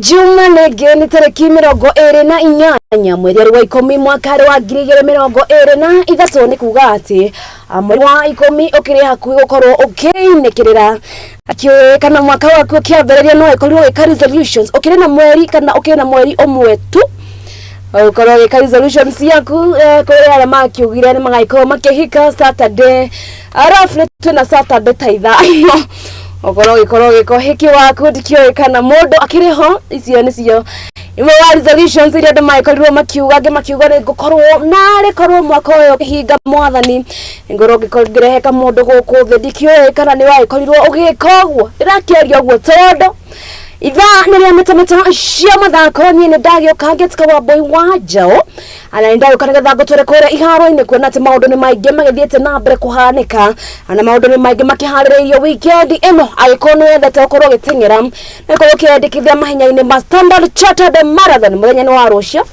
Juma nĩngĩ nĩ tarĩki 28 mweri wa 10 mwaka wa 2023. Nĩ kuga atĩ mweri wa 10 ũkĩrĩ hakuhĩ gũkorwo ũkĩinĩkĩrĩra. Akĩũĩ kana mwaka waku ũkĩambĩrĩria no ĩkorirwo ũgĩka resolutions, ũkĩrĩ na mweri kana ũkĩrĩ na mweri ũmwe tu ũkorwo ũgĩka resolutions ciaku. Kũrĩ arĩa makiugire nĩ magagĩkorwo makĩhika Saturday, arabu nĩ twĩna Saturday ta 5 ũkorwo ũgĩkorwo ũgĩka ũhiki waku. Ndikĩũĩ kana mũndũ akĩrĩ ho. Icio nĩcio imwe wa resolutions iria andũ magĩkorirwo makiuga. Angĩ makiuga nĩ ngũkorwo narĩ korwo mwaka ũyũ ũkĩhinga, mwathani, ngorwo ngĩkorwo ngĩrehe kamũndũ gũkũ thĩ. Ndikĩũĩ kana nĩ wagĩkorirwo ũgĩka ũguo. Ndĩrakĩaria ũguo tondũ ithaa nĩ rĩa mĩtamĩta cia mathako. Niĩ nĩ ndagĩũka ngĩtuĩka wa boy wa njaũ ana nĩ ndagĩũka nĩgetha ngũtware kũrĩa iharo-inĩ kuona atĩ maũndũ nĩ maingĩ magĩthiĩte na mbere kũhanĩka na maũndũ nĩ maingĩ makĩharĩrĩirio weekend ĩno. Angĩkorwo nĩ wendete gũkorwo ũgĩteng'era, nĩkorwo ũkĩyandĩkithia mahenya-inĩ ma Standard Chartered Marathon. Mũthenya nĩ wa rũciũ,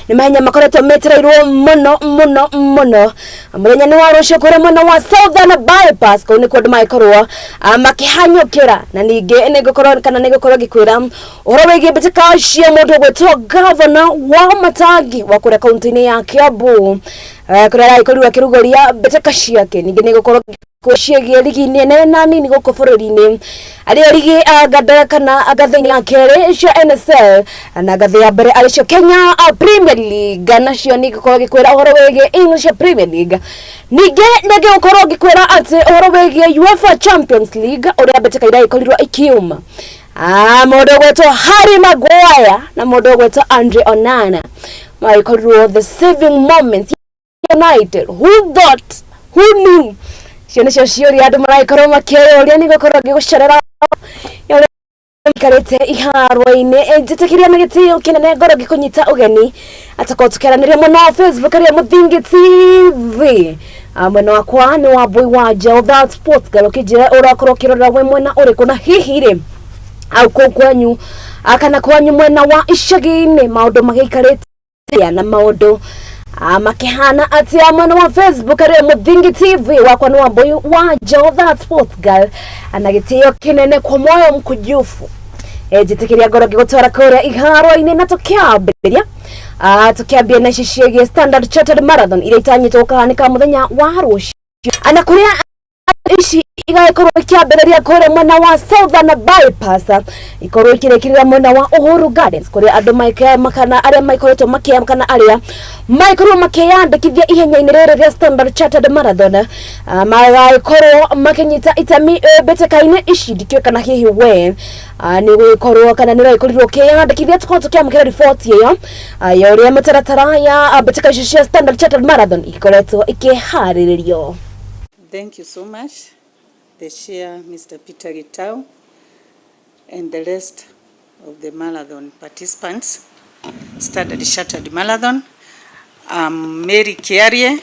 nĩ mahenya makoretwo metereirwo mũno mũno mũno. Mũthenya nĩ wa rũciũ kũrĩa mwena wa Southern Bypass, kũu nĩkuo andũ magĩkorwo makĩhanyũkĩra. Na ningĩ nĩngũkorwo kana nĩngũkorwo ngĩkwĩra ũhoro wĩgiĩ mbĩtĩka cia mũndũ ũgwĩtwo gavana wa Matangi wa kũrĩa kaunti-inĩ ya Kiambu, kũrĩa aragĩkorirwo akĩrugũria mbĩtĩka ciake. Ningĩ nĩngũkorwo ciĩgiĩ rigi nene na nini gũkũ bũrũri-inĩ, arĩo rigi nganda kana ngathĩ ya kerĩ cia NSL na ngathĩ ya mbere arĩ cio Kenya Premier League. Nacio nĩ ngũkorwo ngĩkwĩra ũhoro wĩgiĩ English Premier League. Ningĩ nĩ ngũkorwo ngĩkwĩra atĩ ũhoro wĩgiĩ UEFA Champions League, ũrĩa mbĩtĩka iragĩkorirwo ikiuma. Mũndũ ũgwĩtwo Harry Maguire na mũndũ ũgwĩtwo Andre Onana magĩkorirwo the saving moment United. Who thought? Who knew? Icio nĩcio ciũria andũ maragĩkorwo makĩyũria. Nĩ gũkorwo ngĩgũcerera ikarĩte iharo-inĩ. Njĩtĩkĩria na gĩtĩo kĩnene ngorwo ngĩkũnyita ũgeni atakorwo tũkĩaranĩria mwena wa Facebook arĩa Mũthingi TV. Mwena wakwa nĩ wa boy wa Njaũ, that sports girl. Ũkĩnjĩra ũrakorwo ũkĩrorera we mwena ũrĩkũ, na hihi rĩ au kũu kwanyu kana kwanyu mwena wa icagi-inĩ maũndũ magĩikarĩte na maũndũ makĩhana atĩa? Mwena wa Facebook arĩa Mũthingi TV, wakwa nĩ wa boy wa Njaũ, that sports girl, na gĩtĩo kĩnene kwa moyo mkujufu. Njĩtĩkĩria ngorwo ngĩgũtwara kũrĩa iharo-inĩ na tũkĩambĩrĩria tũkĩambia na ici ciĩgiĩ Standard Chartered Marathon iria itanyĩtwo gũkahanĩka mũthenya wa rũciũ, na kũrĩa ici igagĩkorwo ikĩambĩrĩria kũrĩa mwena wa Southern Bypass, ikorwo ikĩrĩkĩrĩra mwena wa Uhuru Gardens, kũrĩa andũ kana arĩa maikoretwo makĩa kana arĩa magĩkorwo makĩyandĩkithia ihenya-inĩ rĩrĩ rĩa Standard Chartered Marathon magagĩkorwo makĩnyita itemi mbĩtĩka-inĩ ici. Ndikĩũĩ kana hihi we nĩ gũgĩkorwo kana nĩ ũragĩkorirwo ũkĩyandĩkithia. Tũkorwo tũkĩamũkĩra riboti ĩyo ya ũrĩa mĩtaratara ya mbĩtĩka icio cia Standard Chartered Marathon ikoretwo ikĩharĩrĩrio. Thank you so much, the chair, Mr. Peter Gitau, and the rest of the marathon participants, Standard Chartered Marathon. I'm Mary Kiarie,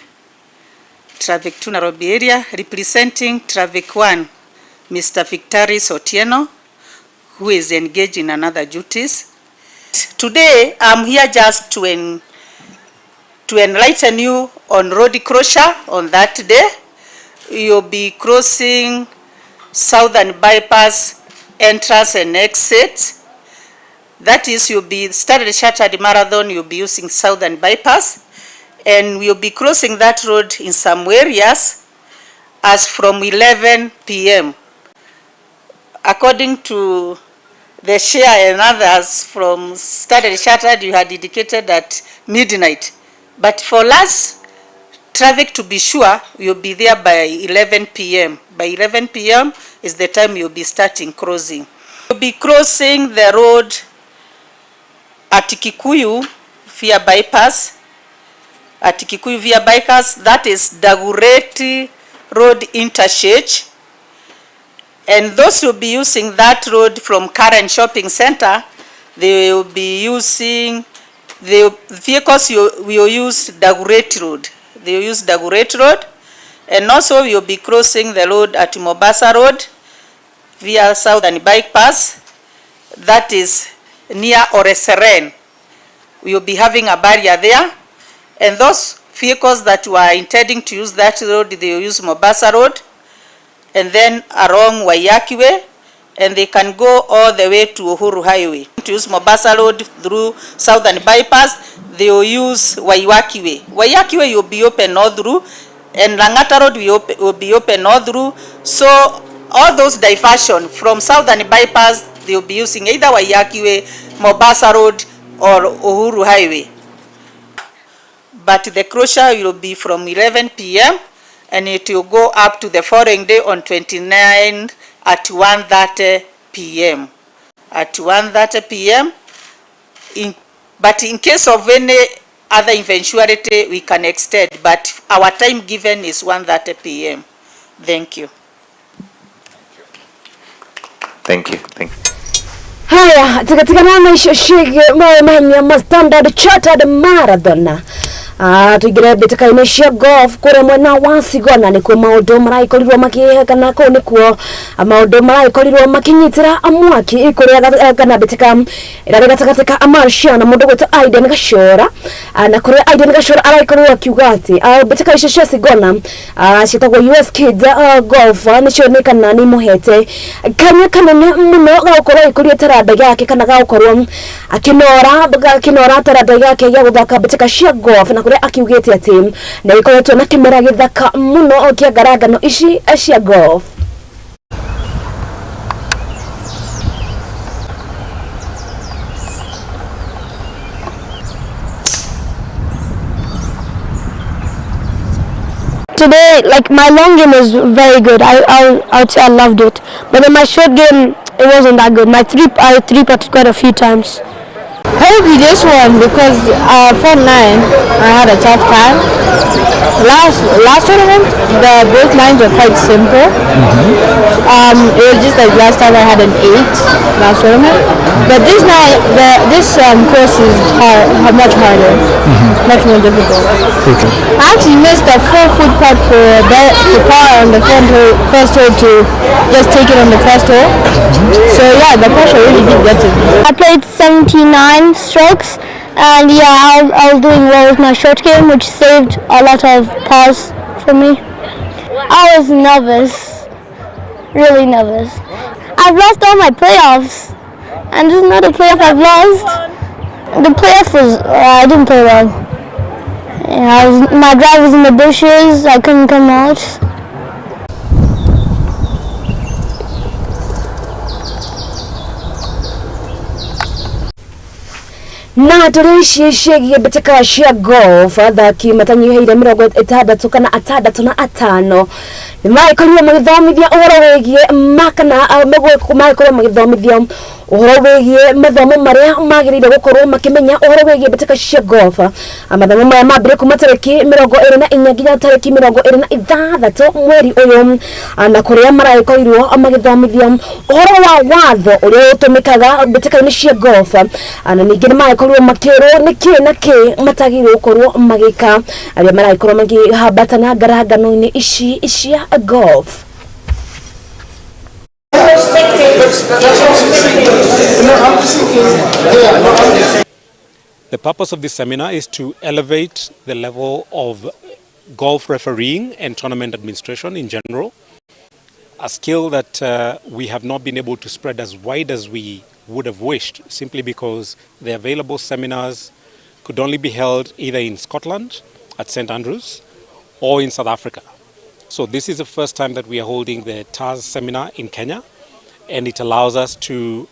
Traffic 2 Nairobi area, representing Traffic 1, Mr. Victoris Otieno, who is engaged in another duties. Today, I'm here just to enlighten you on road closure on that day. You'll be crossing Southern Bypass entrance and exit. That is, you'll be Standard Chartered Marathon, you'll be using Southern Bypass, and we'll be crossing that road in some areas as from 11 p.m. According to the chair and others from Standard Chartered, you had indicated at midnight. But for us, traffic to be sure, you'll be there by 11 p.m. By 11 p.m. is the time you'll be starting crossing. You'll be crossing the road at Kikuyu via bypass, at Kikuyu via bypass, that is Dagoretti Road interchange. And those who will be using that road from Karen Shopping Center, they will be using, the vehicles you will use Dagoretti Road. They will use Dagoretti Road. And also we will be crossing the road at Mombasa Road via Southern Bypass, that is near Oreseren. We will be having a barrier there. And those vehicles that were intending to use that road, they will use Mombasa Road and then along Waiyaki Way, and they can go all the way to Uhuru Highway. To use Mombasa Road through Southern Bypass, they will use Waiyaki Way. Waiyaki Way will be open all through, and Langata Road will be open all through. So all those diversion from Southern Bypass, they will be using either Waiyaki Way, Mombasa Road, or Uhuru Highway. But the closure will be from 11 p.m. and it will go up to the following day on 29 at 1:30 p.m. At 1:30 p.m. But in case of any other eventuality, we can extend, but our time given is 1:30 p.m. Thank you. Thank you. Thank you. Haya, tigatigana na icio ciĩgiĩ mahenya ma Standard Chartered Marathon. Tuingire mbĩtĩka-inĩ cia golf kũrĩa mwena wa Sigona nĩkuo maũndũ maragĩkorirwo makĩ kana kũu nĩkuo maũndũ maragĩkorirwo makĩnyitĩra mwaki kũrĩa kana mbĩtĩka ĩrarĩ gatagatĩ ka Amarcia na mũndũ gwĩtwo Aiden Gachora, na kũrĩa Aiden Gachora aragĩkorirwo akiuga atĩ mbĩtĩka icio cia Sigona ciĩtagwo US Kids Golf nĩcio nĩ kana nĩ imũhete kanya kanene mũno ga gũkorwo agĩkũria taranda yake kana ga gũkorwo akĩnora taranda yake ya gũthaka mbĩtĩka cia golf, na kũrĩa akiugĩte atĩ nĩ gĩkoretwo na kĩmera gĩthaka mũno kĩa ngarangano ici cia golf. Today, like, my long game was very good. I would say I loved it. But then my short game, it wasn't that good. I three putted quite a few times. Probably this one because 4-9 I had a tough time. Last tournament, the both lines were quite simple. It was just like last time I had an 8 last tournament, but this night this course is hard, much harder, much more difficult. Okay. I actually missed a 4-foot putt for the par on the front hole, first hole to just take it on the first hole. So yeah, the pressure really did get to me. I played 79 strokes, and yeah, I was doing well with my short game, which saved a lot of pars for me. I was nervous, really nervous. I've lost all my playoffs, and this is not a playoff I've lost. The playoff was, I didn't play well. Yeah, my drive was in the bushes, I couldn't come out. Na tũrĩ ici ciĩgiĩ mbĩtĩka cia golf, athaki matanyihĩire mĩrongo ĩtandatũ kana atandatũ na atano nĩ magĩkorirwo magĩthomithia ũhoro wĩgiĩ kana magĩkorwo magĩthomithio ũhoro wĩgiĩ mathomo marĩa magĩrĩire gũkorwo makĩmenya ũhoro wĩgiĩ mbĩtĩka cia golf. Mathomo maya mambĩrĩrie kuma tarĩki 24 nginya tarĩki 26 mweri ũyũ, na kũrĩa maragĩkorirwo magĩthomithio ũhoro wa watho ũrĩa ũtũmĩkaga mbĩtĩka-inĩ cia golf, na ningĩ nĩ magĩkorirwo makĩrwo nĩkĩ na kĩ matagĩrĩirwo gũkorwo magĩka arĩa maragĩkorwo makĩhambatana ngarangano-inĩ ici cia golf. The purpose of this seminar is to elevate the level of golf refereeing and tournament administration in general, a skill that we have not been able to spread as wide as we would have wished, simply because the available seminars could only be held either in Scotland at St. Andrews or in South Africa. So this is the first time that we are holding the TAS seminar in Kenya, and it allows us to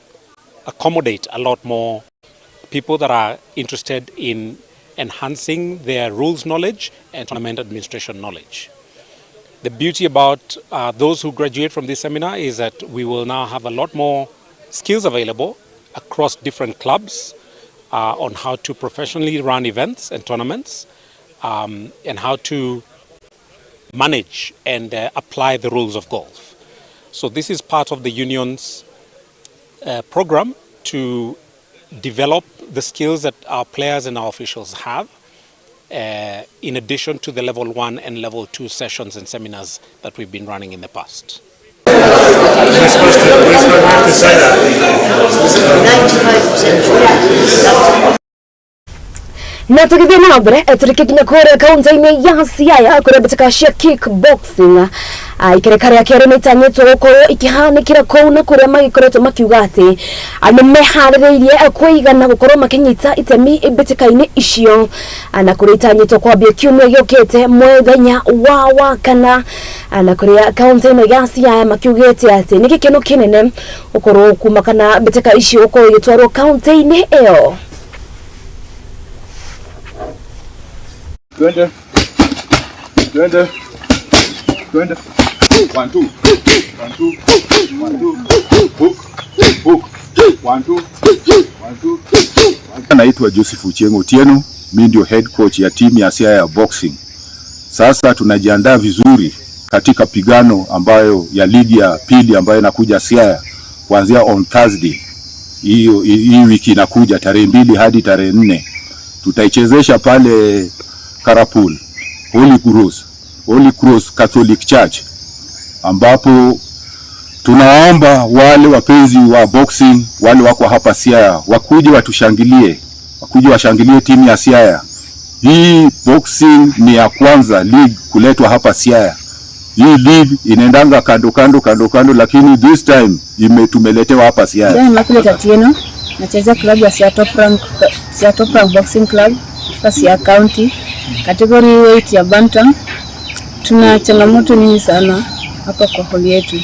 accommodate a lot more people that are interested in enhancing their rules knowledge and tournament administration knowledge. The beauty about those who graduate from this seminar is that we will now have a lot more skills available across different clubs on how to professionally run events and tournaments, and how to manage and apply the rules of golf. So this is part of the union's program to develop the skills that our players and our officials have, in addition to the level 1 and level 2 sessions and seminars that we've been running in the past. We're supposed to say that. 95% sure. Na tũgĩthiĩ na mbere tũrĩke nginya kũrĩa kaunti-inĩ ya Siaya kũrĩa mbĩtĩka cia kickboxing ikereka rĩa kerĩ nĩ itanyĩtwo gũkorwo ikĩhanĩkĩra kũu na kũrĩa magĩkoretwo makiuga atĩ nĩ meharĩrĩirie kũigana gũkorwo makĩnyita itemi mbĩtĩka-inĩ icio na kũrĩa itanyĩtwo kwambia kiumia gĩũkĩte mũthenya wa Wakana na kũrĩa kaunti-inĩ ya Siaya makiugĩte atĩ nĩ gĩkeno kĩnene gũkorwo kuma kana mbĩtĩka icio gũkorwo igĩtwarwo kaunti-inĩ ĩyo. Twende. Twende. Twende. 1 2 1 2 1 2 hook hook 1 2 1 2. Naitwa Joseph Ochieng Otieno, mimi ndio head coach ya timu ya Siaya Boxing. Sasa tunajiandaa vizuri katika pigano ambayo ya ligi ya pili ambayo inakuja Siaya kuanzia on Thursday. Hiyo hii wiki inakuja tarehe 2 hadi tarehe 4. Tutaichezesha pale Karapul, Holy Cross Catholic Church, ambapo tunaomba wale wapenzi wa boxing wale wako hapa Siaya wakuje watushangilie, wakuje washangilie timu ya Siaya. Hii boxing ni ya kwanza league kuletwa hapa Siaya. Hii league inaendanga kando kando kando kando, lakini this time tumeletewa hapa Siaya. Jana Immaculate Atieno, nachezea klabu ya Siaya Top Rank Boxing Club Siaya County, category weight ya bantam. Tuna changamoto nyingi sana hapa kwa holi yetu.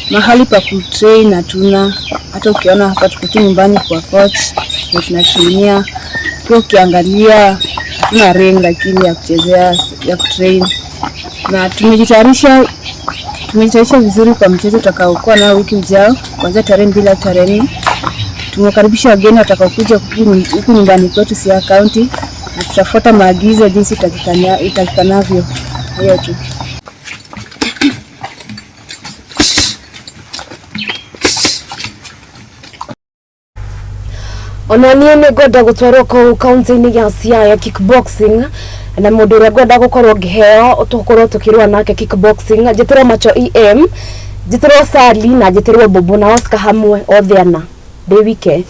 Mahali pa kutrain hatuna. Hata ukiona hapa tuko tu nyumbani kwa coach na tunatumia. Pia ukiangalia hatuna ring lakini ya kuchezea, ya kutrain. Na tumejitayarisha vizuri kwa mchezo utakaokuwa nao wiki ujao kuanzia tarehe 2 hadi tarehe 4. Tumekaribisha wageni watakaokuja huku nyumbani kwetu Siaya County na tutafuata maagizo jinsi itakikanavyo. Hiyo tu. Ona niĩ nĩ ngwenda gũtwarwo kũu kaunti-inĩ ya Siaya kickboxing na mũndũ ũrĩa ngwenda gũkorwo ngĩheo tũkorwo tũkĩrũa nake kickboxing njĩtĩrwo Macho EM, njĩtĩrwo Sally na njĩtĩrwo Bobo na Oscar hamwe othe ana ndĩ wike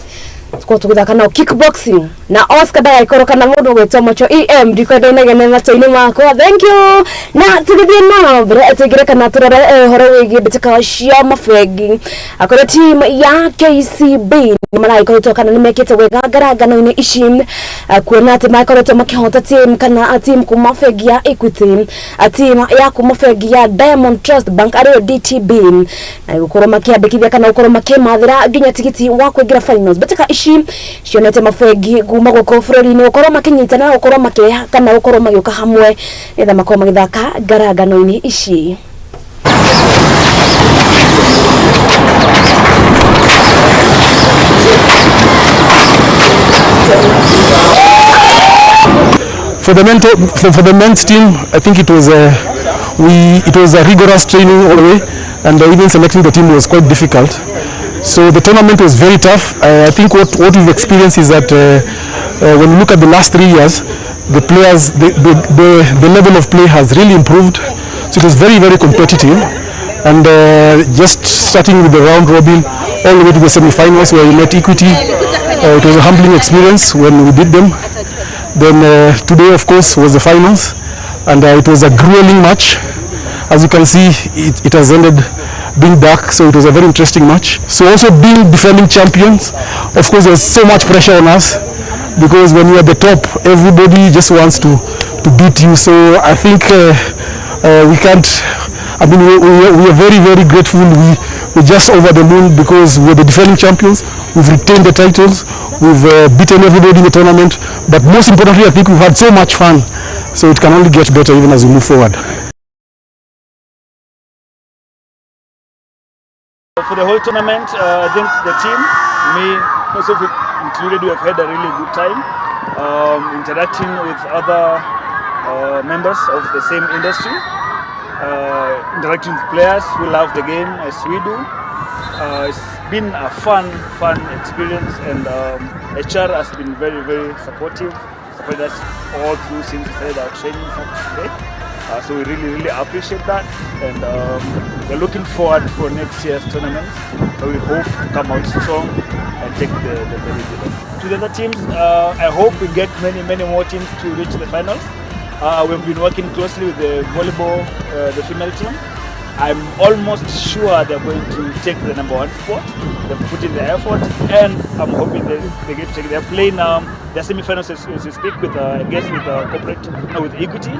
tukorwo tũgĩthaka nao kickboxing na Oscar ndagaikorwo kana mũndũ ũgwĩtwo Macho EM ndikwenda inegene matũ-inĩ makwa. Thank you. Na tũgĩthiĩ na mbere tũingĩre kana tũrore ũhoro wĩgiĩ mbĩtĩka cia mabengi akorwo team ya KCB nĩ maragĩkoretwo kana nĩ mekĩte wega ngarangano-inĩ ici kuona atĩ makoretwo makĩhota team kana team kuma bengi ya Equity, team ya kuma bengi ya Diamond Trust Bank ariyo DTB na gũkorwo makĩandĩkithia kana gũkorwo makĩmathĩra nginya tigiti wa kũingĩra finals. Mbĩtĩka ici cionete mabengi kuma gũkũ bũrũri-inĩ gũkorwo makĩnyitana gũkorwo makĩreha kana gũkorwo magĩũka hamwe nĩgetha makorwo magĩthaka ngarangano-inĩ ici. For the men's team, I think it was a rigorous training all the way, and even selecting the team was quite difficult. So the tournament was very tough. I think what we've experienced is that when you look at the last 3 years, the players, the level of play has really improved. So it was very, very competitive, and just starting with the round robin all the way to the semi-finals where we met Equity, it was a humbling experience when we beat them. Then today, of course, was the finals, and it was a grueling match. As you can see, it has ended being dark, so it was a very interesting match. So also being defending champions, of course, there's so much pressure on us, because when you're at the top, everybody just wants to beat you. So I think we can't, I mean, we are very, very grateful. We're just over the moon because we're the defending champions. We've retained the titles. We've beaten everybody in the tournament. But most importantly, I think we've had so much fun. So it can only get better even as we move forward. For the whole tournament, I think the team, me, myself included, we have had a really good time interacting with other members of the same industry, interacting with players who love the game as we do. It's been a fun experience, and HR has been very, very supportive, supported us all through since we started our training up to today. So we really, really appreciate that, and we're looking forward for next year's tournament. So we hope to come out strong and take the regional. To the other teams, I hope we get many, many more teams to reach the finals. We've been working closely with the volleyball, the female team. I'm almost sure they're going to take the number one spot. They've put in the effort, and I'm hoping they get to take. They're playing their semi-finals as we speak with, I guess, with corporate, no, with Equity,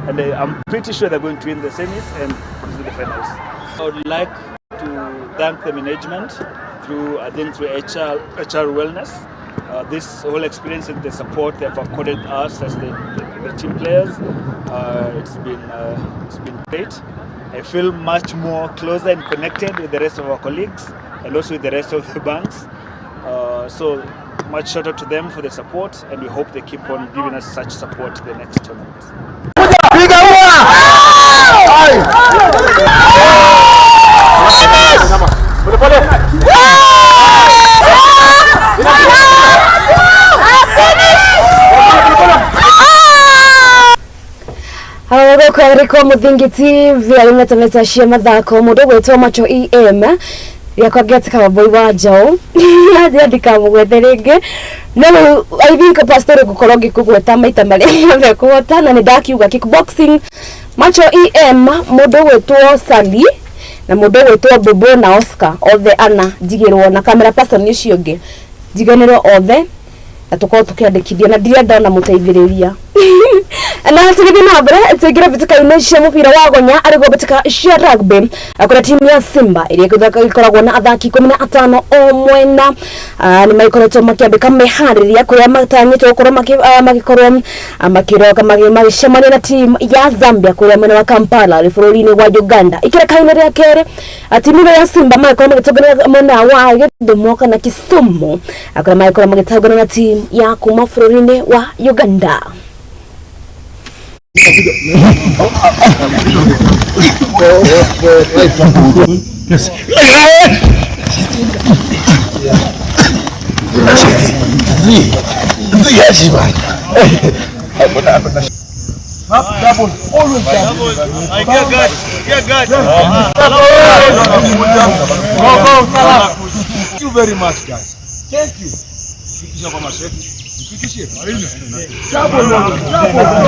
and I'm pretty sure they're going to win the semis and to the finals. I would like to thank the management through, I think, through HR Wellness. This whole experience and the support they have accorded us as the team players, it's been great. I feel much more closer and connected with the rest of our colleagues and also with the rest of the banks. So much shout out to them for the support, and we hope they keep on giving us such support the next tournament. Piga ua! Pole pole. Halo gũkũ arĩ kwa Mũthingi TV arĩ metameta cia mathako mũndũ ũgwĩtwo Macho EM gĩakwa ngĩatĩka Wambui wa Njaũ ndikamũgwete rĩngĩ no rĩu I think pastor ngũkorwo ngĩkũgweta maita marĩa mothe kũhota na nĩ ndakiuga kickboxing Macho EM mũndũ ũgwĩtwo Sally na mũndũ ũgwĩtwo Bobo na Oscar othe ana njigĩrwo na camera person ũcio ũngĩ njiganĩrwo othe na tũkorwo tũkĩandĩkithia na ndirenda ona mũteithĩrĩria na tũgĩthiĩ na mbere tũingĩre mbĩtĩka-inĩ cia mũbira wa gonya arĩguo mbĩtĩka cia rugby kũrĩa timu ya Simba ĩrĩa ĩkoragwo na athaki 15 o mwena nĩ magĩkoretwo makĩambĩka meharĩria kũrĩa matanyĩtwo gũkorwo magĩkorwo makĩroka magĩcemania na timu ya Zambia kũrĩa mwena wa Kampala rĩ bũrũri-inĩ wa Uganda ikĩreka-inĩ rĩa kerĩ timu ĩno ya Simba magĩkorwo magĩtongania mwena wa Gĩthumo kana Kisumu kũrĩa magĩkorwo magĩtongania na timu ya kuma bũrũri-inĩ wa Uganda. Yes. Double, always double. Get good. Go, Salah. Thank you very much, guys. Thank you. Double, double, double.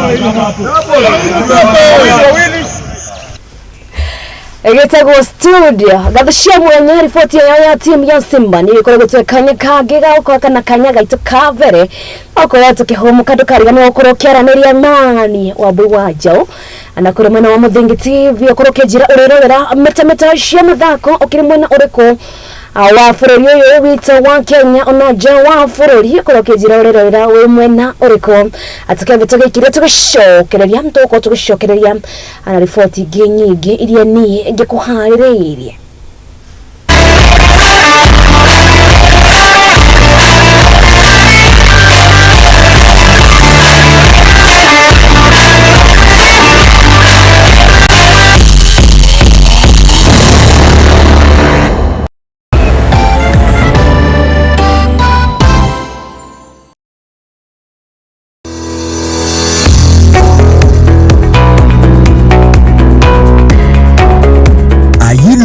Ĩgĩtagwo studio ngatho cia mwanya riboti ĩyo ya timu ya Simba nĩ ĩkoragwo kanya kangĩ ga gũkorwo kana kanya gaitũ ka mbere okorwo tũkĩhũmũka ndũkariganĩrwo gũkorwo ũkĩaranĩria nani Wambui wa Njaũ na kũrĩ mwena wa Mũthingi TV ũkorwo ũkĩnjĩra ũrĩrorera metameta cia mathako ũkĩrĩ mwena ũrĩkũ wa bũrũri ũyũ witũ wa Kenya ona nja wa bũrũri ũkorwo ũkĩnjĩra ũrĩrorera wĩ mwena ũrĩkũ atukĩambe tũgĩikire tũgĩcokereria tũgũkorwo tũgĩcokereria na riboti ingĩ nyingĩ iria niĩ ngĩkũharĩrĩirie.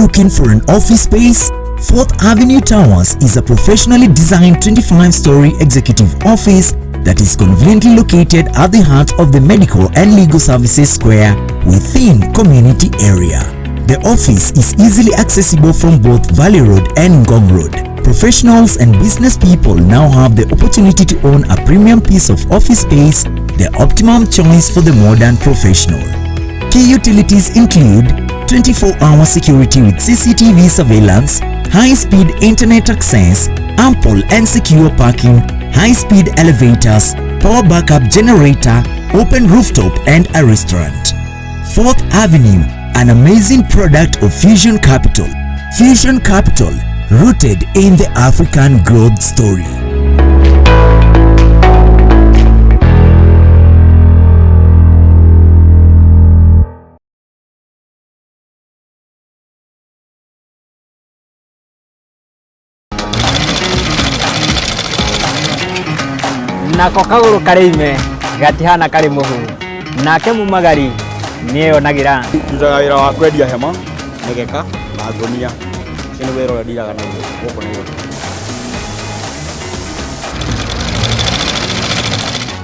Looking for an office space? 4th Avenue Towers is a professionally designed 25-story executive office that is conveniently located at the heart of the Medical and Legal Services Square within community area. The office is easily accessible from both Valley Road and Ngong Road. Professionals and business people now have the opportunity to own a premium piece of office space, the optimum choice for the modern professional. Key utilities include 24-hour security with CCTV surveillance, high-speed internet access, ample and secure parking, high-speed elevators, power backup generator, open rooftop and a restaurant. 4th Avenue, an amazing product of Fusion Capital. Fusion Capital, rooted in the African growth story. Nako kagũrũ karĩ ime gatihana karĩ mũhu nake mumagari nĩeyonagĩra. Ndutaga wĩra wa kwendia hema, mĩgeka na ngũnia. Ũcio nĩ wĩra ũrĩa ndiraga naguo gũkũ Nairobi.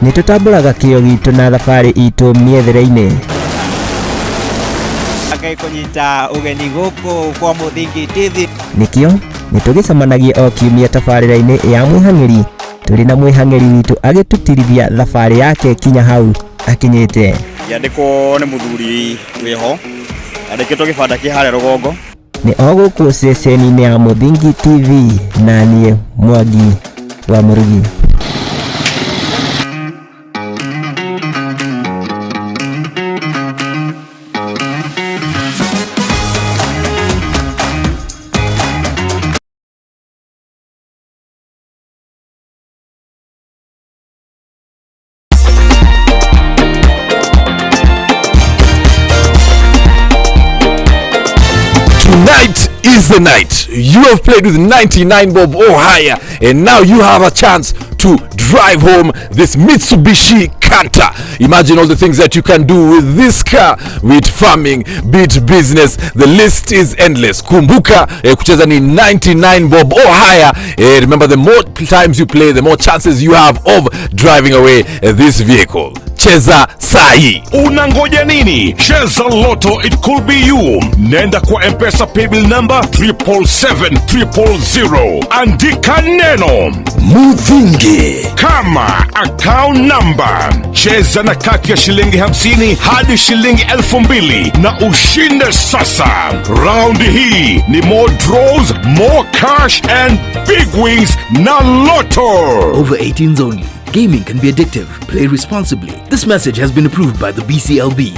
Nĩ tũtambũraga kĩo gitũ na thabarĩ itũ mĩethere-inĩ. Ngai kũnyita ũgeni gũkũ kwa Mũthingi TV. Nĩkĩo nĩ tũgĩcemanagia o kiumia tabarĩra-inĩ ya mwĩhang'ĩri, tũrĩ na mwĩhang'ĩri witũ agĩtũtirithia thabarĩ yake kinya hau akinyĩte. Yandĩkwo nĩ mũthuri wĩho andĩkĩtwo gĩbanda kĩ harĩa rũgongo. Nĩ o gũkũ ceceni-inĩ ya Mũthingi TV, na niĩ Mwangi wa Mũrugi. Tonight is the night. You have played with 99 bob or higher, and now you have a chance to drive home this Mitsubishi Canter. Imagine all the things that you can do with this car, with farming, be it business, the list is endless. Kumbuka, kucheza ni 99 bob or higher. Remember, the more times you play, the more chances you have of driving away this vehicle. Cheza sahi. Unangoja nini? Cheza Lotto, it could be you. Nenda kwa M-Pesa paybill number 777 000. Andika neno Muthingi kama account number. Cheza na kati ya shilingi 50 hadi shilingi 2,000 na ushinde sasa. Raundi hii ni more draws, more cash and big wins na Lotto. Over 18s only. Gaming can be addictive. Play responsibly. This message has been approved by the BCLB.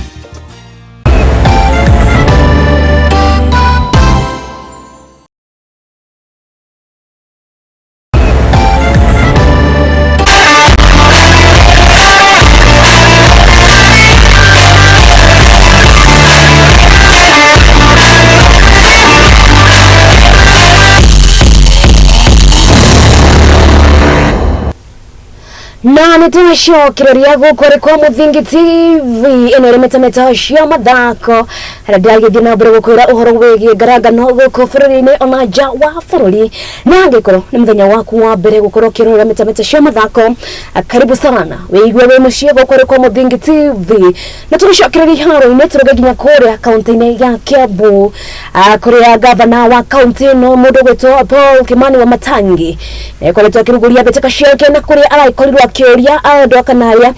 Na nĩ tũracokereria gũkũ rĩ kwa Mũthingi TV, ĩno ĩrĩ mĩtamĩta cia mathako, harĩa ndĩragĩthiĩ na mbere gũkwĩra ũhoro wĩgiĩ ngarangano gũkũ bũrũri-inĩ ona nja wa bũrũri. Na angĩkorwo nĩ mũthenya waku wa mbere gũkorwo ũkĩrorera mĩtamĩta cia mathako, karibu sana, wĩigue wĩ mũciĩ gũkũ rĩ kwa Mũthingi TV. Na tũgĩcokereria iharo-inĩ, tũrũge nginya kũrĩa kaũntĩ-inĩ ya Kiambu, kũrĩa gavana wa kaũntĩ ĩno mũndũ ũgwĩtwo Paul Kimani wa Matangi ekoretwo akĩrugũria mbĩtĩka ciake, na kũrĩa aragĩkorirwo akĩũria andũ kana arĩa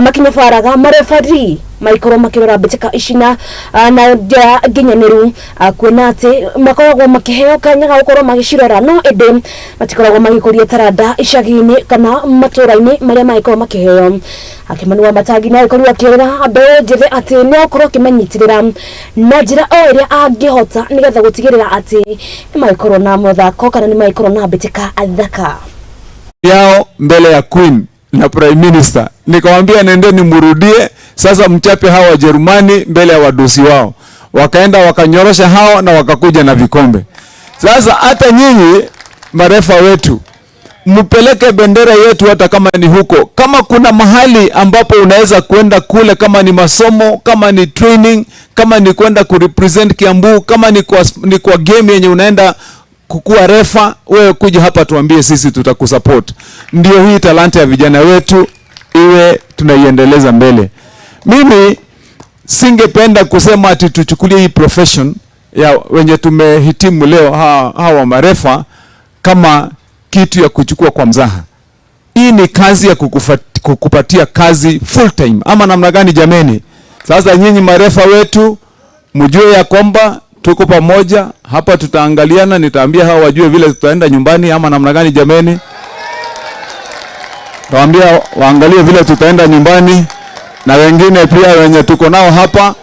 makinyabaraga marebari maikorwo makĩrora mbĩtĩka ici na njĩra nginyanĩru, kuona atĩ makoragwo makĩheo kanya ga gũkorwo magĩcirora, no ĩndĩ matikoragwo magĩkũria taranda icagi-inĩ kana matũra-inĩ marĩa magĩkorwo makĩheo. Kimani wa Matangi nĩ agĩkorirwo akĩrĩra mbeũ njĩthĩ atĩ nĩ akorwo akĩmanyitĩrĩra na njĩra o ĩrĩa angĩhota, nĩgetha gũtigĩrĩra atĩ nĩ magĩkorwo na mũthako kana nĩ magĩkorwo na mbĩtĩka thaka yao mbele ya Queen na Prime Minister. Nikamwambia nendeni murudie sasa, mchape hawa Wajerumani mbele ya wadosi wao. Wakaenda wakanyorosha hao na wakakuja na vikombe. Sasa hata nyinyi marefa wetu mpeleke bendera yetu hata kama ni huko. Kama kuna mahali ambapo unaweza kwenda kule, kama ni masomo, kama ni training, kama ni kwenda kurepresent Kiambu, kama ni kwa game yenye unaenda kukuwa refa, wewe kuja hapa tuambie, sisi tutakusupport. Ndio hii talanta ya vijana wetu iwe tunaiendeleza mbele. Mimi singependa kusema ati tuchukulie hii profession ya wenye tumehitimu leo hawa marefa kama kitu ya kuchukua kwa mzaha. Hii ni kazi ya kukupatia kazi full time, ama namna gani jameni? Sasa nyinyi marefa wetu mjue ya kwamba tuko pamoja hapa, tutaangaliana, nitaambia hawa wajue vile tutaenda nyumbani, ama namna gani jameni? Tawaambia waangalie vile tutaenda nyumbani, na wengine pia wenye tuko nao hapa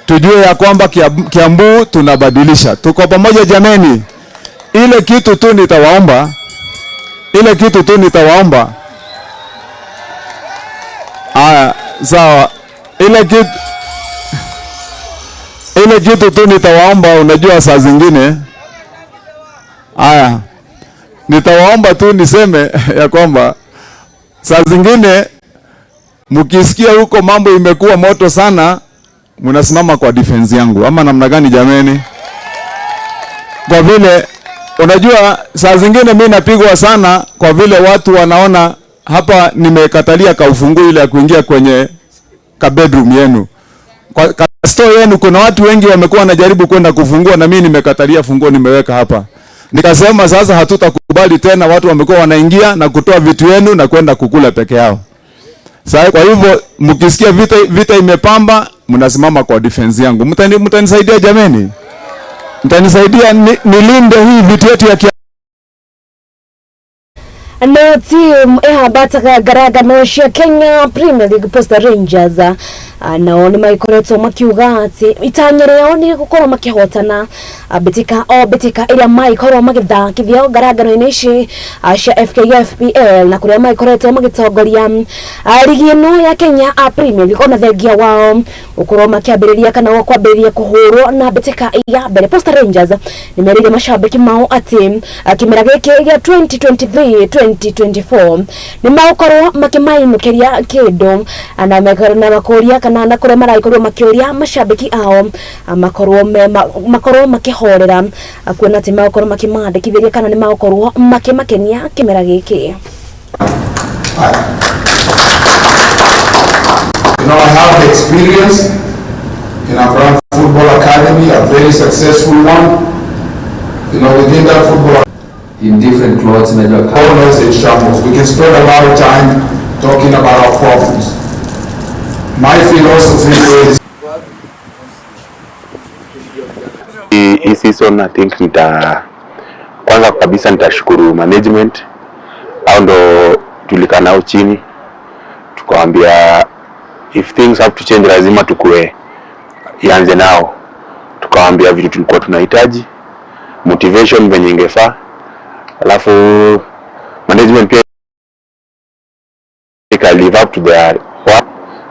tujue ya kwamba Kiambu tunabadilisha. Tuko pamoja jameni. Ile kitu tu nitawaomba, ile kitu tu nitawaomba. Aya, sawa. Ile kitu tu nitawaomba, unajua saa zingine, aya, nitawaomba tu niseme ya kwamba saa zingine mkisikia huko mambo imekuwa moto sana, mnasimama kwa defense yangu, ama namna gani jameni? Kwa vile unajua saa zingine mi napigwa sana kwa vile watu wanaona Hapa nimekatalia kaufunguo ile ya kuingia kwenye ka bedroom yenu. Kwa ka store yenu kuna watu wengi wamekuwa wanajaribu kwenda kufungua, na mimi nimekatalia funguo, nimeweka hapa. Nikasema sasa hatutakubali tena watu wamekuwa wanaingia na kutoa vitu yenu na kwenda kukula peke yao. Sasa kwa hivyo mkisikia vita imepamba, mnasimama kwa defense yangu. Mtanisaidia jameni? Mtanisaidia nilinde hii vitu yetu ya No team ihambataga ngarangano cia Kenya Premier League Posta Rangers nao nĩ magĩkoretwo makiuga atĩ itanya rĩao nĩ gũkorwo makĩhotana mbĩtĩka o mbĩtĩka ĩrĩa magĩkorwo magĩthakithio ngarangano-inĩ ici cia FKFPL na kũrĩa magĩkoretwo magĩtongoria ligi ĩno ya Kenya Premier League ona thengia wao gũkorwo makĩambĩrĩria kana kwambĩrĩria kũhũrwo na mbĩtĩka ya mbere. Posta Rangers nĩ merĩire macambĩki mao atĩ kĩmera gĩkĩ gĩa 2023 2024 nĩ magũkorwo makĩmainũkĩria kĩndũ na makũria kana na kũrĩa maragĩkorwo makĩũria macambĩki ao makorwo makĩhorera kuona atĩ magũkorwo makĩmandĩkithĩria kana nĩ magũkorwo makĩmakenia kĩmera gĩkĩ. You know, I have experience in a brand football academy, a very successful one. You know, within that football in different clothes, always in shambles. We can spend a lot of time talking about our problems. My philosophy is hii season I think kwanza kabisa nitashukuru management, au ndo tulikaa nao chini tukawaambia if things have to change lazima tukue ianze nao, tukawaambia vitu tulikuwa tunahitaji, motivation venye ingefaa, alafu management pia ika live up to their word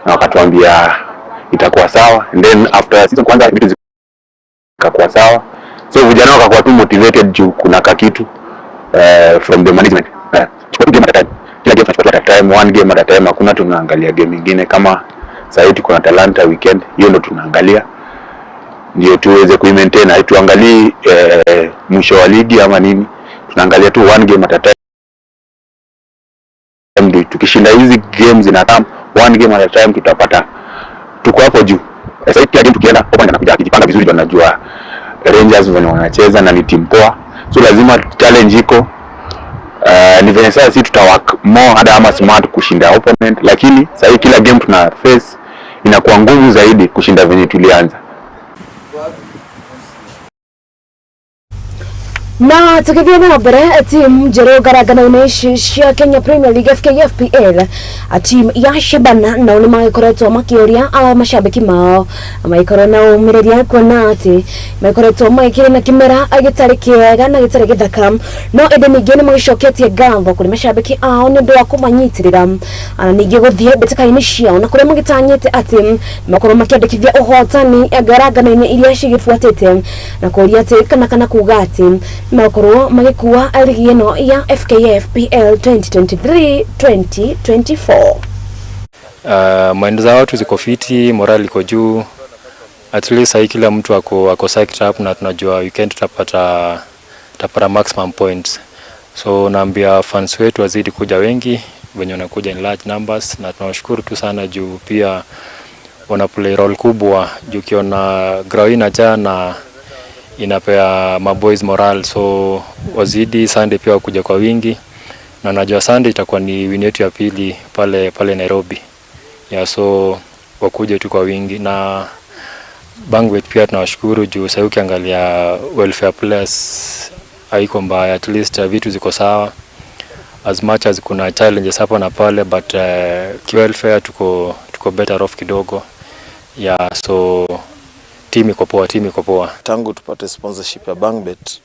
na wakatuambia itakuwa sawa, and then after season kwanza vitu zikakuwa sawa, so vijana wakakuwa tu motivated juu kuna kakitu from the management. Chukua game at a time, kila game tunachukua at a time, one game at a time, hakuna tunaangalia game nyingine. Kama sasa hivi tuko na Talanta weekend, hiyo ndo tunaangalia ndio tuweze kuimaintain, haituangalii mwisho wa ligi ama nini, tunaangalia tu one game at a time. Tukishinda hizi games zinakam one game at a time, tutapata tuko hapo juu. Sasa kila game tukienda hapo anakuja akijipanga vizuri, tunajua Rangers wanacheza na ni timu poa, so lazima challenge iko. Ni venye sasa sisi tutawork more hard ama smart kushinda opponent, lakini sasa kila game tuna face inakuwa ngumu zaidi kushinda venye tulianza. Na tukithie na mbere timu njerũ ngarangano-inĩ ici cia Kenya Premier League FKFPL, timu ya Shabana nao nĩ magĩkoretwo makĩũria macambĩki mao magĩkorwo na ũmĩrĩria kuona atĩ magĩkoretwo magĩkĩrĩ na kĩmera gĩtarĩ kĩega na gĩtarĩ gĩthaka, no ĩndĩ ningĩ nĩ magĩcoketie ngatho kũrĩ macambĩki ao nĩ ũndũ wa kũmanyitĩrĩra na ningĩ gũthiĩ mbĩtĩka-inĩ ciao na kũrĩa magĩtanyĩte atĩ makorwo makĩandĩkithia ũhotani ngarangano-inĩ iria cigĩbuatĩte na kũria atĩ kana kuga atĩ makorwo magĩkua ligi ĩno ya FKFPL 2023-2024. Mind za watu ziko fiti, morale iko juu. At least sahii kila mtu ako psyched up na tunajua weekend tutapata maximum points. So naambia fans wetu wazidi kuja wengi, wenye wanakuja in large numbers, na tunawashukuru tu sana juu pia wana play role kubwa juu ukiona ground inajaa na inapea maboys moral, so wazidi Sunday pia wakuja kwa wingi, na najua Sunday itakuwa ni win yetu ya pili pale Nairobi. Yeah, so wakuje tu kwa wingi. Na Bangbet pia tunawashukuru juu sasa ukiangalia welfare players haiko mbaya, at least vitu ziko sawa, as much as kuna challenges hapa na pale, but kiwelfare tuko better off kidogo. Yeah, so timu iko poa. Tangu tupate sponsorship ya Bangbet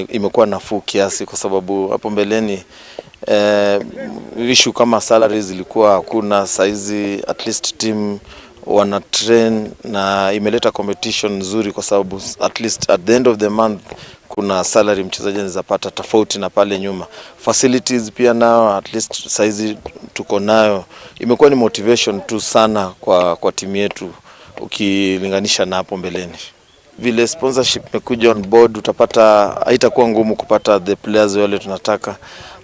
imekuwa nafuu kiasi, kwa sababu hapo mbeleni issue kama salaries zilikuwa hakuna. Saizi at least team wana train na imeleta competition nzuri, kwa sababu at least at the end of the month kuna salary mchezaji anaweza pata tofauti na pale nyuma. Facilities pia nao at least saizi tuko nayo. Imekuwa ni motivation tu sana kwa timu yetu ukilinganisha na hapo mbeleni. Vile sponsorship imekuja on board, utapata haitakuwa ngumu kupata the players wale tunataka.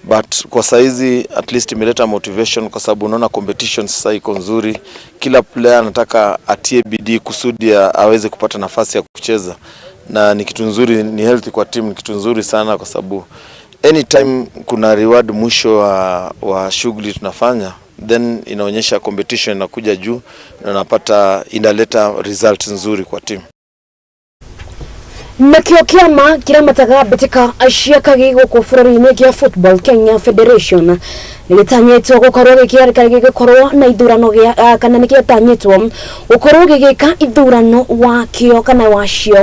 But kwa saizi at least imeleta motivation kwa sababu unaona competition sasa iko nzuri, kila player anataka atie bidii kusudi aweze kupata nafasi ya kucheza, na ni kitu nzuri, ni healthy kwa team, ni kitu nzuri sana kwa sababu anytime kuna reward mwisho wa shughuli tunafanya, then inaonyesha competition inakuja juu na unapata inaleta result nzuri kwa team. Nakĩo kĩama kĩramataga mbĩtĩka cia kagi gũkũ bũrũri-inĩ kĩa Football Kenya Federation nĩgĩtanyĩtwo gũkorwo gĩkĩarĩka gĩgĩkorwo na ithurano gĩa kana nĩkĩatanyĩtwo gũkorwo gĩgĩka ithurano wakĩo kana wacio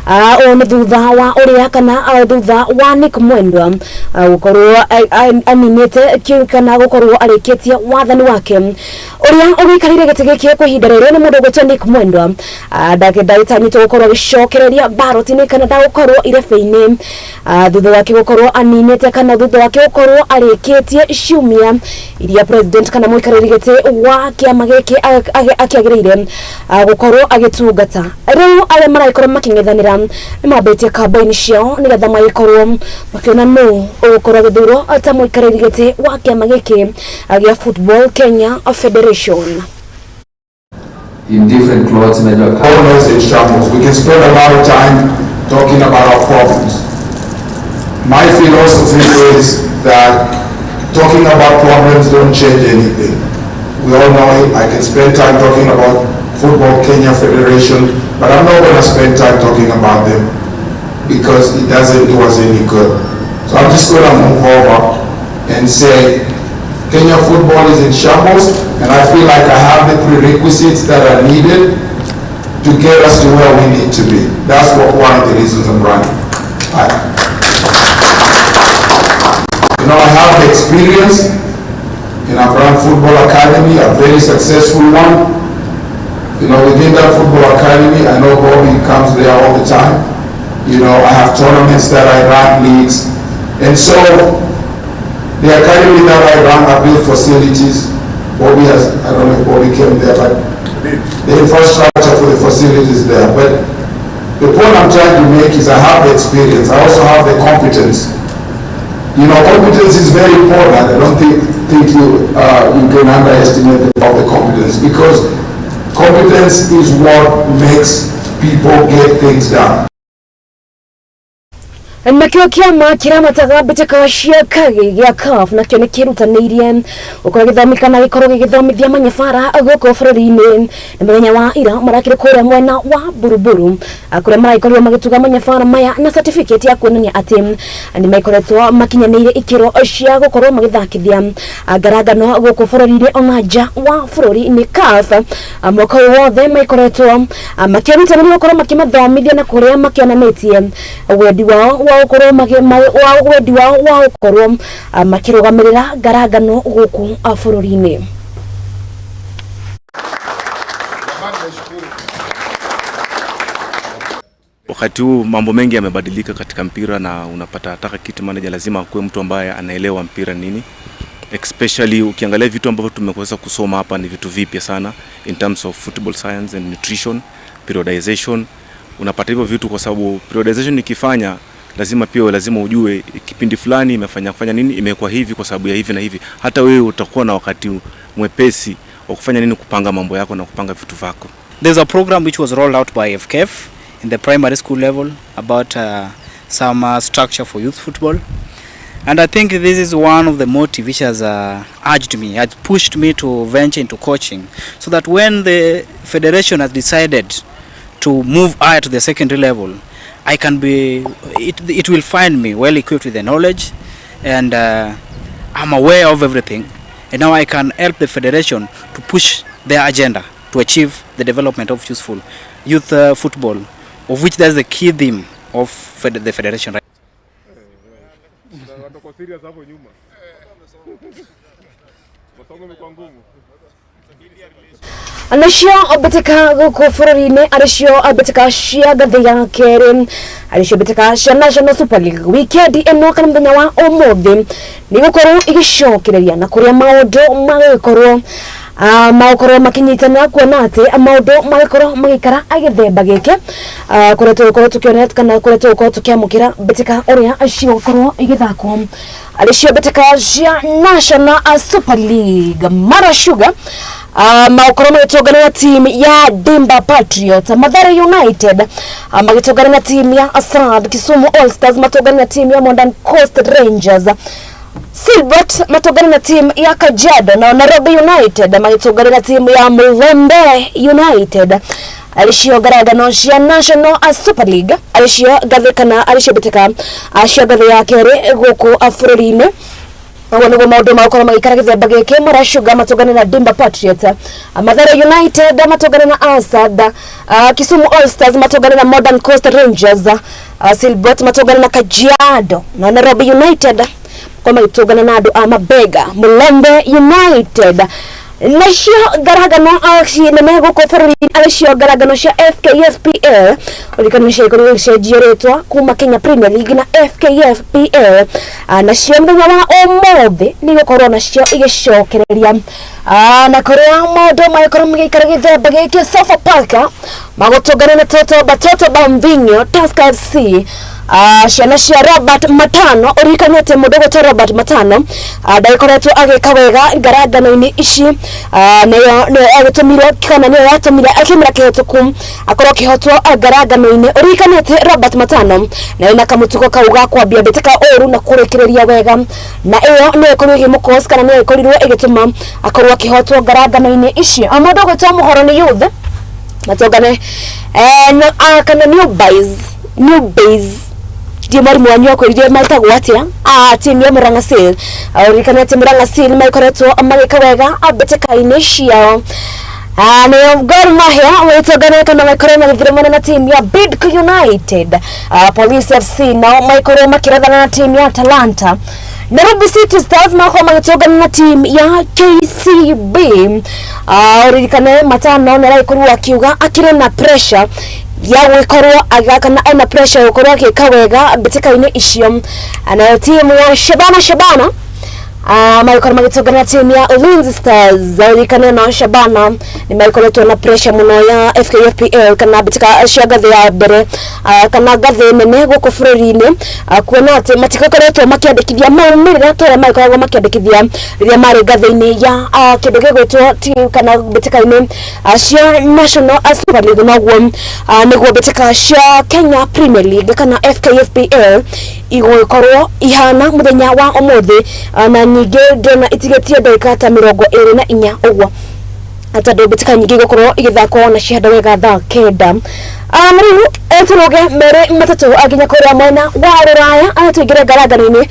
ũũ nĩ thutha wa ũrĩa kana thutha wa Nick Mwendwa gũkorwo aninĩte kĩu kana gũkorwo arĩkĩtie wathani wake. Ũrĩa ũgĩikarĩire gĩtĩ gĩkĩ kwa ihinda rĩrĩ nĩ mũndũ ũgwĩtwo Nick Mwendwa, ndagĩtanyĩtwo gũkorwo agĩcokereria baroti-inĩ kana ndagũkorwo irebe-inĩ thutha wake gũkorwo aninĩte kana thutha wake gũkorwo arĩkĩtie ciumia iria president kana mũikarĩri gĩtĩ wa kĩama gĩkĩ akĩagĩrĩire gũkorwo agĩtungata. Rĩu arĩa maragĩkorwo makĩng'ethanĩra nĩ mambĩtie kambaini ciao nĩgetha magĩkorwo makĩona nũ ũgũkorwo agĩthurwo ta mũikarĩri gĩtĩ wa kĩama gĩkĩ gĩa Football Kenya Federation. In different clothes, najua Always in shambles. We can spend a lot of time talking about our problems. My philosophy is that talking about problems don't change anything. We all know it. I can spend time talking about Football Kenya Federation, but I'm not going to spend time talking about them because it doesn't do us any good. So I'm just going to move over and say Kenya football is in shambles, and I feel like I have the prerequisites that are needed to get us to where we need to be. That's one of the reasons I'm running. I have the experience in I've run football academy, a very successful one. Within that football academy, I know Bobby comes there all the time. I have tournaments that I run, leagues. And so, the academy that I run, I built facilities. Bobby has, I don't know if Bobby came there, but the infrastructure for the facilities there. But the point I'm trying to make is I have the experience. I also have the competence. Competence is very important. I don't think you can underestimate the power of the competence, because competence is what makes people get things done. Nakĩo kĩama kĩramataga mbĩtĩka cia kagi gĩa CAF nakĩo nĩ kĩrutanĩirie gũkorwo gĩthomithia gĩkorwo gĩgĩthomithia manyabara gũkũ bũrũri-inĩ. Nĩ mũthenya wa ira marakĩrĩ kũrĩa mwena wa Buruburu kũrĩa maragĩkorirwo magĩtuga manyabara maya na certificate ya kuonania atĩ nĩ makoretwo makinyanĩire ikĩro cia gũkorwo magĩthakithia ngarangano gũkũ bũrũri-inĩ ona nja wa bũrũri. Nĩ CAF mwaka ũyũ wothe makoretwo makĩrutanĩria gũkorwo makĩmathomithia na kũrĩa makĩonanĩtie wendi wao wa wendi wao wa gũkorwo makĩrũgamĩrĩra ngarangano gũkũ bũrũri-inĩ. Wakati huu mambo mengi yamebadilika katika mpira, na unapata hata kit manager lazima akuwe mtu ambaye anaelewa mpira nini. Especially ukiangalia vitu ambavyo tumeweza kusoma hapa ni vitu vipya sana in terms of football science and nutrition, periodization. Unapata hivyo vitu kwa sababu periodization ikifanya lazima pia lazima ujue kipindi fulani imefanya kufanya nini, imekuwa hivi kwa sababu ya hivi na hivi. Hata wewe utakuwa na wakati mwepesi wa kufanya nini, kupanga mambo yako na kupanga vitu vako. There's a program which was rolled out by FKF in the primary school level about some structure for youth football. And I think this is one of the motive which has urged me, has pushed me to venture into coaching, so that when the federation has decided to move higher to the secondary level, I can be, it will find me well equipped with the knowledge, and I'm aware of everything, and now I can help the federation to push their agenda to achieve the development of useful youth football, of which that's the key theme of the federation. Right? Anacio mbĩtĩka gũkũ bũrũri-inĩ arĩcio mbĩtĩka cia ngathĩ ya kerĩ arĩcio mbĩtĩka cia National Super League weekend ĩno kana mũthenya wa ũmũthĩ nĩ gũkorwo igĩcokereria na kũrĩa maũndũ magũgĩkorwo Magũkorwo makĩnyitanĩra kuona atĩ maũndũ magĩkorwo magĩikara agĩthemba gĩkĩ, kũrĩa tũgũkorwo tũkĩona kana kũrĩa tũgũkorwo tũkĩamũkĩra mbĩtĩka ũrĩa cigũkorwo igĩthakwo arĩ cio mbĩtĩka cia National Super League. Mara Sugar magũkorwo magĩtũngana na team ya Dimba Patriot, Mathare United magĩtũngana na team ya Asad, Kisumu All Stars matũngana na team ya Modern Coast Rangers, Silbert matũngana na team ya Kajiado, na Nairobi United magĩtũngana na team ya Mulembe United, arĩ cio ngarangano cia National Super League, arĩ cio ngathĩ kana arĩ cio mbĩtĩka cia ngathĩ ya kerĩ gũkũ bũrũri-inĩ. Ũguo nĩguo maũndũ magũkorwo magĩikara gĩthemba gĩkĩ. Mara Sugar matũngane na Dimba Patriot, Mathare United matũngane na Asad, Kisumu All Stars matũngane na Modern Coast Rangers, Silbert matũngane na Kajiado, na Nairobi United kwa magĩtũngana na andũ a Mabega Mulembe United. Nacio ngarangano nene gũkũ bũrũri-inĩ arĩ cio ngarangano cia FKFPL, ũririkano nĩ ciagĩkorirwo igĩcenjio rĩtwa kuma Kenya Premier League na FKFPL. Nacio mũthenya wa ũmũthĩ nĩ igũkorwo nacio igĩcokereria, na kũrĩa maũndũ magĩkorwo magĩikara gĩthemba gĩkĩ, Sofapaka magũtũngana na Toto Batoto Bambinyo Tusker FC, ciana cia Robert Matano. Ũririkane atĩ mũndũ ũgwĩtwo Robert Matano ndagĩkoretwo agĩka wega ngarangano-inĩ ici, nayo nĩyo agĩtũmire kana nĩyo yatũmire akĩmera kĩhĩtũku akorwo akĩhotwo ngarangano-inĩ. Ũririkane atĩ Robert Matano nayo na kamũtugo kau ga kwambia mbĩtĩka ũru na kũrĩkĩrĩria wega, na ĩyo nĩyo ĩkorirwo ĩgĩmũkos kana nĩyo ĩkorirwo ĩgĩtũma akorwo akĩhotwo ngarangano-inĩ ici. Mũndũ ũgwĩtwo Mũhoroni Youth matũngane na, kana New Base, New Base, ndiĩ mwarimũ wanyu akwĩrire metagwo atĩa, timu ya Murang'a Seal. Ũririkane atĩ Murang'a Seal makoretwo magĩka wega mbĩtĩka-inĩ ciao. Nayo Gor Mahia magĩtũngana kana makorwo magĩthirĩmana na timu ya Bidco United. Police FC nao makorwo makĩrethana na timu ya Talanta. Nairobi City Stars makorwo magĩtũngana na timu ya KCB. Ũririkane Matano nĩ aragĩkorirwo akiuga akĩrĩ na pressure ya gũgĩkorwo kana ena pressure ya gũkorwo agĩka wega mbĩtĩka-inĩ icio. Nayo timu ya Shabana Shabana magĩkorwo magĩtũngana na timu ya Ulinzi Stars. Ũririkane nao Shabana nĩ magĩkoretwo na pressure mũno ya FKFPL kana mbĩtĩka cia ngathĩ ya mbere, kana ngathĩ nene gũkũ bũrũri-inĩ, kuona atĩ matigokoretwo makĩandĩkithia maumĩrĩra ta ũrĩa magĩkoragwo makĩandĩkithia rĩrĩa marĩ ngathĩ-inĩ ya kĩndũ gĩgwĩtwo kana mbĩtĩka-inĩ cia National Super League. Noguo nĩguo mbĩtĩka cia Kenya Premier League kana FKFPL igũgĩkorwo ihana mũthenya wa ũmũthĩ, na ningĩ ndĩrona itigĩtie ndagĩka ta 24 ũguo, tondũ mbĩtĩka nyingĩ igũkorwo igĩthakwo na cihanda wega thaa 9. Na rĩu tũrũge merĩ matatũ nginya kũrĩa mwena wa rũraya, tũingĩre ngarangano-inĩ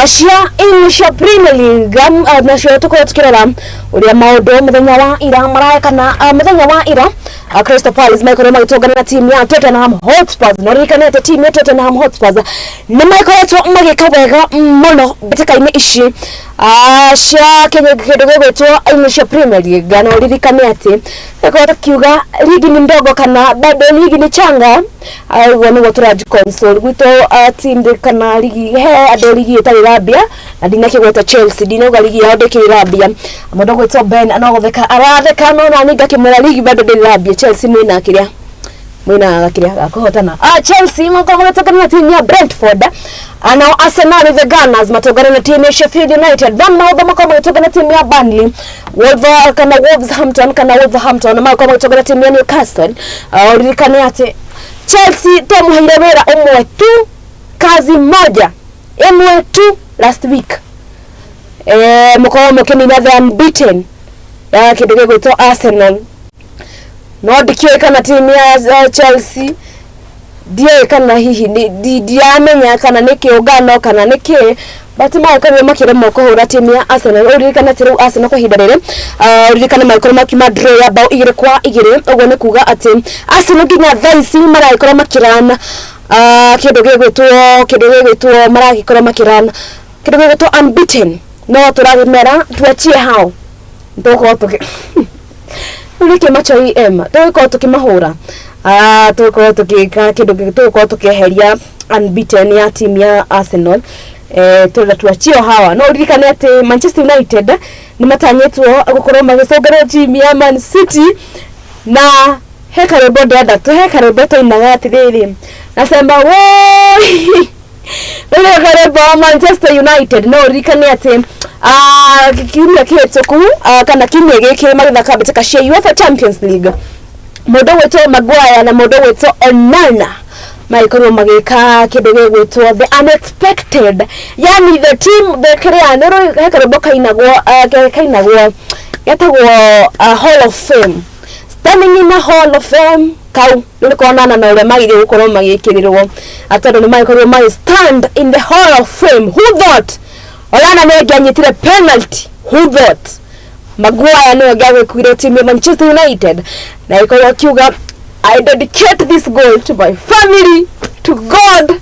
cia English Premier League, nacio tũkorwo tũkĩrora ũrĩa maũndũ mũthenya wa ira maraya kana mũthenya wa ira, Crystal Palace makorwo magĩtũngana na timu ya Tottenham Hotspurs. Na ũririkane atĩ timu ya Tottenham Hotspurs nĩ makoretwo magĩka wega mũno mbĩtĩka-inĩ ici cia kĩndũ gĩgwĩtwo English Premier League. Na ũririkane atĩ gĩkorwo tũkiuga ligi ni ndogo kana bado ligi ni changa, ũguo nĩguo tũraji console gwitũ, team kana ligi he andũ ligi ĩtarĩ rambia, na ndinakĩgweta Chelsea, ndinauga ligi yao ndĩkĩrĩ rambia. Mũndũ ũgwĩtwo Ben no gũtheka aratheka, no nani ngakĩmwĩra ligi bado ndĩrĩ rambia. Chelsea mwĩna kĩrĩa mwĩna kĩrĩa gakũhotana. Chelsea makorwo magĩtũngana na timu ya Brentford. Nao Arsenal the Gunners matũngana na timu ya Sheffield United. Bournemouth makorwo magĩtũngana na timu ya Burnley. Wolves kana Wolverhampton kana Wolverhampton makorwo magĩtũngana na timu ya Newcastle. Ũririkane atĩ Chelsea twamũheire wĩra ũmwe tu, kazi moja ĩmwe tu last week, mũkorwo mũkĩnina the unbeaten ya kĩndũ gĩgwĩtwo Arsenal. No ndikĩũĩ kana timu ya Chelsea, ndiũĩ kana hihi ndiramenya kana nĩ kĩũngano kana nĩ kĩ, but magĩkorirwo makĩremwo kũhũra timu ya Arsenal. Ũririkane atĩ rĩu Arsenal kwa ihinda rĩrĩ, ũririkane magĩkorwo makiuma draw ya bao 2-2. Ũguo nĩ kuga atĩ Arsenal nginya thaa ici maragĩkorwo makĩrana kĩndũ gĩgwĩtwo kĩndũ gĩgwĩtwo maragĩkorwo makĩrana kĩndũ gĩgwĩtwo unbeaten. No tũragĩmera tuachie hao, tũgũkorwo tũkĩ rĩu macho em tũgũkorwo tũkĩmahũra, tũgũkorwo tũgĩka kĩndũ, tũgũkorwo tũkĩeheria unbeaten ya timu ya Arsenal. Tũrenda tuachio hawa. No ũririkane atĩ Manchester United nĩ matanyĩtwo gũkorwo magĩcũngĩrĩria timu ya Man City, na he karwĩmbo ndĩrenda, he karwĩmbo tũinaga atĩrĩrĩ, nasema woi, rĩrĩ karwĩmbo wa Manchester United. No ũririkane atĩ kiumia kĩhĩtũku kana kiumia gĩkĩ magĩthaka mbĩtĩka cia UEFA Champions League, mũndũ gwĩtwo Maguire na mũndũ gwĩtwo Onana magĩkorwo magĩka kĩndũ gĩgwĩtwo the unexpected, yani the team, the kĩrĩa nĩ he karwĩmbo kainagwo, kainagwo getagwo Hall of Fame, standing in a Hall of Fame. Kau rĩu nĩ konana na ũrĩa magĩrĩirwo gũkorwo magĩkĩrĩrwo, tondũ nĩ magĩkorwo magĩ stand in the Hall of Fame. Who thought Onana nĩ angĩanyitire penalty? Who thought Maguire nĩwe angĩagĩkuire timu ya Manchester United? Na ĩkorwo akiuga, "I dedicate this goal to my family, to God."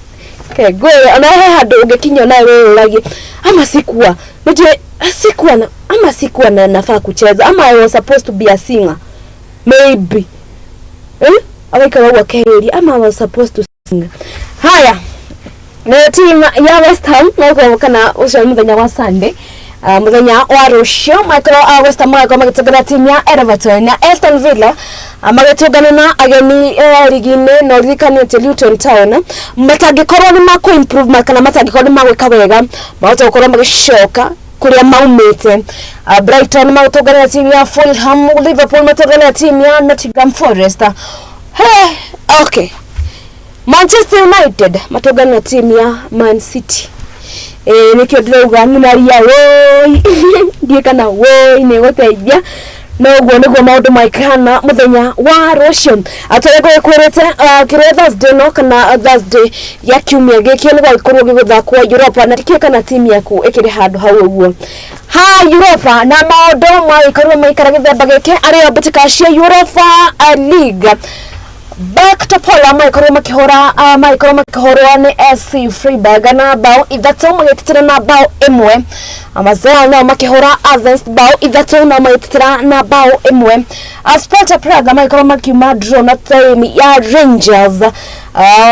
Kengwĩre ona he handũ ũngĩkinya nawe wĩyũragie, ama sikuwa nĩnjũĩ sikuwa na ama sikuwa na nafaa kucheza, ama I was supposed to be a singer maybe, eh? Agaikara ũguo akeyũria, ama I was supposed to sing. Haya, nayo team ya West Ham no kana ũcio nĩ mũthenya wa Sunday, mũthenya wa rũciũ makorwo West Ham magakorwo magĩtũngana team ya Everton, na Aston Villa magĩtũngana na ageni rigi-inĩ. Na ũririkane atĩ Luton Town matangĩkorwo nĩ makũ improve kana matangĩkorwo nĩ magwĩka wega, mahota gũkorwo magĩcoka kũrĩa maumĩte. Brighton magĩtũngana na team ya Fulham, Liverpool matũngana na team ya Nottingham Forest. Hey, okay, Manchester United matũngana na team ya Man City. Ĩĩ, nĩkĩo ndĩrauga ng'unaria woi, ndiĩ kana woi nĩ gũteithia, no ũguo nĩguo maũndũ maikana mũthenya wa rũciũ. Atũrĩa ngũgĩkwĩrĩte, kĩrĩa Thursday no kana Thursday ya kiumia gĩkĩ nĩ gwagĩkorwo gĩgũthakwo Europa, na tikĩũĩ kana timu yaku ĩkĩrĩ handũ hau ũguo ha Europa, na maũndũ magĩkorwo maikara gĩthemba gĩkĩ arĩo mbĩtĩka cia Europa League. Back to Pola magĩkorwo makĩhũra, magĩkorwo makĩhũrwo nĩ SC Freiburg na bao 3, magĩtetera na bao 1. Marseille nao makĩhũra Athens bao 3, nao magĩtetera na bao 1. Sparta Prague magĩkorwo makiuma draw na team ya Rangers,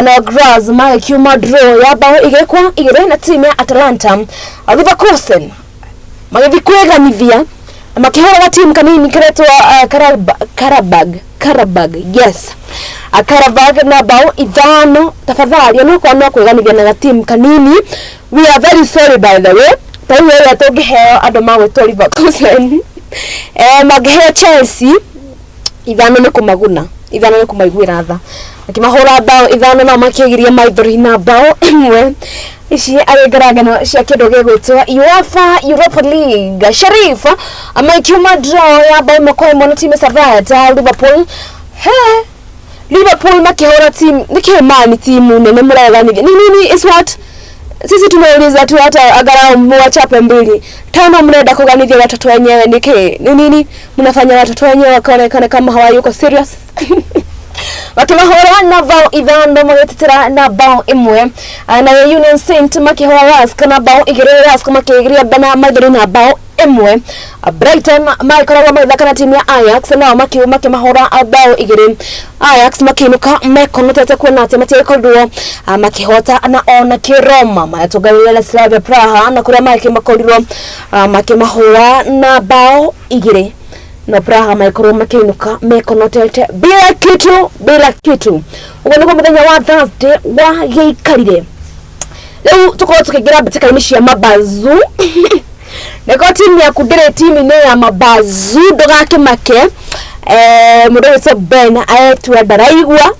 na Graz magĩkiuma draw ya bao 2-2 na team ya Atalanta. Leverkusen magĩthiĩ kwĩganithia na makĩhũra gatimu kanini karetwo Karabag, Karabag, yes, Karabag na bao 5. Tafadhali, onokorwo no kwĩganithia na gatimu kanini, we are very sorry. By the way, ta rĩu ĩrĩa tũngĩheo andũ magwĩtwo Leverkusen, mangĩheo Chelsea 5 nĩ kũmaguna, 5 nĩ kũmaiguĩra tha. Makĩmahũra bao 5, nao makĩgiria maithori na bao 1. Ici arĩ ngarangano cia kĩndũ gĩgwĩtwo UEFA Europa League. Sheriff makiuma draw ya bao 1-1 na timu ya Servette. Liverpool, he, Liverpool makĩhũra team nĩkĩ mani timu nene mũreganithia ni nini? Is what sisi tumeuliza tu, hata angalau muwachape 2-5, mnaenda kuganithia watoto wenyewe niki? Ni nini mnafanya watoto wenyewe wakaonekana kama hawayuko serious? Makĩmahũra na bao 5, magĩtetera na bao 1. Nayo Union Saint makĩhũra Lask na bao 2, Lask makĩgiria na maithori na bao 1. Brighton magĩkoragwo magĩthaka na timu ya Ajax, nao makĩmahũra bao 2. Ajax makĩinũka mekonotete kuona atĩ matiagĩkorirwo makĩhota. Na ona kĩroma magĩtũnganĩra na Slavia Praha, na kũrĩa makorirwo makĩmahũra na bao 2, na Praha magĩkorwo makĩinũka mekonotete bila kitu, bila kitu. Ũguo nĩguo mũthenya wa Thursday wagĩikarire. Rĩu tũkorwo tũkĩingĩra mbĩtĩka-inĩ cia mabazu. Nĩko timu yaku ndĩrĩ timu-inĩ ya mabazu, ndũgakĩmake. Mũndũ ũgwĩtwo Ben aretua ndaraigua,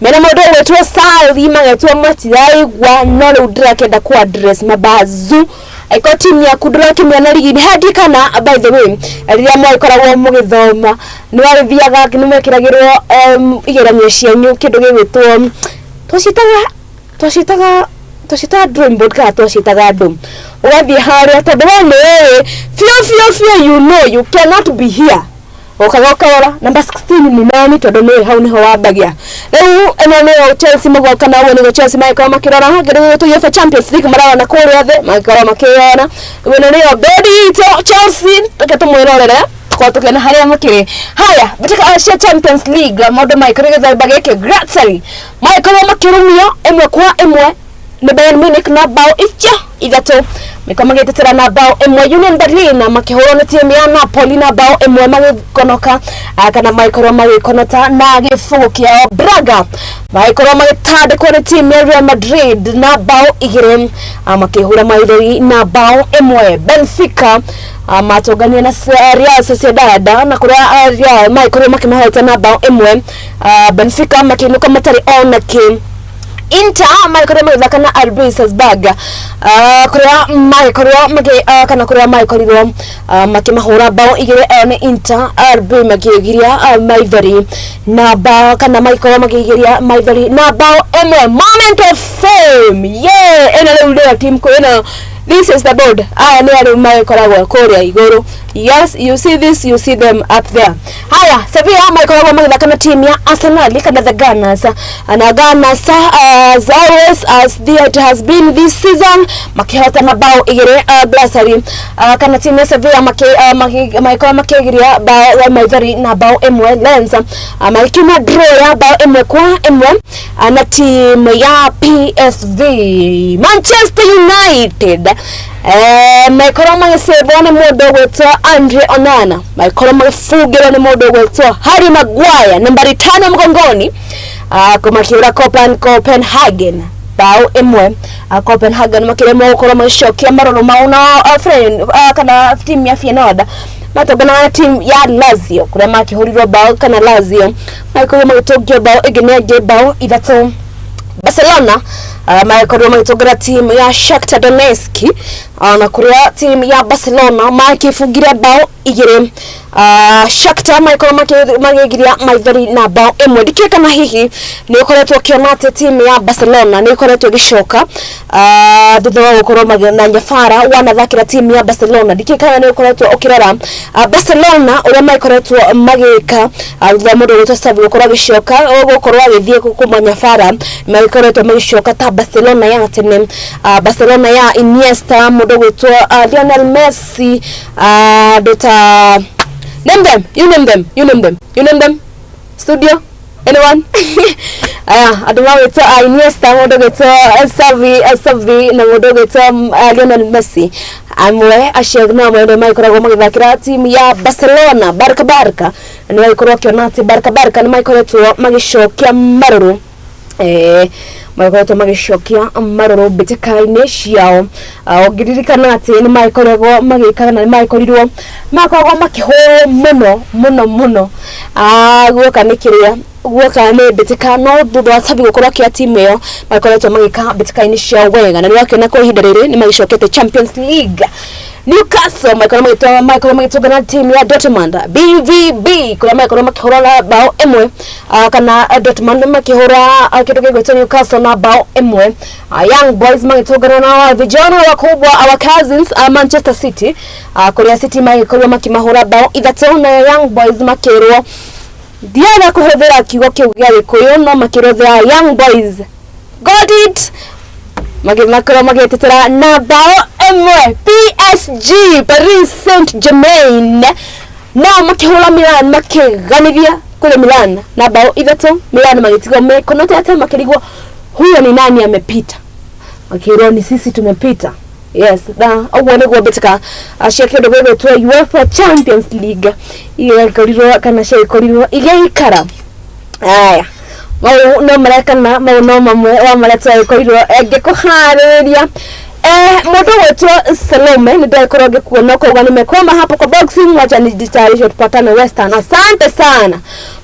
mena mũndũ ũgwĩtwo Sally magetwo matiraigua, no rĩu ndĩrakĩenda ku address mabazu. Aiko timu yaku ndũrakĩmĩona rigi hendi kana, by the way, rĩrĩa mwagĩkoragwo mũgĩthoma nĩ wagĩthiaga nĩ mwekĩragĩrwo igeranio cianyu kĩndũ gĩgwĩtwo twacitaga drawing board kana twacitaga andũ, ũgathiĩ harĩa tondũ we nĩ ũĩ biũ biũ biũ, you know you cannot be here, ũkaga ũkarora namba 16 nĩ nani, tondũ nĩ hau nĩho wambagia. Rĩu ĩno nĩyo Chelsea mũgwa kana ũguo nĩguo Chelsea magĩkorwo makĩrora kĩndũ gĩgwĩtwo UEFA Champions League, mararora na kũrĩa thĩ magĩkorwo makĩyona. Rĩu ĩno nĩyo bedi itũ Chelsea, reke tũmwĩrorere tũkorwo tũkĩona harĩa makĩrĩ. Haya, mbĩtĩka cia Champions League, maũndũ magĩkorwo gĩthemba gĩkĩ, Galatasaray magĩkorwo makĩrumio 1-1. Nĩ Bayern Munich na bao icio ithatũ, mĩkorwo magĩtetera na bao ĩmwe. Union Berlin makĩhũrwo nĩ timu ya Napoli na bao ĩmwe, magĩkonoka kana magĩkorwo magĩkonota na gĩbũgũ kĩao. Braga magĩkorwo magĩtandĩkwo nĩ timu ya Real Madrid na bao igĩrĩ, makĩhũra maithori na bao ĩmwe. Benfica matũngania na Real Sociedad, na kũrĩa Real magĩkorwo makĩmahota na bao ĩmwe, Benfica makĩinũka matarĩ ona kĩ. Inter magĩkorwo magĩthaka na RB Salzburg, kũrĩa magĩkorwo magĩ kana kũrĩa magĩkorirwo makĩmahũra bao igĩrĩ ĩyo nĩ Inter. RB makĩgiria maithori na bao, kana magĩkorwo makĩgiria maithori na bao ĩmwe. Moment of fame, yeah, ĩno rĩu nĩyo team ĩno. This is the board. Aya nĩ arĩa magĩkoragwo kũrĩa igũrũ. Yes, you see this, you see them up there. Haya, Sevilla magĩkoragwo magĩthaka na team ya Arsenal kana the Gunners, na Gunners, as always, as the it has been this season, makĩhota na bao igĩrĩ. Glasary kana team ya Sevilla magĩkorwo makĩgiria bao ya maithori na bao ĩmwe. Lens magĩkiuma draw ya bao 1-1 na team ya PSV. Manchester United magĩkorwo magĩcĩvwo nĩ mũndũ ũgwĩtwo Andre Onana, magĩkorwo magĩbungĩrwo nĩ mũndũ ũgwĩtwo Harry Maguire, nambari 5 mgongoni, kũmakĩũra Copenhagen bao ĩmwe. Copenhagen makĩremwo gũkorwo magĩcokia marũrũ mau na friend, kana timu ya Feyenoord matongana na timu ya Lazio, kũrĩa makĩhũrirwo bao, kana Lazio magĩkorwo magĩtũngio bao ĩngĩ nĩ ĩngĩ, bao ithatũ. Barcelona magĩkorirwo magĩtũngana timu ya Shakhtar Donetsk, na kũrĩa timu ya Barcelona makĩbungire bao igĩrĩ, Shakhtar magĩkorwo magĩgiria maithori na bao ĩmwe. Ndikĩũĩ kana hihi nĩ ũkoretwo ũkĩona atĩ timu ya Barcelona nĩ ĩkoretwo ĩgĩcoka thutha wa gũkorwo na nyabara wanathakĩra timu ya Barcelona. Ndikĩũĩ kana nĩ ũkoretwo ũkĩrora Barcelona ũrĩa magĩkoretwo magĩka thutha wa mũndũ ũgwĩtwo Xavi gũkorwo agĩcoka, gũkorwo agĩthiĩ kuma nyabara, magĩkoretwo magĩcoka ta Barcelona ya tene, Barcelona ya Iniesta, mũndũ ũgwĩtwo Lionel Messi, andũ ta, name them, you name them, you name them, you name them, studio, anyone? Aya, andũ magwĩtwo Iniesta, mũndũ ũgwĩtwo Xavi na mũndũ ũgwĩtwo Lionel Messi, amwe acio no amwe nĩ magĩkoragwo magĩthakĩra timu ya Barcelona, Barca. Barca nĩ magĩkorwo ũkĩona atĩ Barca nĩ magĩkoretwo magĩcokia marũrũ, magĩkoretwo magĩcokia marũrũ mbĩtĩka-inĩ ciao. Ũngĩririkana atĩ nĩ magĩkoragwo magĩka na nĩ magĩkorirwo makoragwo makĩhũrwo mũno mũno mũno, guoka nĩ kĩrĩa, guoka nĩ mbĩtĩka, no thutha wa Xavi gũkorwo akĩoya timu ĩyo, magĩkoretwo magĩka mbĩtĩka-inĩ ciao wega, na nĩ wakĩona kwa ihinda rĩrĩ nĩ magĩcokete Champions League. Newcastle magĩkorwo magĩtũngana timu ya Dortmund, BVB, kũrĩa magĩkorwo makĩhũra na bao ĩmwe, kana Dortmund makĩhũra kĩndũ gĩgwĩtwo Newcastle na bao ĩmwe. Young Boys magĩtũngana na vijana wakubwa, our cousins, Manchester City, kũrĩa City magĩkorwo makĩmahũra bao ithatũ, na Young Boys makĩrwo, ndienda kũhũthĩra kiugo kĩu gĩa Gĩkũyũ, no makĩrwo they are young boys, got it, makorwo magĩtetera na bao ĩmwe. PSG, Paris Saint Germain, nao makĩhũra Milan, makĩganithia kũrĩ Milan na bao ithatũ. Milan magĩtigwo mekonotete, makĩrigwo huyo ni nani amepita, makĩrwo ni sisi tumepita. Yes, na ũguo nĩguo mbĩtĩka cia kĩndũ gĩgwĩtwo UEFA Champions League igĩkorirwo kana ciagĩkorirwo igĩikara. Aya, mau no marĩa kana mau no mamwe wa marĩa twagĩkorirwo ngĩkũharĩrĩria. Mũndũ gwĩtwo Salome, nĩ ndagĩkorwo ngĩkuona ũkauga nimekwama hapo kwa boxing, wacha nijitayarishe tupatane Western. Asante sana.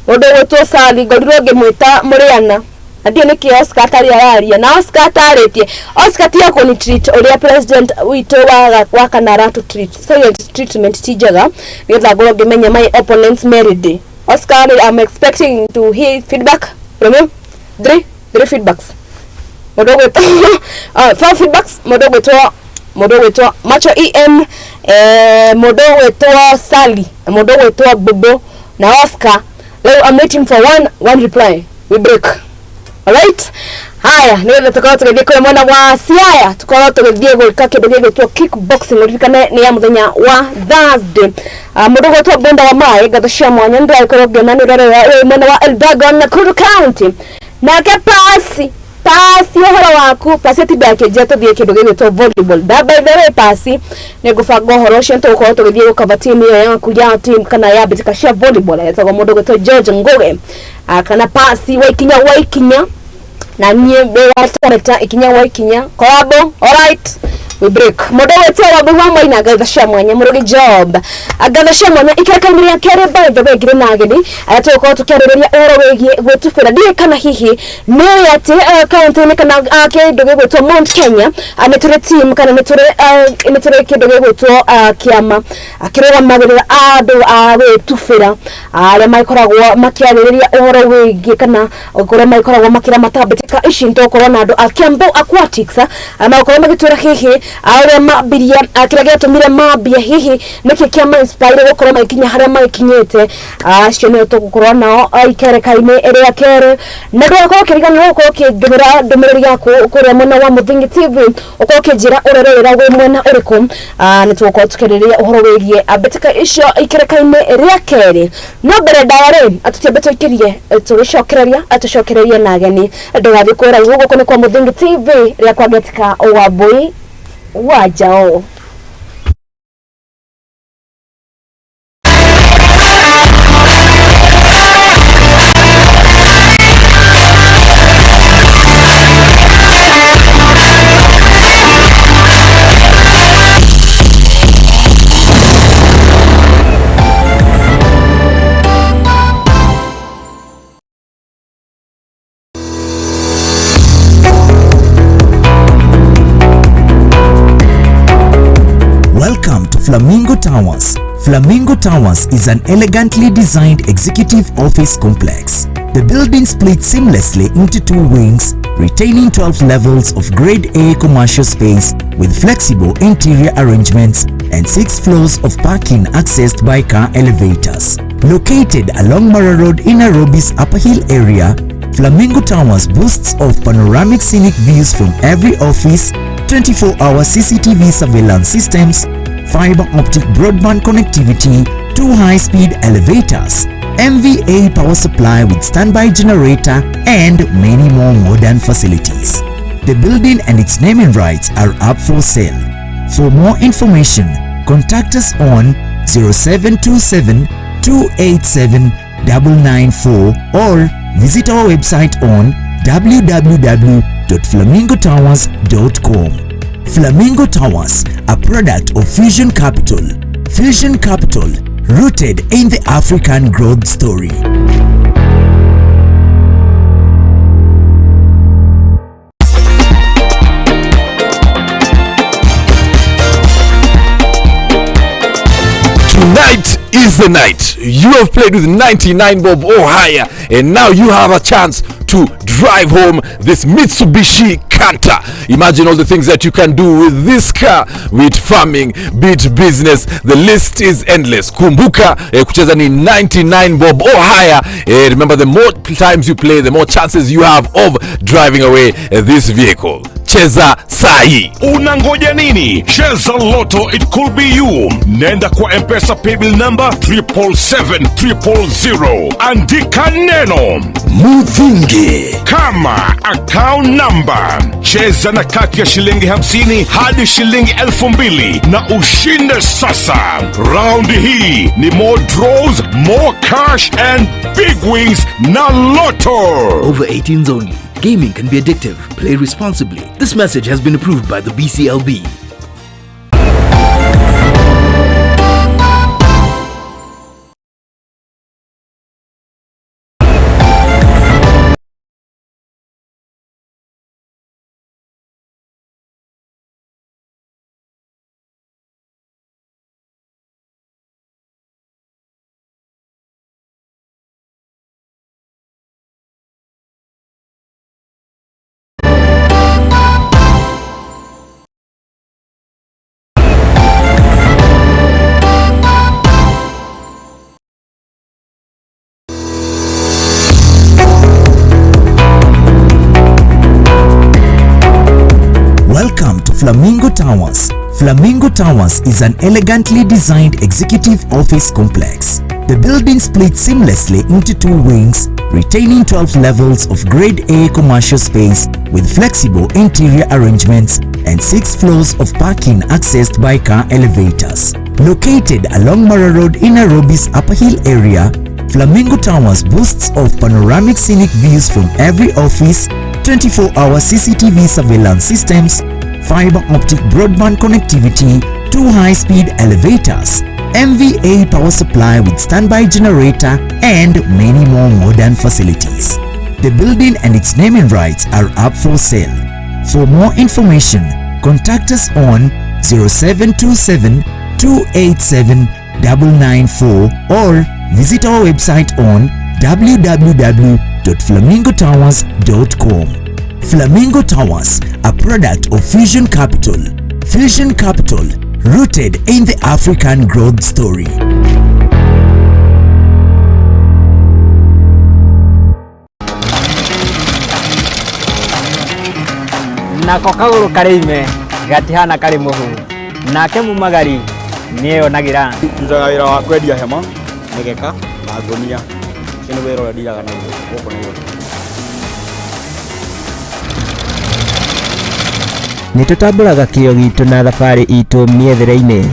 Mũndũ gwĩtwo Sally, ngorirwo ngĩmwĩta Mũrĩana na ndiũ nĩkĩ Oscar atarĩ araria na Oscar atarĩtie. Oscar tiga kũni treat ũrĩa president witũ wa kana aratũ treat. Silent treatment ti njega, nĩgetha ngorwo ngĩmenya my opponents merĩndĩ. Oscar, I'm expecting to hear feedback from you. Three feedbacks. Mũndũ ũgwĩtwo, four feedbacks. Mũndũ ũgwĩtwo Macho em, mũndũ ũgwĩtwo Sally, mũndũ ũgwĩtwo Bobo na Oscar. Rĩu I'm waiting for one reply. We break. Alright? Haya, nĩgetha tũkorwo tũgĩthiĩ kũrĩa mwena wa Siaya, tũkorwo tũgĩthiĩ gwĩka kĩndũ gĩgwĩtwo kickboxing, ũririkane nĩ ya mũthenya wa Thursday. Mũndũ ũgwĩtwo Bunda wa Maĩ, ngatho cia mwanya, nĩndĩragĩkorwo ngĩona nĩ ũrarora wĩ mwena wa Elbagon, Nakuru County. Nake Pasi Pasi ũhoro waku Pasi atinda akĩnjia tũthiĩ kĩndũ gĩgwĩtwo volleyball. Da by the way Pasi nĩ ngũbanga ũhoro ũcio tũgũkorwo tũgĩthiĩ gũkava team ĩyo yaku ya team kana ya mbĩtĩka cia volleyball etagwo mũndũ ũgwĩtwo George Ngugi kana Pasi wa ikinya wa ikinya na niĩ ndĩratarĩta ikinya wa ikinya collabo. Alright, we break. Mũndũ wĩtwo Wambui wa Maina, ngatho cia mwanya mũrũgi job, ngatho cia mwanya ikereka-inĩ rĩa kerĩ. By the way, ngĩrĩ na ageni arĩa tũgũkorwo tũkĩarĩrĩria ũhoro wĩgiĩ gwĩtubĩra. Ndiũĩ kana hihi nĩũĩ atĩ kaunti-inĩ kana kĩndũ gĩgwĩtwo Mount Kenya nĩ tũrĩ team kana nĩ tũrĩ kĩndũ gĩgwĩtwo kĩama kĩrũgamagĩrĩra andũ a gwĩtubĩra arĩa magĩkoragwo makĩarĩrĩria ũhoro wĩgiĩ kana kũrĩa magĩkoragwo makĩramata mbĩtĩka ici. Nĩtũgũkorwo na andũ a Kiambu Aquatics magũkorwo magĩtwĩra hihi ũrĩa mambirie, kĩrĩa gĩatũmire mambie, hihi nĩkĩ kĩa inspire gũkorwo magĩkinya harĩa magĩkinyĩte. Acio nĩo tũgũkorwo nao ikereka-inĩ rĩa kerĩ, na ndũgakorwo ũkĩriganĩrwo gũkorwo ũkĩndũmĩra ndũmĩrĩri yaku kũrĩa mwena wa Mũthingi TV, ũkorwo ũkĩnjĩra ũrerorera wĩ mwena ũrĩkũ. Nĩ tũgũkorwo tũkĩarĩrĩria ũhoro wĩgiĩ mbĩtĩka icio ikereka-inĩ rĩa kerĩ. No mbere ndaya rĩ, tũtiambe tũikĩrie tũgĩcokereria tũcokererie na ageni. Ndũgathiĩ kũraihu, gũkũ nĩ kwa Mũthingi TV rĩa kwa Getika Wambui wa Njao. Welcome to Flamingo Towers. Flamingo Towers is an elegantly designed executive office complex. The building splits seamlessly into two wings, retaining 12 levels of Grade A commercial space with flexible interior arrangements and 6 floors of parking accessed by car elevators. Located along Mara Road in Nairobi's Upper Hill area, Flamingo Towers boasts of panoramic scenic views from every office, 24-hour CCTV surveillance systems, fiber optic broadband connectivity, two high-speed elevators, MVA power supply with standby generator, and many more modern facilities. The building and its naming rights are up for sale. For more information, contact us on 0727 287 994 or visit our website on www.flamingotowers.com. Flamingo Towers, a product of Fusion Capital. Fusion Capital, rooted in the African growth story. Tonight is the night. You have played with 99 bob or higher, and now you have a chance to drive home this Mitsubishi Canter. Imagine all the things that you can do with this car, be it farming, be it business, the list is endless. Kumbuka kucheza ni 99 bob or higher. Remember, the more times you play, the more chances you have of driving away this vehicle. Cheza sahi. Unangoja nini? Cheza Lotto, it could be you. Nenda kwa M-Pesa paybill number 777 000. Andika neno Muthingi kama account number. Cheza na kati ya shilingi 50 hadi shilingi 2,000 na ushinde sasa. Raundi hii ni more draws, more cash and big wins na Lotto. Over 18s only. Gaming can be addictive. Play responsibly. This message has been approved by the BCLB. Welcome to Flamingo Towers. Flamingo Towers is an elegantly designed executive office complex. The building splits seamlessly into two wings, retaining 12 levels of Grade A commercial space with flexible interior arrangements and 6 floors of parking accessed by car elevators. Located along Mara Road in Nairobi's Upper Hill area, Flamingo Towers boasts of panoramic scenic views from every office, 24-hour CCTV surveillance systems, fiber optic broadband connectivity, 2 high-speed elevators, MVA power supply with standby generator, and many more modern facilities. The building and its naming rights are up for sale. For more information, contact us on 0727 287 994 or visit our website on www.flamingotowers.com. Flamingo Towers, a product of Fusion Capital. Fusion Capital, rooted in the African growth story. Nako kagũrũ karĩ ime gatihana karĩ mũhu nake mumagari nĩeyonagĩra. Ndutaga wĩra wa kwendia hema, mĩgeka na ngũnia. Ũcio nĩ wĩra ũrĩa ndiraga naguo gũkũ Nairobi. Nĩ tũtambũraga kĩo gitũ na thabarĩ itũ mĩethere-inĩ.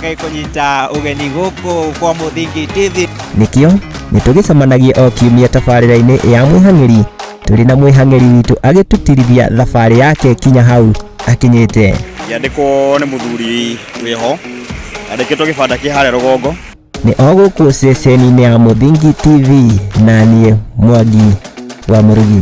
Ngai kũnyita ũgeni gũkũ kwa Mũthingi TV. Nĩkĩo nĩ tũgĩcemanagia o kiumia tabarĩra-inĩ ya mwĩhang'ĩri tũrĩ na mwĩhang'ĩri witũ agĩtũtirithia thabarĩ yake kinya hau akinyĩte. Ngĩandĩkwo nĩ mũthuri wĩho andĩkĩtwo gĩbanda kĩ harĩa rũgongo. Nĩ o gũkũ ceceni-inĩ ya Mũthingi TV na niĩ Mwangi wa Mũrugi.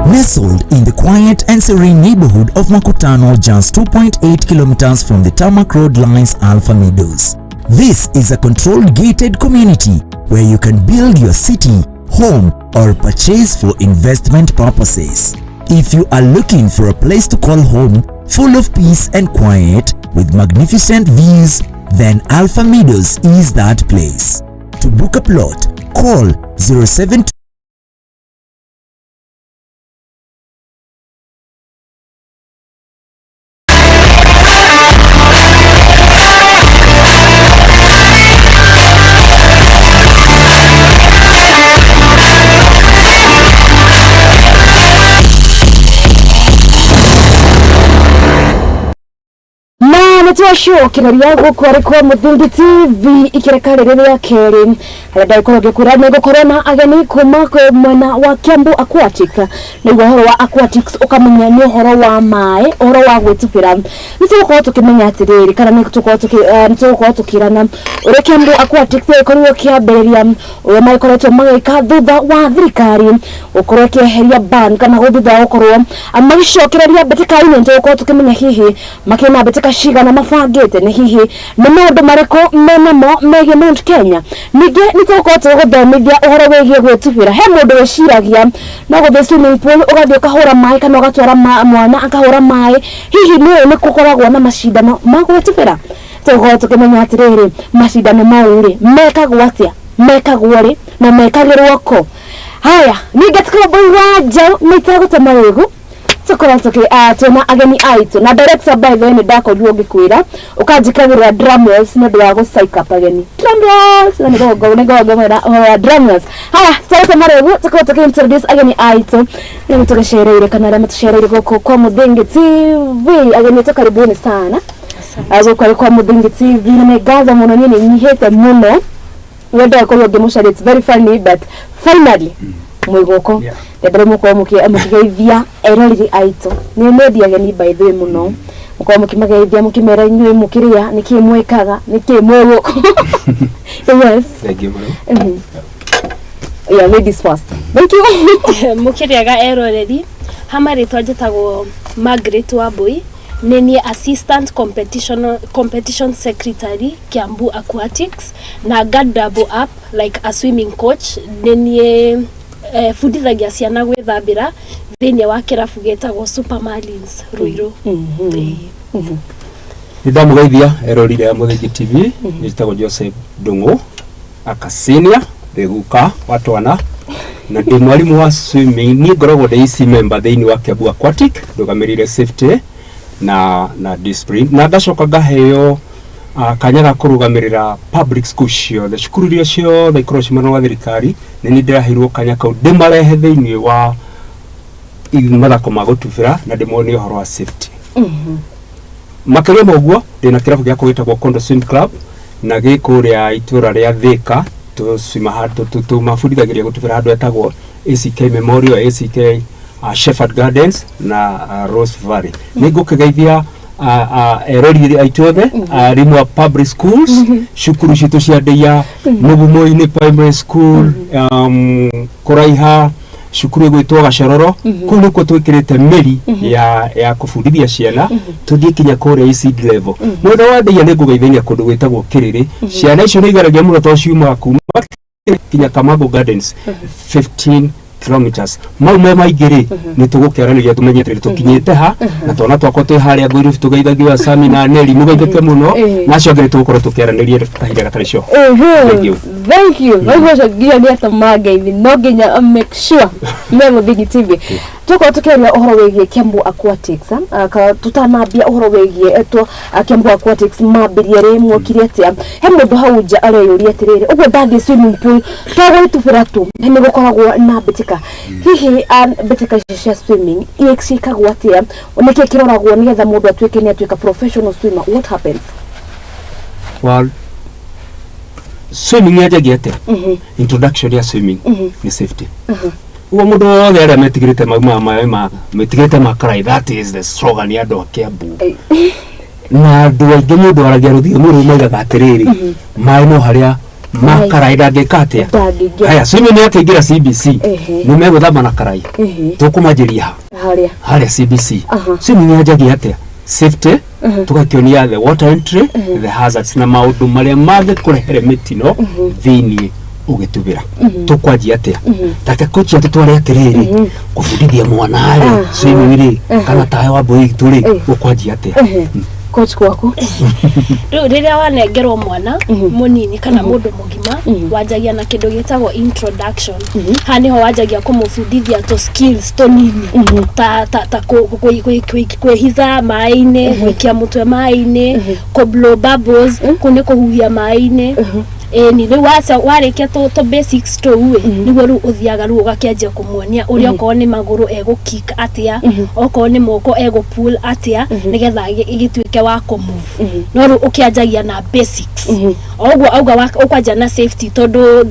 Nestled in the quiet and serene neighborhood of Makutano, just 2.8 kilometers from the tarmac road lies Alpha Meadows. This is a controlled gated community where you can build your city, home, or purchase for investment purposes. If you are looking for a place to call home, full of peace and quiet, with magnificent views, then Alpha Meadows is that place. To book a plot, call 072 Na nĩ twacokereria gũkũ arĩ kwa Mũthingi TV ikĩreka rĩrĩ rĩa kerĩ harĩa ndagĩkorwo ngĩkwĩra nĩ ngũkorwo na ageni kuma kwĩ mwena wa Kiambu Aquatics. Nĩguo ũhoro wa aquatics ũkamenya nĩ ũhoro wa maĩ, ũhoro wa gwĩtubĩra. Nĩ tũgũkorwo tũkĩmenya atĩrĩrĩ kana nĩ tũgũkorwo tũkĩrana ũrĩa Kiambu Aquatics ĩkorirwo ĩkĩambĩrĩria, ũrĩa magĩkoretwo magĩka thutha wa thirikari gũkorwo ĩkĩeheria ban kana thutha wa gũkorwo magĩcokereria mbĩtĩka-inĩ. Nĩ tũgũkorwo tũkĩmenya hihi makĩrĩ na mbĩtĩka cigana mabangĩte, nĩ hihi nĩ maũndũ marĩkũ menamo megiĩ Mount Kenya. Ningĩ nĩ tũgũkorwo tũgĩgũthomithia ũhoro wĩgiĩ gwĩtubĩra. He mũndũ wĩciragia no gũthiĩ swimming pool ũgathiĩ ũkahũra maĩ kana ũgatwara mwana akahũra maĩ, hihi nĩ nĩ gũkoragwo na macindano ma gwĩtubĩra? Tũgũkorwo tũkĩmenya atĩrĩrĩ, macindano mau rĩ mekagwo atĩa, mekagwo rĩ na mekagĩrwo kũ. Haya, ningĩ tũkorwo wa njaũ nĩ itagũte marĩgu tukorwo twĩna ageni aitũ na director. By the way, nĩ ndakorirwo ngĩkwĩra ũkanjĩkagĩrĩra drum rolls nĩ ũndũ wa gũ psych up ageni. Drum rolls na nĩngũgomera ũhoro wa drum rolls. Haya, tũtarĩte marĩgu tukorwo tũkĩ introduce ageni aitũ nĩ tũgĩcereire kana arĩa matũcereire gũkũ kwa Mũthingi TV. Ageni aitũ, karibuni sana gũkũ arĩ kwa Mũthingi TV. Na nĩ ngatho mũno, niĩ nĩ nyihĩte mũno wenda gũkorwo ngĩmũcaria. It's very funny, but finally mwĩ gũkũ. Ndendere mũkorwo mũkĩgeithia eroreri aitũ. Nĩ mwendi ageni by the way mũno, mũkorwo mũkĩmageithia mũkĩmera inyuĩ mũkĩrĩa nĩkĩĩ mwĩkaga nĩkĩĩ mwĩ gũkũ. Yes. Thank you mũno. Yeah, ladies first. Thank you. Mũkĩrĩaga eroreri, hama rĩtwa njĩtagwo Margaret Wambui, nĩ niĩ assistant competition secretary Kiambu Aquatics na nga double up like a swimming coach. Nĩ niĩ bundithagia ciana gwĩthambĩra thĩinĩ wa kĩrabu gĩtagwo Super Marlins Ruiru. Nĩ ndamũgeithia erorire ya Mũthingi TV. Njĩtagwo Joseph Ndung'u Akasinia, ndĩ guka wa twana na ndĩ mwarimũ wa swimming. Niĩ ngoragwo ndĩ EC member thĩinĩ wa Kiambu Aquatic, ndũgamĩrĩire safety na discipline, na ngacoka ngaheo kanya ga kũrũgamĩrĩra public school ciothe, cukuru iria ciothe ikoragwo ciĩ mwena wa thirikari. Nĩ niĩ ndĩraheirwo kanya kau ndĩmarehe thĩinĩ wa mathako ma gũtubĩra na ndĩmonie ũhoro wa safety. Makĩria ma ũguo, ndĩna kĩrabu gĩakwa gĩtagwo Kondo Swim Club na gĩ kũrĩa itũra rĩa Thĩka. Tũcima handũ tũmabundithagĩria gũtubĩra handũ hetagwo ACK Memorial, ACK Shepherd Gardens na Rose Valley. Nĩ ngũkĩgeithia erori aitũ othe, arimũ a public schools, cukuru citũ cia Ndeia, Mũgumo-inĩ Primary School, kũraiha cukuru ĩgwĩtwo Gacororo. Kũu nĩkuo twĩkĩrĩte mĩri ya kũbundithia ciana tũthiĩ kinya kũrĩa ECD level. Mwena wa Ndeia nĩ ngũgeithania kũndũ gwĩtagwo Kĩrĩrĩ. Ciana icio nĩ igeragia mũno tondũ ciumaga kuma kinya Kamago Gardens, 15 kilometers. Mau me maingĩ rĩ, nĩ tũgũkĩaranĩria tũmenye atĩrĩ tũkinyĩte ha na twana twakwa twĩ harĩa Ngũirũ. Tũgeithagio Asami na Neri, mũgeithĩke mũno. Na acio angĩ nĩ tũgũkorwo tũkĩaranĩria kahinda gatarĩ coho. Thank you. Thank you. Thank you. Nginya nĩ atũmangeithi no nginya make sure me Mũthingi TV. Tukorwo tukiaria ũhoro wĩgiĩ Kiambu Aquatics, tutanambia ũhoro wĩgiĩ Kiambu Aquatics mambirie rĩ, mwokire atĩa? He mũndũ hau nja areyũria atĩrĩrĩ, ũguo ndathiĩ swimming pool to gwĩtubĩra tu, nĩ gũkoragwo na mbĩtĩka? Hihi mbĩtĩka ici cia swimming ciĩkagwo atĩa? Nĩkĩ kĩroragwo nĩgetha mũndũ atuĩke nĩ atuĩka professional swimmer? What happens? Well, swimming yanjagia atĩa? Introduction ya swimming nĩ safety. Ũguo mũndũ wothe arĩa metigĩrĩte mau ma maĩ ma metigĩrĩte makarai, that is the slogan ya andũ a Kiambu na andũ aingĩ. Mũndũ aragia rũthiomi rũu maugaga atĩrĩrĩ, maĩ no harĩa makarai ndangĩka atĩa? Ndangĩingĩra. Haya, swimming nĩ akĩingĩra CBC, nĩ megũthamba na karai. Tũkũmanjĩria ha? Harĩa. Harĩa CBC. Swimming yanjagia atĩa? Safety. Tũgakĩonia the water entry, the hazards na maũndũ marĩa mangĩkũrehere mĩtino thĩiniĩ ũgĩtubĩra. Tũkwanjia atĩa? Take kochi atũtware atĩrĩrĩ, kũbundithia mwana rĩ, swimming rĩ, kana tawe wa mbũri itũ rĩ, ũkwanjia atĩa? Coach, gwaku? Rĩu rĩrĩa wanengerwo mwana mũnini kana mũndũ mũgima, wanjagia na kĩndũ gĩtagwo introduction. Haha nĩho wanjagia kũmũbundithia tũ skills tũnini ta kwĩhitha maĩ-inĩ, gwĩkia mũtwe maĩ-inĩ, kũ blow bubbles, kũu nĩ kũhuhia maĩ-inĩ. Ĩni rĩu waca warĩkia tũ basics tũu ĩ, nĩguo rĩu ũthiaga rĩu ũgakĩanjia kũmuonia ũrĩa okorwo nĩ magũrũ egũ kick atĩa, okorwo nĩ moko egũ pull atĩa, nĩgetha ĩgĩtuĩke wa kũ move. No rĩu ũkĩanjagia na basics o ũguo auga ũkwanjia na safety, tondũ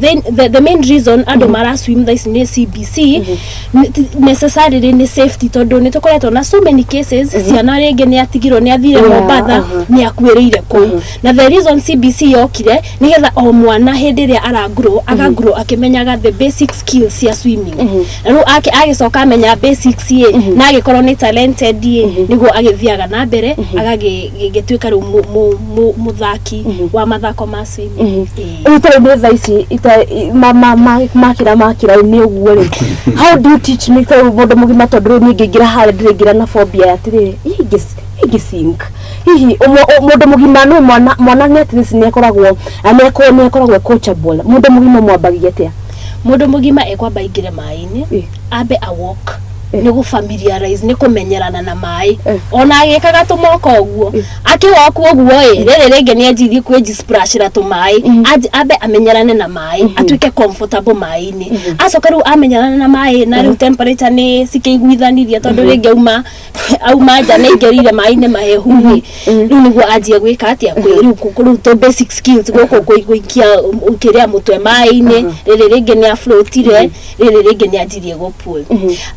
the main reason andũ mara swim thaa ici nĩ CBC necessarily nĩ safety, tondũ nĩ tũkoretwo na so many cases, ciana rĩngĩ nĩ atigirwo, nĩ athire Mombatha, nĩ akuĩrĩire kũu. Na the reason CBC yokire nĩgetha o mwana hĩndĩ ĩrĩa aragrow, agagrow akĩmenyaga the basic skills cia swimming. Na rĩu agĩcoka amenya basics ĩ, na agĩkorwo nĩ talented ĩ, nĩguo agĩthiaga na mbere agagĩtuĩka rĩu mũthaki wa mathako ma swimming. Ĩĩ. Rĩu tarĩu nĩ thaa ici makĩra nĩ ũguo rĩ, how do you teach me tarĩu mũndũ mũgima? Tondũ rĩu niĩ ngĩingĩra harĩa ndĩraingĩra na phobia ya atĩrĩrĩ, hihi ingĩ sink hihi mũndũ mũgima no mwana nĩ at least nĩ akoragwo coachable. Mũndũ mũgima mwambagia atĩa? Mũndũ mũgima ekwamba aingĩre maĩ-inĩ, ambe a walk, nĩ gũ familiarize, nĩ kũmenyerana na maĩ. Ona agĩkaga tũmoko ũguo, akĩwoku ũguo ĩ, rĩrĩ rĩngĩ nĩ anjirie kwĩji-splashĩra tũmaĩ. Ambe amenyerane na maĩ, atuĩke comfortable maĩ-inĩ. Acoka rĩu amenyerana na maĩ na rĩu temperature nĩ cikĩiguithanirie, tondũ rĩngĩ auma nja nĩ aingĩrire maĩ-inĩ mahehu rĩ, rĩu nĩguo anjie gwĩka atĩa, rĩu tũ basic skills gũkũ gũikia kĩrĩa mũtwe maĩ-inĩ. Rĩrĩ rĩngĩ nĩ afloatire, rĩrĩ rĩngĩ nĩ anjirie gũ pull.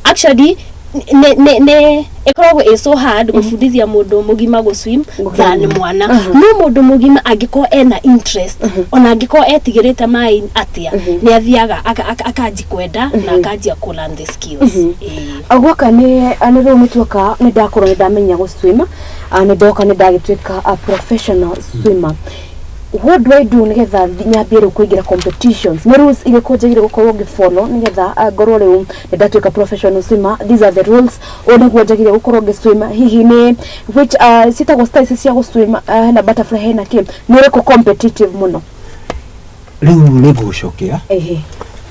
Actually nĩ ĩkoragwo ĩ so hard gũbundithia mũndũ mũgima gũ swim than mwana. No mũndũ mũgima angĩkorwo ena interest, ona angĩkorwo etigĩrĩte maĩ atĩa, nĩ athiaga akanji kwenda na akanjia kũ learn the skills. Ĩĩ. Gwoka nĩ rĩu nĩ tuoka nĩ ndakorwo nĩ ndamenya gũ swim, nĩ ndoka nĩ ndagĩtuĩka a professional swimmer. What do I do nigetha nyambie rĩu kũingĩra competitions? Nĩ rules irĩkũ njagĩrĩire gũkorwo ngĩfollow nigetha ngorwo rĩu nĩ ndatuĩka professional swimmer? These are the rules, ũũ nĩguo njagĩrĩire gũkorwo ngĩswim. Hihi nĩ which ciĩtagwo styles cia gũswim, hena butterfly, hena kĩ, nĩ ũrĩkũ competitive mũno? Rĩu nĩ ngũgũcokia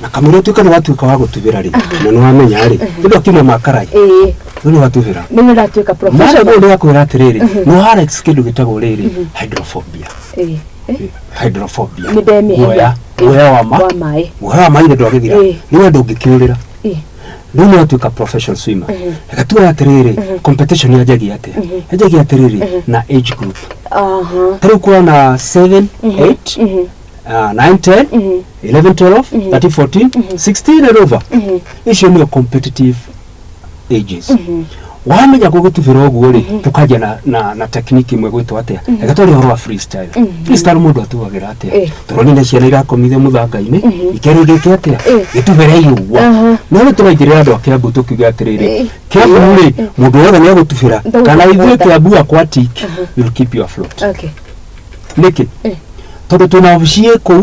na kamũira ũtuĩka nĩ watuĩka wa gũtubĩra rĩ, na nĩ wamenya rĩ, tondũ akiuma makarai rĩu nĩ watubĩra. Nĩ ndatuĩka Mara professional. mũndũ akwĩra atĩrĩrĩ, nĩ warex kĩndũ gĩtagwo rĩrĩ hydrophobia. Hydrophobia. Nĩ ndemĩhia. Guoya, guoya wa ma wa maĩ. Guoya wa maĩ ndwagĩthira. Rĩu andũ ũngĩkĩũrĩra, rĩu nĩ watuĩka professional swimmer. Reke tuoe atĩrĩrĩ, competition yanjagia atĩa? Yanjagia atĩrĩrĩ na age group. Ta rĩu kũrona 7, 8, 9, 10, 11, 12, 13, 14, 16 and over, icio nĩo competitive ages. Wamenya gũgĩtubĩra ũguo rĩ, tũkanjia na technique ĩmwe gwĩtwo atĩa? Reke twarie ũhoro wa freestyle. Freestyle mũndũ atuagĩra atĩa? Tũronire ciana irakomire mũthanga-inĩ, ikerwo gĩke atĩa? Gĩtubĩrei ũguo. No rĩu tũraingĩrĩra andũ a Kĩambu tũkiuga atĩrĩrĩ, Kĩambu rĩ, mũndũ wothe nĩ agũtubĩra kana ithuĩ Kĩambu Aquatic will keep you afloat. Nĩkĩ? Tondũ twĩna obici ĩ kũu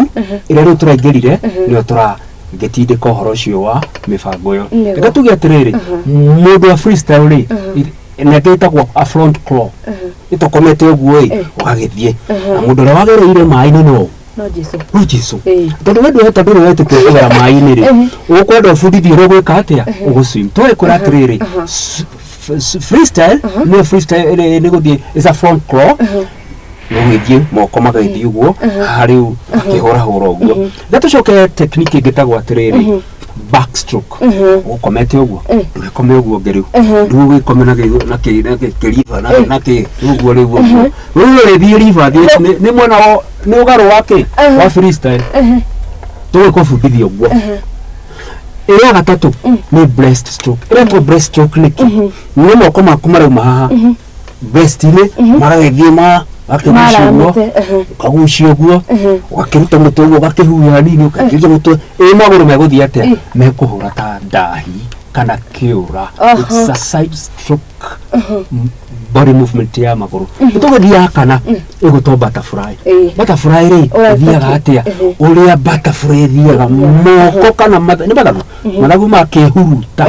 ĩrĩa rĩu tũraingĩrire, nĩyo tũragĩtindĩka ũhoro ũcio wa mĩbango ĩyo. Reke tuge atĩrĩrĩ, mũndũ wa freestyle rĩ, na ĩtagwo a front claw, ĩtokomete ũguo ĩ, ũgagĩthiĩ na mũndũ ũrĩa wagereire maĩ-inĩ no No Jesu. No Jesu, tondũ we ndũheta, ndũrĩ wetĩkĩra kũgera maĩ-inĩ rĩ, ũkwenda ũbundithio ũrĩa ũgwĩka atĩa ũgũswim. Tũĩ kwĩra atĩrĩrĩ, freestyle nĩyo freestyle nĩ gũthiĩ is a front claw, nĩ gũgĩthiĩ moko magagĩthiĩ ũguo haha rĩu akĩhũrahũra ũguo. Na tũcoke technique ĩngĩ tagwo atĩrĩrĩ backstroke. Ũkomete ũguo, ndũgĩkome ũguo ũngĩ rĩu, rĩu ũgĩkome na kĩriba na kĩ ũguo rĩu ũguo rĩu ũrĩthiĩ riba thiĩ nĩ mwena wa nĩ ũgarũ wa kĩ wa freestyle, tũgĩkũbundithia ũguo. Ĩrĩa gatatũ nĩ breast stroke. Ĩretwo breast stroke nĩkĩ? Nĩ moko maku marauma haha breast-inĩ, magagĩthiĩ ma gakĩgucia ũguo. Maramĩte. Ũkagucia ũguo, ũgakĩruta mũtwe ũguo, ũgakĩhuhia hanini, ũgakĩruta mũtwe ĩ, magũrũ megũthiĩ atĩa? Mekũhũra ta ndahi kana kĩũra. It's a side stroke, body movement ya magũrũ. Tũgĩthiaga kana ĩgũtwo butterfly. Butterfly rĩ, Ũreta ĩthiaga kĩ? atĩa? Ũrĩa butterfly ĩthiaga, moko kana nĩ mathagu, mathagu makĩhuruta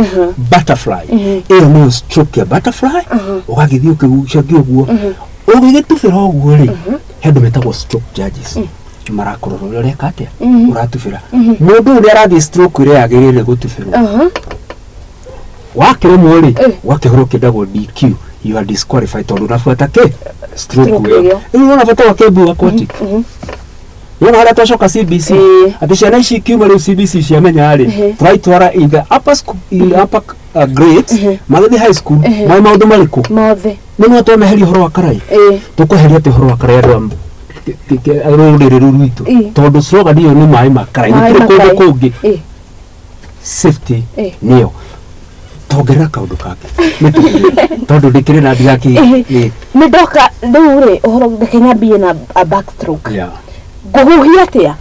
butterfly. Ĩyo nĩyo stroke ya butterfly, ũgagĩthiĩ ũkĩgucagia ũguo ũgĩgĩtubĩra ũguo rĩ, he andũ metagwo stroke judges marakũrora ũrĩa ũreka atĩa, ũratubĩra. Mũndũ ũyũ nĩ arathiĩ stroke ĩrĩa yagĩrĩire gũtubĩrwo. Wakĩremwo rĩ, ũgakĩhũrwo kĩndagwo DQ, you are disqualified, tondũ ũrabuata kĩ stroke Stroke ĩyo. ĩyo. Rĩu wona bata wa Kĩambu Aquatic, nĩwona harĩa twacoka CBC, atĩ ciana ici ikiuma rĩu CBC ciamenya rĩ, tũraitwara in the upper school, in the upper grades, magĩthiĩ high school, moĩ maũndũ marĩkũ? Mothe. Nĩ no twemeheria ũhoro wa karai, tũkweheria atĩ ũhoro wa karai andũ a rũrĩrĩ rũu rwitũ, tondũ slogan ĩyo nĩ maĩ ma karai. Maĩ gũtirĩ ma kũndũ karai. kũngĩ safety. Nĩyo tongerera kaũndũ kangĩ tondũ ndĩkĩrĩ na ndigakĩ. Nĩ ndoka rĩu rĩ, ũhoro reke nyambie na a backstroke. Ngũhuhia atĩa?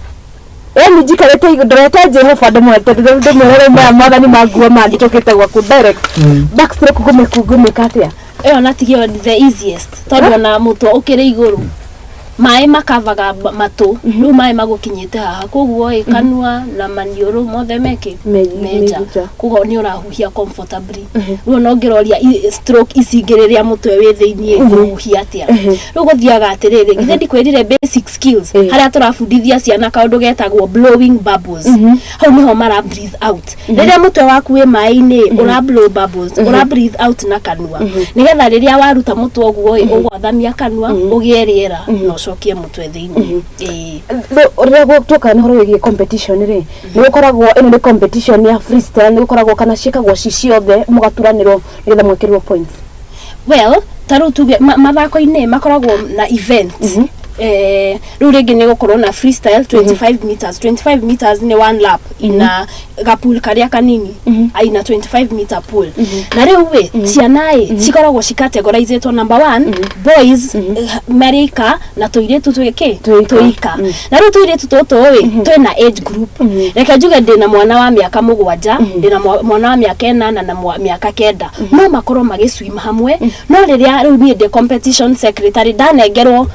Yani njikarĩte igũrũ ndorete Jehova, ndĩmwete ndĩmwĩre rĩu maya mwathani manguo mangĩtũkĩte gwaku direct. Backstroke ngũmĩka atĩa? Ĩyo na tigio the easiest, tondũ ona mũtwe ũkĩrĩ igũrũ, maĩ makavaga matũ, rĩu maĩ magũkinyĩte haha, koguo ĩ kanua na maniũrũ mothe mekĩ menja. Menja. Koguo nĩ ũrahuhia comfortably. Rĩu ona ũngĩroria stroke ici ingĩ, rĩrĩa mũtwe wĩ thĩiniĩ ngũhuhia atĩa? Rĩu gũthiaga atĩrĩrĩ, githĩ ndikwĩrire basic skills, harĩa tũrabundithia ciana kaũndũ getagwo blowing bubbles. Hau nĩho mara breathe out. Rĩrĩa mũtwe waku wĩ maĩ-inĩ, ũra blow bubbles, ũra breathe out na kanua, nĩgetha rĩrĩa waruta mũtwe ũguo ĩ, ũgwathamia kanua ũgĩe rĩera na ũcokie mũtwe thĩiniĩ. Ĩĩ. Rĩrĩa gũtuĩka nĩ ũhoro wĩgiĩ competition rĩ, nĩ gũkoragwo ĩno nĩ competition ya freestyle, nĩ gũkoragwo kana ciĩkagwo ci ciothe mũgaturanĩrwo nĩgetha mwĩkĩrwo points? Well, ta rĩu tuge mathako-inĩ makoragwo na event. Rĩu rĩngĩ nĩ gũkorwo na freestyle 25 meters. 25 meters nĩ one lap ina gapool karĩa kanini, ina 25 meter pool. Na rĩu ĩ ciana ĩ cikoragwo cicategorizĩtwo, number one boys marĩ ika na tũirĩtu twĩkĩ tũika. Na rĩu tũirĩtu tũtũ ĩ twĩna age group. Reke njuge ndĩna mwana wa mĩaka 7, ndĩna mwana wa mĩaka 8 na mĩaka 9, no makorwo magĩswim hamwe. No rĩrĩa rĩu niĩ ndĩ competition secretary, ndanengerwo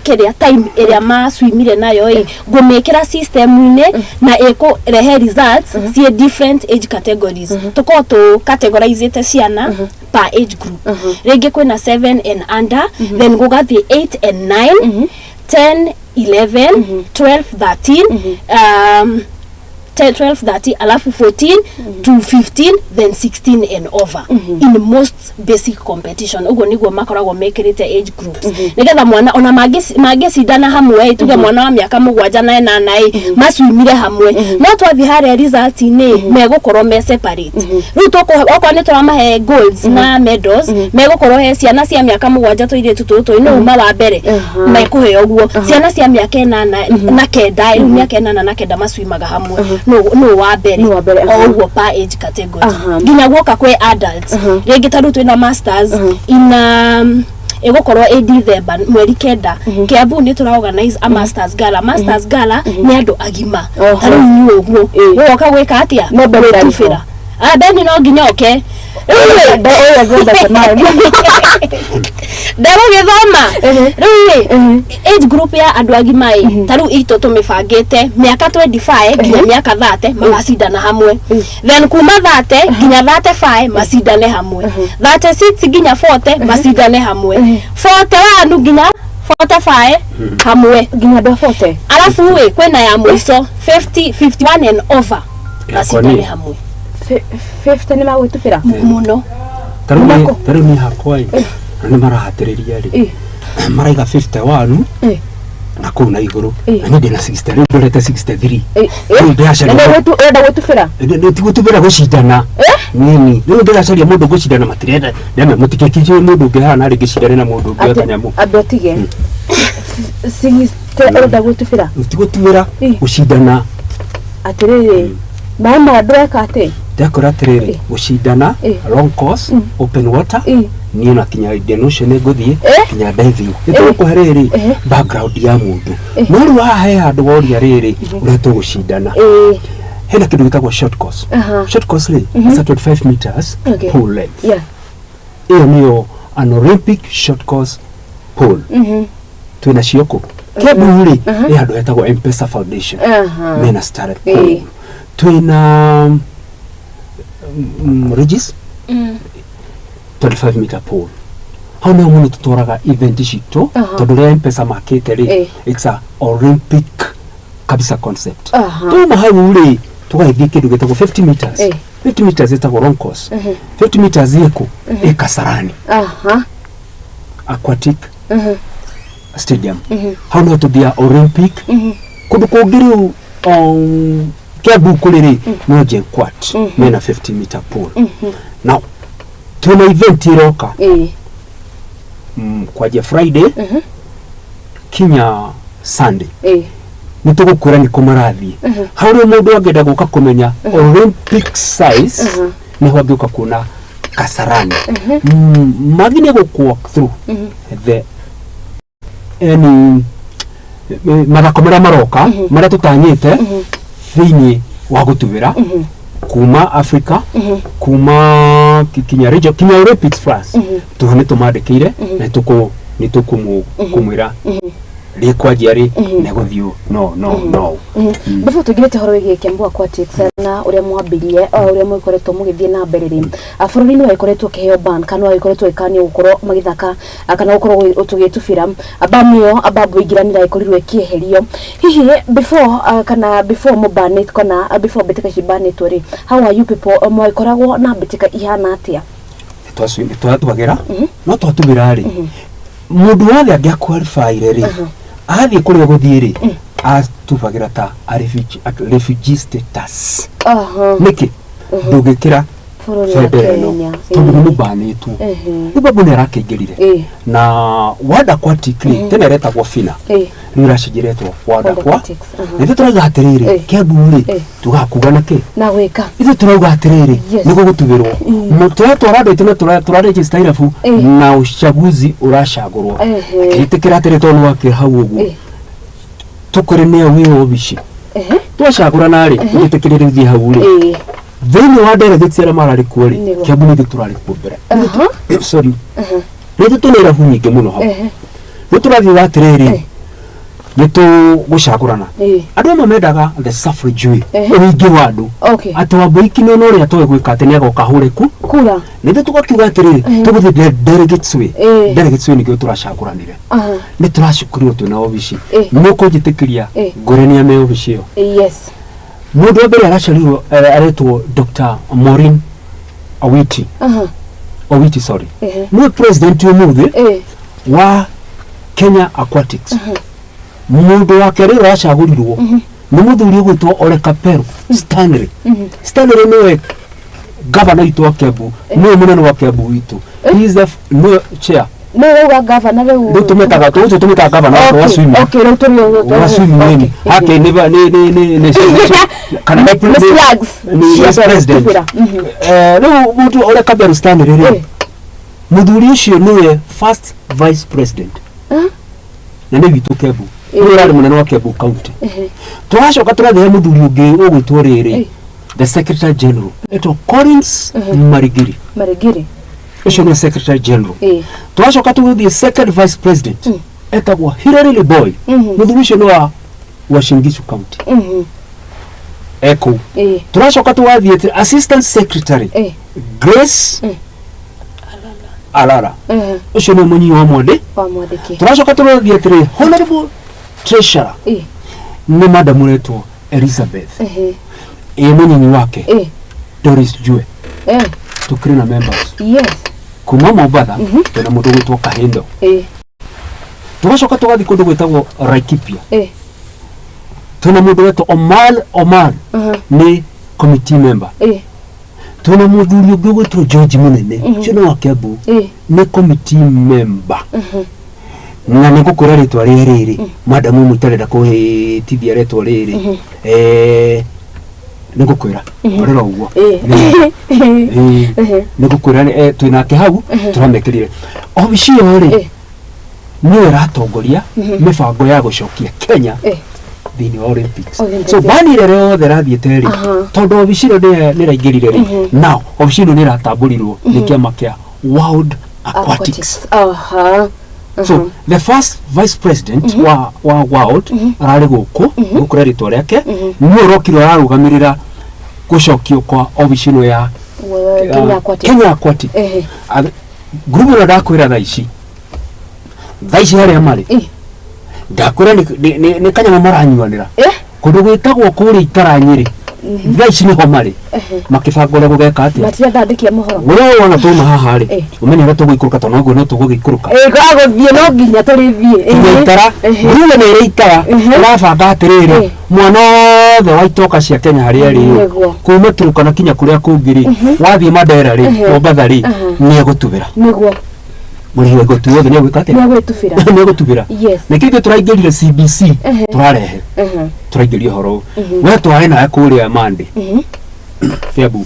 kĩrĩa ĩrĩa time ĩrĩa maswimire nayo ĩ ngũmĩkĩra system-inĩ na ĩkũrehe results ciĩ different age categories. Tũkorwo tũ categorizĩte ciana per age group. Rĩngĩ kwĩna 7 and under, then gũgathiĩ 8 and 9, 10, 11, 12, 13, 10, 12, 13, alafu 14 to 15, then 16 and over in most basic competition. Ũguo nĩguo makoragwo mekĩrĩte age groups nĩgetha mwana ona mangĩcindana hamwe ĩ, tuge mwana wa mĩaka 7 na 8 ĩ macwimire hamwe, no twathiĩ harĩa result-inĩ megũkorwo me separate. Rĩu okorwo nĩ tũramahe golds na medals, megũkorwo he ciana cia mĩaka 7 tũirĩtu tũtũ nĩ uma wa mbere mekũheo ũguo, ciana cia mĩaka 8 na 9, rĩu mĩaka 8 na 9 macwimaga hamwe, nũ wa mbere, Nũ wa mbere, o ũguo per age category nginya guoka kwĩ adults. Rĩngĩ ta rĩu twĩna masters ina ĩgũkorwo ĩ December mweri 9, Kiambu nĩ tũra organize a masters gala. Masters gala nĩ andũ agima ta rĩu inyuĩ ũguo ũgoka gwĩka atĩa? No Ben Gwĩtubĩra. Ah, Ben no nginya oke. Ndegũgĩthoma rĩu ĩ age group ya andũ agima ĩ ta rĩu itũ tũmĩbangĩte mĩaka 25 nginya mĩaka 30 magacindana hamwe, then kuma 30 nginya 35 macindane hamwe, 36 nginya 40 macindane hamwe, 41 nginya 45 hamwe. Nginya andũ a 40. Alafu ĩ kwĩna ya mũico 50, 51 and over macindane hamwe. 50 nĩ magwĩtubĩra? Mũno. Tarĩu niĩ hakwa ĩ na nĩ marahatĩrĩria rĩ maraiga 51 na kũu na igũrũ, na niĩ ndĩna 60, rĩu ndorete 63, rĩu ndĩracaria. Ũrenda gwĩtubĩra? Ti gũtubĩra, gũcindana nini. Rĩu ndĩracaria mũndũ ngũcindana, matirenda ndeme mũtikĩkije mũndũ ũngĩ haha narĩ ngĩcindane na mũndũ ũngĩ o kanyamũ. Andũ atige 60 ũrenda gwĩtubĩra? Ti gũtubĩra, gũcindana. Atĩrĩrĩ, maĩ maya ndũreka atĩ? Ndakora atĩrĩrĩ, gũcindana long course open water, niĩ na kinya Indian Ocean ngũthiĩ, kinya diving. Nĩ tũgũkũhe rĩrĩ background ya mũndũ, no rĩu haha he handũ woria rĩrĩ ũrĩa tũgũcindana, hena kĩndũ gĩtagwo short course. Short course rĩ is a 25 meters pool length. Ĩyo nĩyo an Olympic short course pool. Twĩna cio kũ Kiambu rĩ, ĩ handũ hetagwo M-Pesa Foundation, mena started pool. Twĩna Regis 25 meter pool hau nĩho mũno tũtwaraga event citũ, tondũ rĩrĩa M-Pesa makĩte rĩ, it's a Olympic kabisa concept. Tuma hau rĩ tũgagĩthiĩ kĩndũ gĩtagwo 50 meters. 50 meters ĩtagwo long course. 50 meters ĩkũ? Ĩ Kasarani Aquatic Stadium. Hau nĩho tũthiaga Olympic. Kũndũ kũngĩ rĩu Kiambu kũrĩ rĩ no JKUAT mena 50 meter pool. Now twĩna event ĩroka kwanjia Friday kinya Sunday. Nĩ tũgũkwĩra nĩ kũ marathiĩ. Hau rĩu mũndũ angĩenda gũka kũmenya Olympic size, nĩho angĩũka kuona Kasarani. Magi nĩ gũkũ walk through the any mathako marĩa maroka marĩa tũtanyĩte thĩinĩ wa gũtubĩra kuma Africa, kuma kinya region, kinya Olympics France. Tũho nĩ tũmandĩkĩire na nĩ tũkũmwĩra rĩkwanjia rĩ na gũthiĩ no no no. Before tũingĩrĩte ũhoro wĩgiĩ Kiambu Aquatics na ũrĩa mwambirie o ũrĩa mũgĩkoretwo mũgĩthiĩ na mbere rĩ, bũrũri nĩ wagĩkoretwo ũkĩheo ban kana wagĩkoretwo ũgĩkanio gũkorwo magĩthaka kana gũkorwo tũgĩtubĩra. Ban ĩyo abambo ingĩra nĩ ĩragĩkorirwo ĩkĩeherio. Hihi before kana before mũbanĩtwo kana before mbĩtĩka ici banĩtwo rĩ, how are you people, mwagĩkoragwo na mbĩtĩka ihana atĩa? Twatubagĩra, no twatubĩra rĩ, mũndũ wothe angĩaqualifyire rĩ, athiĩ kũrĩa gũthiĩ rĩ, atubagĩra ta a refugee status. Nĩkĩ ndũngĩkĩra bũrũri wa bendera ĩno Kenya tondũ nĩ mũbanĩtwo? Rĩu babu nĩ arakĩingĩrire na World Aquatic rĩ, tene ĩretagwo FINA, rĩu ĩracenjeretwo World World Aqua. Aquatics, Na ithuĩ tũrauga atĩrĩrĩ, Kiambu rĩ, tugaga kuga na kĩ na gwĩka. Ithuĩ tũrauga atĩrĩrĩ, nĩguo gũtubĩrwo tũratwara andũ aitũ na tũraregister irabu na uchaguzi ũracagũrwo. Akĩĩtĩkĩra atĩrĩ, tondũ nĩ wakĩ hau ũguo tũkũrĩ nĩo wĩ obici twacagũrana rĩ, ũgĩtĩkĩrĩre ũthiĩ hau rĩ, thĩinĩ wa delegates arĩa mararĩ kuo rĩ, Kiambu nĩ ithuĩ tũrarĩ kuo mbere. Sorry, nĩ ithuĩ twĩna irabu nyingĩ mũno hau. Rĩu tũrathiĩ atĩrĩrĩ, Nĩ tũgũcagũrana. Andũ amwe mendaga the suffrage way, ũingĩ wa andũ, atĩ Wambũi Kĩnono ũrĩa toĩ gwĩka atĩ nĩagoka hũre ku kura. Nĩ ithuĩ tũgakiuga atĩrĩrĩ, tũgũthiĩ the delegates way. Delegates way nĩkĩo tũracagũranire. Nĩ tũracukurirwo twĩna obici. Nĩ ũkũnjĩtĩkĩria ngũre nĩa me obici ĩyo? Yes. Mũndũ wa mbere aracarirwo aretwo Dr. Maureen Owiti. Owiti, sorry. Nĩwe president ũmũthĩ wa Kenya Aquatics. Mũndũ wa kerĩ ũracagũrirwo nĩ mũthuri ũgwĩtwo Ole Kapero Stanley. Stanley nĩwe gavana witũ wa Kiambu, nĩwe mũnene wa Kiambu witũ. He is the nĩwe chair. No wauga gavana rĩu. Rĩu tũmĩtaga tũcio tũmĩtaga gavana wa swimming. Okay, rĩu tũrĩ Wa swimming hake nĩ nĩ nĩ nĩ nĩ kana nĩ Nĩ flags. Nĩ vice president. Rĩu mũndũ Ole Kapero Stanley rĩ, mũthuri ũcio nĩwe first vice president na nĩ witũ Kiambu, nĩwe ũrarĩ mũnene wa Kiambu County. Tũracoka tũrathiĩ mũthuri ũngĩ ũgwĩtwo rĩrĩ, the secretary general etwo Collins Marigiri. Marigiri. Ũcio nĩwe secretary general. Tũracoka tũgũthiĩ second vice president etagwo Hilary Liboy. Mũthuri ũcio nĩ wa Uasin Gishu County ekũu. Tũracoka tũgathiĩ atĩ assistant secretary Grace Alara, ũcio nĩ mũnyi wa Mwandĩ. Wa Mwandĩki. Tũracoka tũrathiĩ atĩrĩ, honorable treasurer nĩ madam ũretwo Elizabeth, ĩ mũnyinyi wake Doris Jue. Tũkĩrĩ na members kuma Mombatha, twĩna mũndũ ũgwĩtwo Kahindo. Tũgacoka tũgathiĩ kũndũ gwĩtagwo Laikipia, twĩna mũndũ wetwo Omar Omar, nĩ committee member. Twĩna mũthuri ũngĩ ũgwĩtwo George Mũnene, ũcio nĩ wa Kiambu, nĩ committee member. Na nĩ ngũkwĩra rĩtwa rĩa rĩrĩ, madamu ũmwe itarenda kũhĩtithia rĩtwa rĩrĩ, nĩ ngũkwĩra rĩra ũguo. Nĩ ngũkwĩra twĩnake hau tũramekĩrire obici ĩyo rĩ, nĩyo ĩratongoria mĩbango ya gũcokia Kenya thĩinĩ wa Olympics. Olympics, So yes. bani ĩrĩa yothe ĩrathiĩte rĩ, tondũ obici ĩno nĩ ĩraingĩrire rĩ, now obici ĩno nĩ ĩratambũrirwo nĩ kĩama kĩa World Aquatics. So the first vice president wa world ararĩ gũkũ, gũkũra rĩtwa rĩake, nĩwe ũrokire ũrarũgamĩrĩra gũcokio kwa obici ĩno ya Kenya Aquatics. Kenya Aquatics. Ngurubu ĩno ndakwĩra thaa ici, thaa ici harĩa marĩ, ndakwĩra nĩ kanyamũ maranyuanĩra kũndũ gwĩtagwo kũrĩa Itara Nyĩrĩ. Thaa ici nĩho marĩ makĩbanga ũrĩa gũgeka atĩa. Matirathandĩkia mohoro. Ũrĩa wona twauma haha rĩ, ũmenye ũrĩa tũgũikũrũka, tondũ noguo no tũgũgĩikũrũka Agũthiĩ no nginya tũrĩthiĩ. Nginya Itara. Ngurubu nĩ ĩrĩ Itara ũrabanga atĩrĩrĩ, mwana wothe wa itoka cia Kenya harĩa rĩ, kuma Turkana kinya kũrĩa kũngĩ rĩ, wathiĩ Mandera rĩ, Mombatha rĩ, nĩ egũtubĩra. Mũrĩhi wa igoti wothe nĩ egwĩka atĩa? Nĩ egwĩtubĩra. Nĩ egũtubĩra. Nĩkĩo ithuĩ tũraingĩrire CBC, tũrarehe tũraingĩria ũhoro ũyũ. We twarĩ nawe kũrĩa Mandi Kiambu,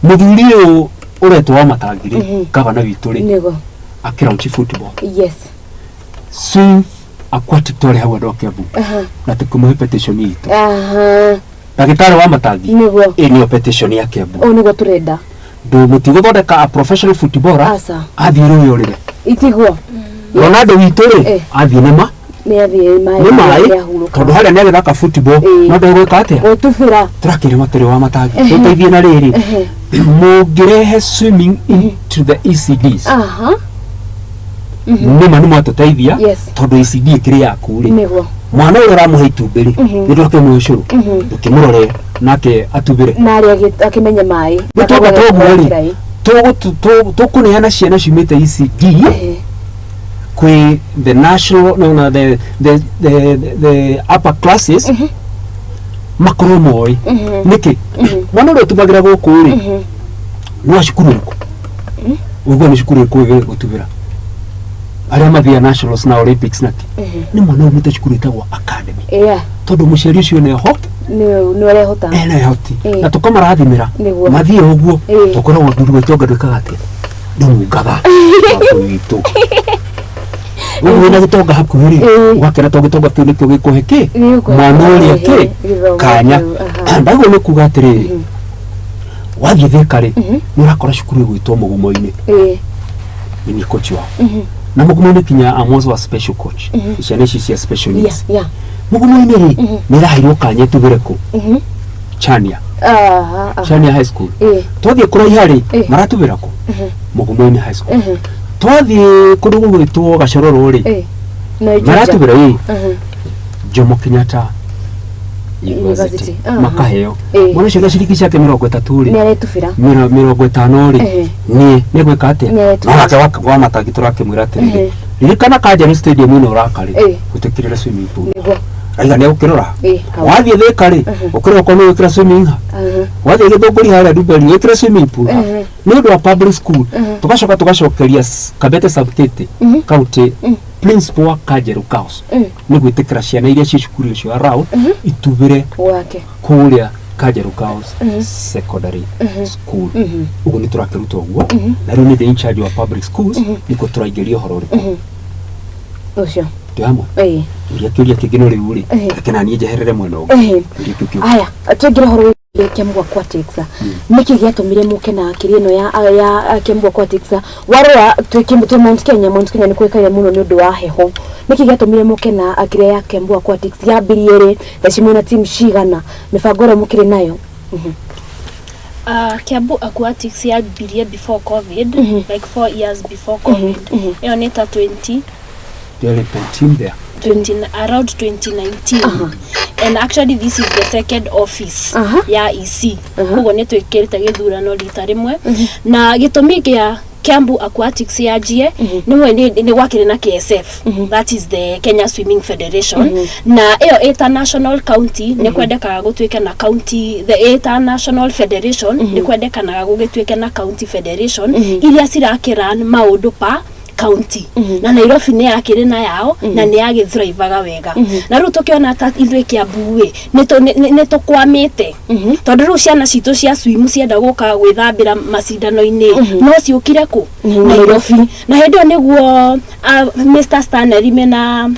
mũthuri ũyũ ũretwo wa Matangi rĩ, gavana witũ rĩ, akĩlaunch football, swim, aquatic, twarĩ hau andũ a Kiambu na tũkĩmũhe petition itũ. Ndagĩtarĩ wa Matangi, ĩ nĩyo petition ya Kiambu. Ũũ nĩguo tũrenda. Ndũ mũtigũthondeka a professional footballer Aca. athiĩ rũĩ ũrĩre. Itigwo. Ronaldo witũ rĩ, athiĩ nĩ ma Nĩ athiĩ maĩ. Nĩ maĩ, Nĩahurũka. tondũ harĩa nĩ agĩthaka football no ndegwĩka atĩa? Gũtubĩra. Tũrakĩrĩ matũrĩ wa Matangi tũteithie na rĩrĩ, mũngĩrehe swimming into the ECDs, nĩma nĩ mwatũteithia, tondũ ECD ĩkĩrĩ yaku rĩ, mwana ũrĩa ũramũhe itumbĩ rĩ, nĩ ndwakĩmũhe ũcũrũ, ndũkĩmũrore nake atubĩre. Na arĩa akĩmenye maĩ. Nĩ twamba toguo rĩ, tũkũneana ciana ciumĩte ECD kwĩ the national, no, no, the upper classes makorwo moĩ nĩkĩ mwana ũrĩa ũtubagĩra gũkũ rĩ nĩ wa cukuru ĩrĩkũ, ũguo nĩ cukuru ĩrĩkũ gũtubĩra arĩa mathiaga nationals na Olympics nake nĩ mwana umĩte cukuru ĩtagwo academy, tondũ mũciari ũcio nĩho Nĩ ũrehota. Ena ehoti na tũkamarathimĩra mathiĩ ũguo. Tũkoragwo nduru wa itonga ndwĩkaga atĩa, ndũnungaga witũ ũguo wĩna gĩtonga hakuhĩ rĩ, ũgakena tondũ gĩtonga kĩu nĩkĩo gĩkũhe kĩ mwana ũrĩa kĩ kanya. Ndaguo nĩ kuga atĩrĩrĩ, wathiĩ Thĩka rĩ, nĩ ũrakora cukuru ĩgwĩtwo Mũgumo-inĩ, nĩ niĩ coach wao. Na Mugumo-inĩ kinya I'm also a special coach. Ciana ici cia special needs. Mugumo-inĩ rĩ, nĩ ĩraheirwo kanya ĩtugĩre kũ? Chania. Chania High School. Twathiĩ kũraiha rĩ, maratubĩra kũ? Mugumo-inĩ High School. Twathiĩ kũndũ gũgwĩtwo Gacororo rĩ, No Juja. maratubĩra ĩ Jomo Kenyatta University. University. Makaheo mwana ũcio na ciringi ciake 30 rĩ, Nĩ aretubĩra. 50 rĩ, nĩ nĩgwĩka atĩa? Nĩ aretubĩra. No nake wa matangi tũrakĩmwĩra atĩrĩrĩ, ririkana Kanjaru Stadium ĩno ũraka rĩ, gũtĩkĩrĩra swimming pool. Raiga nĩ ũkĩrora. Wathiĩ Thĩka rĩ, ũkĩrora okorwo nĩ wĩkĩra swimming ha. Wathiĩ Gĩthũngũri harĩa Ndumberi wĩkĩre swimming pool ha. Nĩ ũndũ wa public school. Tũgacoka tũgacokeria Kabete Sub-County, county principal wa Kanjeru Girls nĩ gwĩtĩkĩra ciana iria ciĩ cukuru ũcio around itubĩre Wake. kũrĩa Kanjeru Girls Secondary School. Ũguo nĩ tũrakĩruta ũguo. Na rĩu nĩ the in charge wa public schools, nĩkuo tũraingĩria ũhoro ũrĩkũ? Ũcio. Twĩ hamwe. Ũria kĩũria kĩngĩ, no rĩu rĩ, reke na niĩ njeherere mwena ũngĩ. Kĩũria kĩu kĩũria. Aya, tũingĩre ũhoro wĩgiĩ Kiambu Aquatics. Nĩkĩ gĩatũmire mũke na akiri ĩno ya Kiambu Aquatics? Warora twĩ Kiambu, twĩ Mount Kenya, Mount Kenya nĩ kũĩkaine mũno nĩ ũndũ wa heho. Nĩkĩ gĩatũmire mũke na akiri ya Kiambu Aquatics? Yambirie rĩ? Thaa ici mwĩna team cigana? Mĩbango ĩrĩa mũkĩrĩ nayo? Kiambu Aquatics yambirie before COVID, like 4 years before COVID. Ĩyo nĩ ta 20 There is a team there. 20, around 2019, and actually this is the second office ya EC. Koguo nĩ twĩkĩrĩte gĩthurano rita rĩmwe, na gĩtũmi gĩa Kiambu Aquatics yanjie nĩmwe nĩ gwakĩrĩ na KSF, that is the Kenya Swimming Federation, na ĩyo international county nĩ kwendekaga gũtuĩke na county, the international federation nĩ kwendekanaga gũgĩtuĩke na county federation iria cirakĩran maũndũ pa county, na Nairobi nĩ yakĩrĩ na yao na nĩ yagĩthrivaga wega. Na rĩu tũkĩona ta ithuĩ Kiambu ĩ nĩ tũkwamĩte, tondũ rĩu ciana citũ cia swim cienda gũka gwĩthambĩra macindano-inĩ no ciũkire kũ? Nairobi. Na hĩndĩ ĩyo nĩguo Mr Stanley mena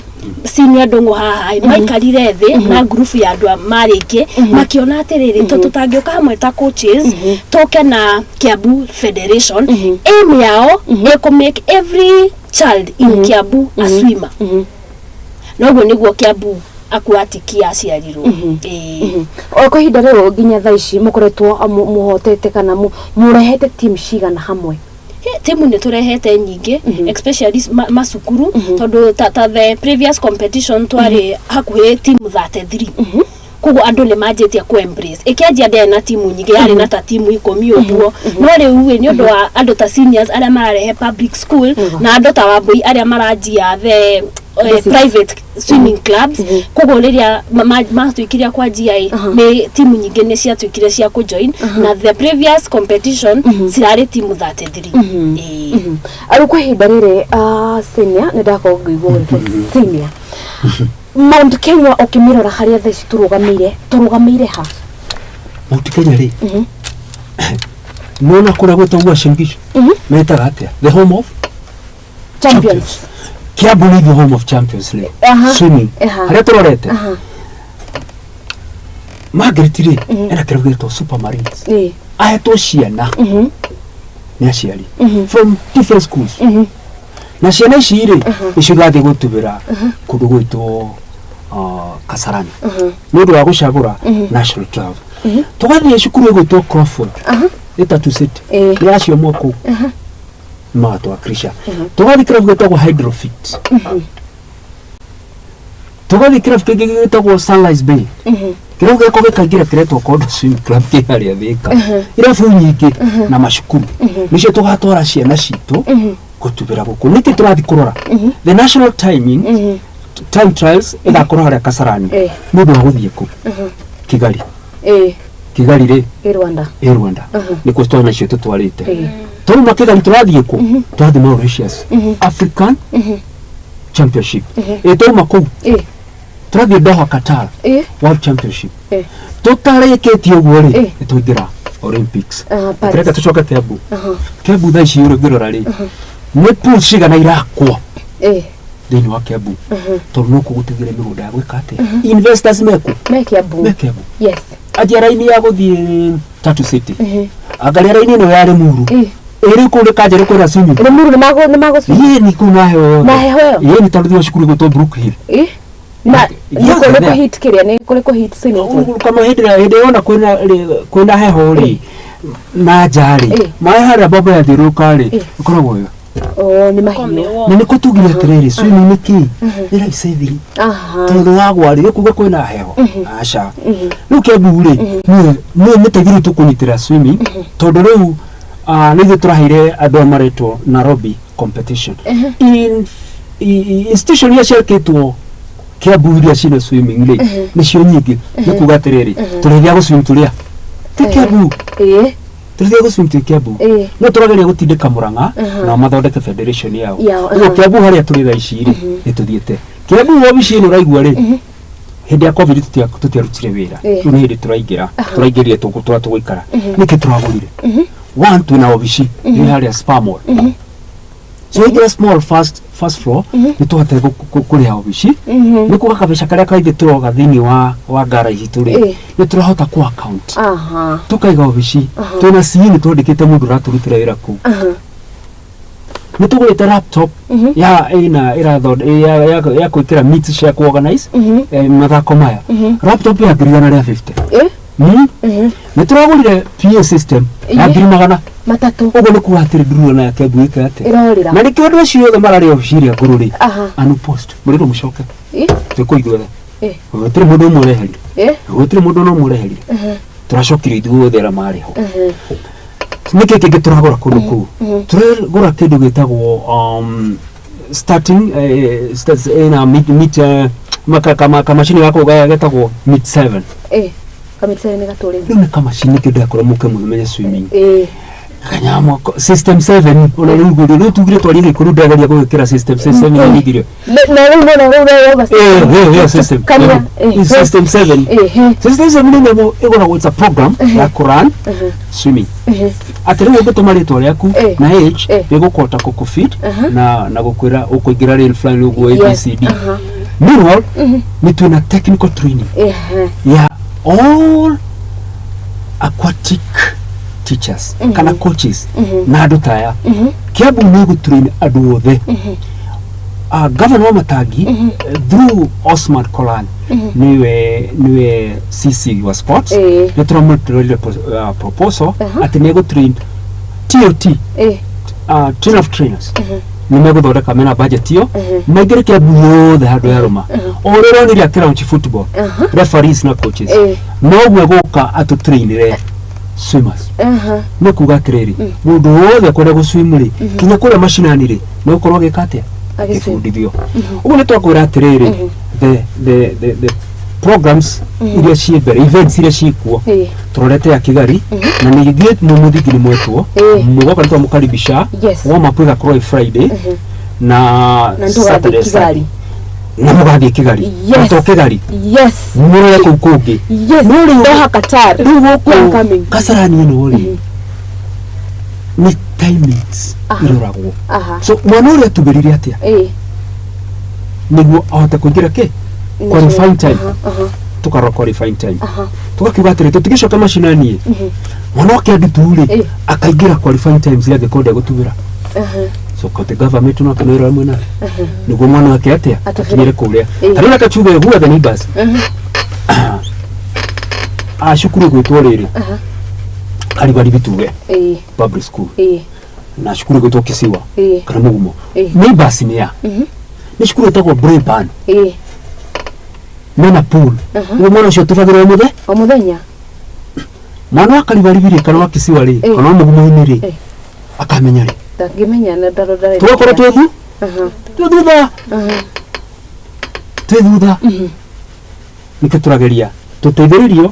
senior Ndung'u haha maikarire thĩ na ngurubu ya andũ a marĩngĩ, makiona atĩrĩrĩ, tũtangĩũka hamwe ta coaches tũke na Kiambu Federation, aim yao ĩkũ make every child in Kiambu a swimmer. Noguo nĩguo Kiambu Aquatic yaciarirwo. Ĩĩ. O kwa ihinda rĩrĩ nginya thaa ici mũkoretwo mũhotete kana mũrehete team cigana hamwe? Timu nĩ tũrehete nyingĩ, especially macukuru, tondũ ta the previous competition twarĩ hakuhĩ timu 33. Koguo andũ nĩ manjĩtie ku embrace. Ĩkĩanjia ndĩarĩ na timu nyingĩ, yarĩ na ta timu 10 ũguo, no rĩu ĩ nĩ ũndũ wa andũ ta seniors arĩa mararehe public school na andũ ta Wambui arĩa maranjia the Basics. private swimming clubs. Koguo rĩrĩa matuĩkire a kwanjia ĩ, nĩ timu nyingĩ nĩ ciatuĩkire cia kũjoin, na the previous competition cirarĩ timu 33. Ĩĩ. Arĩ kwa ihinda rĩrĩ, senior, nĩ ndakorwo ngĩigua gwĩtwo senior, Mount Kenya ũkĩmĩrora harĩa thaa ici tũrũgamĩire ha? Mount Kenya rĩ, nona kũrĩa gwĩtagwo Uasin Gishu metaga atĩa? The home of champions. Kiambu nĩ the home of champions rĩ, swimming, harĩa tũrorete. Margaret rĩ, ena kĩrabu gĩtwo Super Marines. Ahetwo ciana nĩ aciari from different schools, na ciana ici rĩ, nĩcio igathiĩ gũtubĩra kũndũ gwĩtwo Kasarani nĩ ũndũ wa gũcagũra national trials. Tũgathiĩ cukuru ĩgwĩtwo Crawford ĩtatu City, nĩ acio moko magatwakirisha. Tũgathiĩ kĩrabu gĩtagwo Hydrofit, tũgathiĩ kĩrabu kĩngĩ gĩtagwo Sunrise Bay, kĩrabu gĩako gĩkaingĩra kĩretwo Kondo Swim Club kĩ harĩa Thĩka. Irabu nyingĩ na macukuru nĩcio tũgatwara ciana citũ gũtubĩra gũkũ. Nĩkĩ tũrathiĩ kũrora the national timing, time trials ĩgakorwo harĩa Kasarani nĩ ũndũ wa gũthiĩ kũ? Kigali. Kigali rĩ? Ĩ Rwanda. Ĩ Rwanda nĩkuo twana icio tũtwarĩte. Twauma Kigali tũrathiĩ kũ? Tũrathiĩ Mauritius, African Championship. Ĩ twauma kũu tũrathiĩ Doha, Qatar, World Championship. Tũtarĩkĩtie ũguo rĩ, nĩ twaingĩra Olympics. Paris. Reke tũcoke Kiambu. Kiambu thaa ici ũngĩrora rĩ, nĩ pool cigana irakwo thĩinĩ wa Kiambu, tondũ no kũgũtigĩre mĩgũnda ya gwĩka atĩa? Investors meku? Me Kiambu. Me Kiambu. Yes. Anjia raini ya gũthiĩ Tatu City, angalia raini ĩno ya Limuru. Ĩrĩ kũu nĩ kanjũ kwĩna swimming. Rĩmuru nĩ magũ Ĩĩ nĩ kũu na heho yothe. Na heho ĩyo? Ĩĩ nĩ tondũ thio cukuru gwĩtwo Brook Hill. Ĩ? Na Yeah, nĩ kũrĩ yeah. kũ heat kĩrĩa nĩ kũrĩ kũ heat swimming pool. Kama hĩndĩ ĩrĩa hĩndĩ yona kwĩna kwĩna heho rĩ na nja rĩ maĩ harĩa mbombo yathiũrũrũka rĩ ĩkoragwo ĩyo. Oh, nĩ mahiũ. Na nĩ kũ tugire atĩrĩrĩ swimming nĩ kĩ? Nĩ life saving. Aha. Tondũ wagwa rĩ kuga kwĩna heho. Aca. Rĩu Kiambu rĩ nĩ nĩ teithĩrĩrio tũkũnyitĩra swimming tondũ rĩu ah, nĩ ithuĩ tũraheire andũ aya maretwo Nairobi competition. In institution iria ciakĩtwo Kiambu iria ciĩna swimming rĩ nĩcio nyingĩ nĩ kuga atĩrĩrĩ tũrĩthia gũ swim tũrĩa ti Kiambu Ĩĩ. tũrĩthia gũ swim twĩ Kiambu Ĩĩ. no tũrageria gũtindĩka Mũrang'a Mhm. nao mathondeke federation yao Yao, ũguo aha. Kiambu harĩa tũrĩ thaa ici rĩ nĩ tũthiĩte Kiambu wabici ĩno ũraigua rĩ hĩndĩ ya covid tũtiarutire wĩra Ĩĩ. rĩu nĩ hĩndĩ tũraingĩra Aha. tũraingĩrire tũgũtũra tũgũikara nĩkĩ tũragũrire Mhm. one twĩna wabici ĩ harĩa Spa Mall so waingĩra small first floor nĩ tũhote kũrĩha wabici nĩ kuga kabeca karĩa kaingĩ tũroga thĩinĩ wa ngara itũ rĩ Ĩĩ. nĩ tũrahota ku account Aha. tũkaiga wabici Aha. twĩna CE nĩ twandĩkĩte mũndũ ũratũrutĩra wĩra kũu Aha. nĩ tũgũrĩte laptop ya ĩna ĩrathonde ya ya ya gwĩkĩra meet cia ku organize mathako maya laptop ya 150,000. Ĩ? Nĩ tũragũrire PA system ya Ĩĩ. 300,000. Matatũ. Ũguo nĩ kuga atĩrĩ ndurona ya Kiambu ĩka atĩa. Ĩrorĩra. Na nĩkĩo andũ acio othe mararĩ obici ĩrĩa ngũrũ rĩ Aha. anu post mũrĩrwo mũcoke Ĩ? twĩkwo ithuothe. Ĩ. Gũtirĩ mũndũ ũmwe ũreherire. Ĩ? Gũtirĩ mũndũ ona ũmwe ũreherire. Tũracokire ithuothe arĩa marĩ ho. Nĩkĩ kĩngĩ tũragũra kũndũ kũu? Tũragũra kĩndũ gĩtagwo starting starts ina meet meet kamacini gako getagwo meet 7. Ĩ. Kamĩtĩ nĩ gatũrĩme. Rĩu nĩ kamacini kĩndũ gakorwo mũke mũmenye swimming. Ĩ. Kanyamũ system 7 ona rĩu rĩu rĩu tugire twarire kũrũ ndageria gũgĩkĩra system 7 nĩ nyingire. Na rĩu no rĩu no Eh eh system. Kanya. Eh, system 7. Ĩ. System 7 nĩ nyamũ ĩgũragwo, it's a program ya kũrun swimming. Atĩ rĩu ũngĩtũma rĩtwa rĩaku na age gĩgũkota gũkũ feed na gũkwĩra ũkũingĩra rail fly ũguo ABCD. Aha. Meanwhile nĩ twĩna technical training Ĩ. ya all aquatic teachers kana coaches na andũ ta aya. Kiambu nĩ gũtrain andũ othe. Governor wa Matangi through Osman Kolan niwe CC wa sports Ĩĩ. nĩ tũramũtũrĩre proposal atĩ nĩ egũtrain TOT, Ĩ. Train of trainers nĩ megũthondeka mena budget ĩyo maingĩre Kiambu yothe handũ ya rũma o ũrĩa ũronire akĩlaunch football referees na coaches Ĩĩ. noguo egũka atũtrainĩre swimmers. Aha. Nĩ kuga atĩrĩrĩ mũndũ wothe kwenda gũswim rĩ kinya kũrĩa macinani rĩ nĩ gũkorwo agĩka atĩa Agĩswim. agĩbundithio ũguo nĩ twakwĩra atĩrĩrĩ the programs iria ciĩ mbere, events iria ciĩkuo Ĩĩ. tũrorete ya Kigari na nĩ ithuĩ mũthingi nĩ mwetwo Ĩĩ. mũgoka nĩ twamũkaribisha. Yes. Warm up ĩgakorwo ĩ Friday na Na nĩ tũgathiĩ Saturday. Kigali. Na mũgathiĩ Kigari. Yes. Na to Kigari Yes. mũrore kũu kũngĩ. Yes. No rĩu Doha Qatar. rĩu We are gũkũ coming. Kasarani ĩno rĩ nĩ timings Aha. iroragwo. Aha. So mwana ũrĩa atubĩrire atĩa Ĩ. nĩguo ahote kũingĩra kĩ qualifying time. Aha. Aha. Tũkarora qualifying time Aha. tugakiuga atĩrĩ tũtigĩcoke macinani mwana wake andutu rĩ Ĩ. akaingĩra qualifying times rĩ angĩkorwo ndegũtubĩra. Aha. So county government no kanwĩra hamwe nawe nĩguo mwana wake atĩa Atubĩre. akinyĩre kũrĩa. Ĩ. Ta rĩu reke tuge who are the neighbors a cukuru ĩgwĩtwo rĩrĩ Aha. Karibaribi tuge Ĩ. public school Ĩ. na cukuru ĩgwĩtwo Kisiwa Ĩ. kana Mũgumo. Ĩ. Neighbors nĩ a nĩ cukuru ĩtagwo Braeburn Ĩ. mena pool. Ũguo mwana ũcio tubagĩrwo mũthe O mũthenya. Mwana wa Karibaribi rĩ kana wa Kisiwa rĩ Ĩ. kana wa Mũgumo-inĩ rĩ Ĩ. akamenya rĩ Ndangĩmenya na ndarora. Tũgakorwo twĩ thu Aha. twĩ thutha Aha. twĩ thutha nĩkĩo tũrageria tũteithĩrĩrio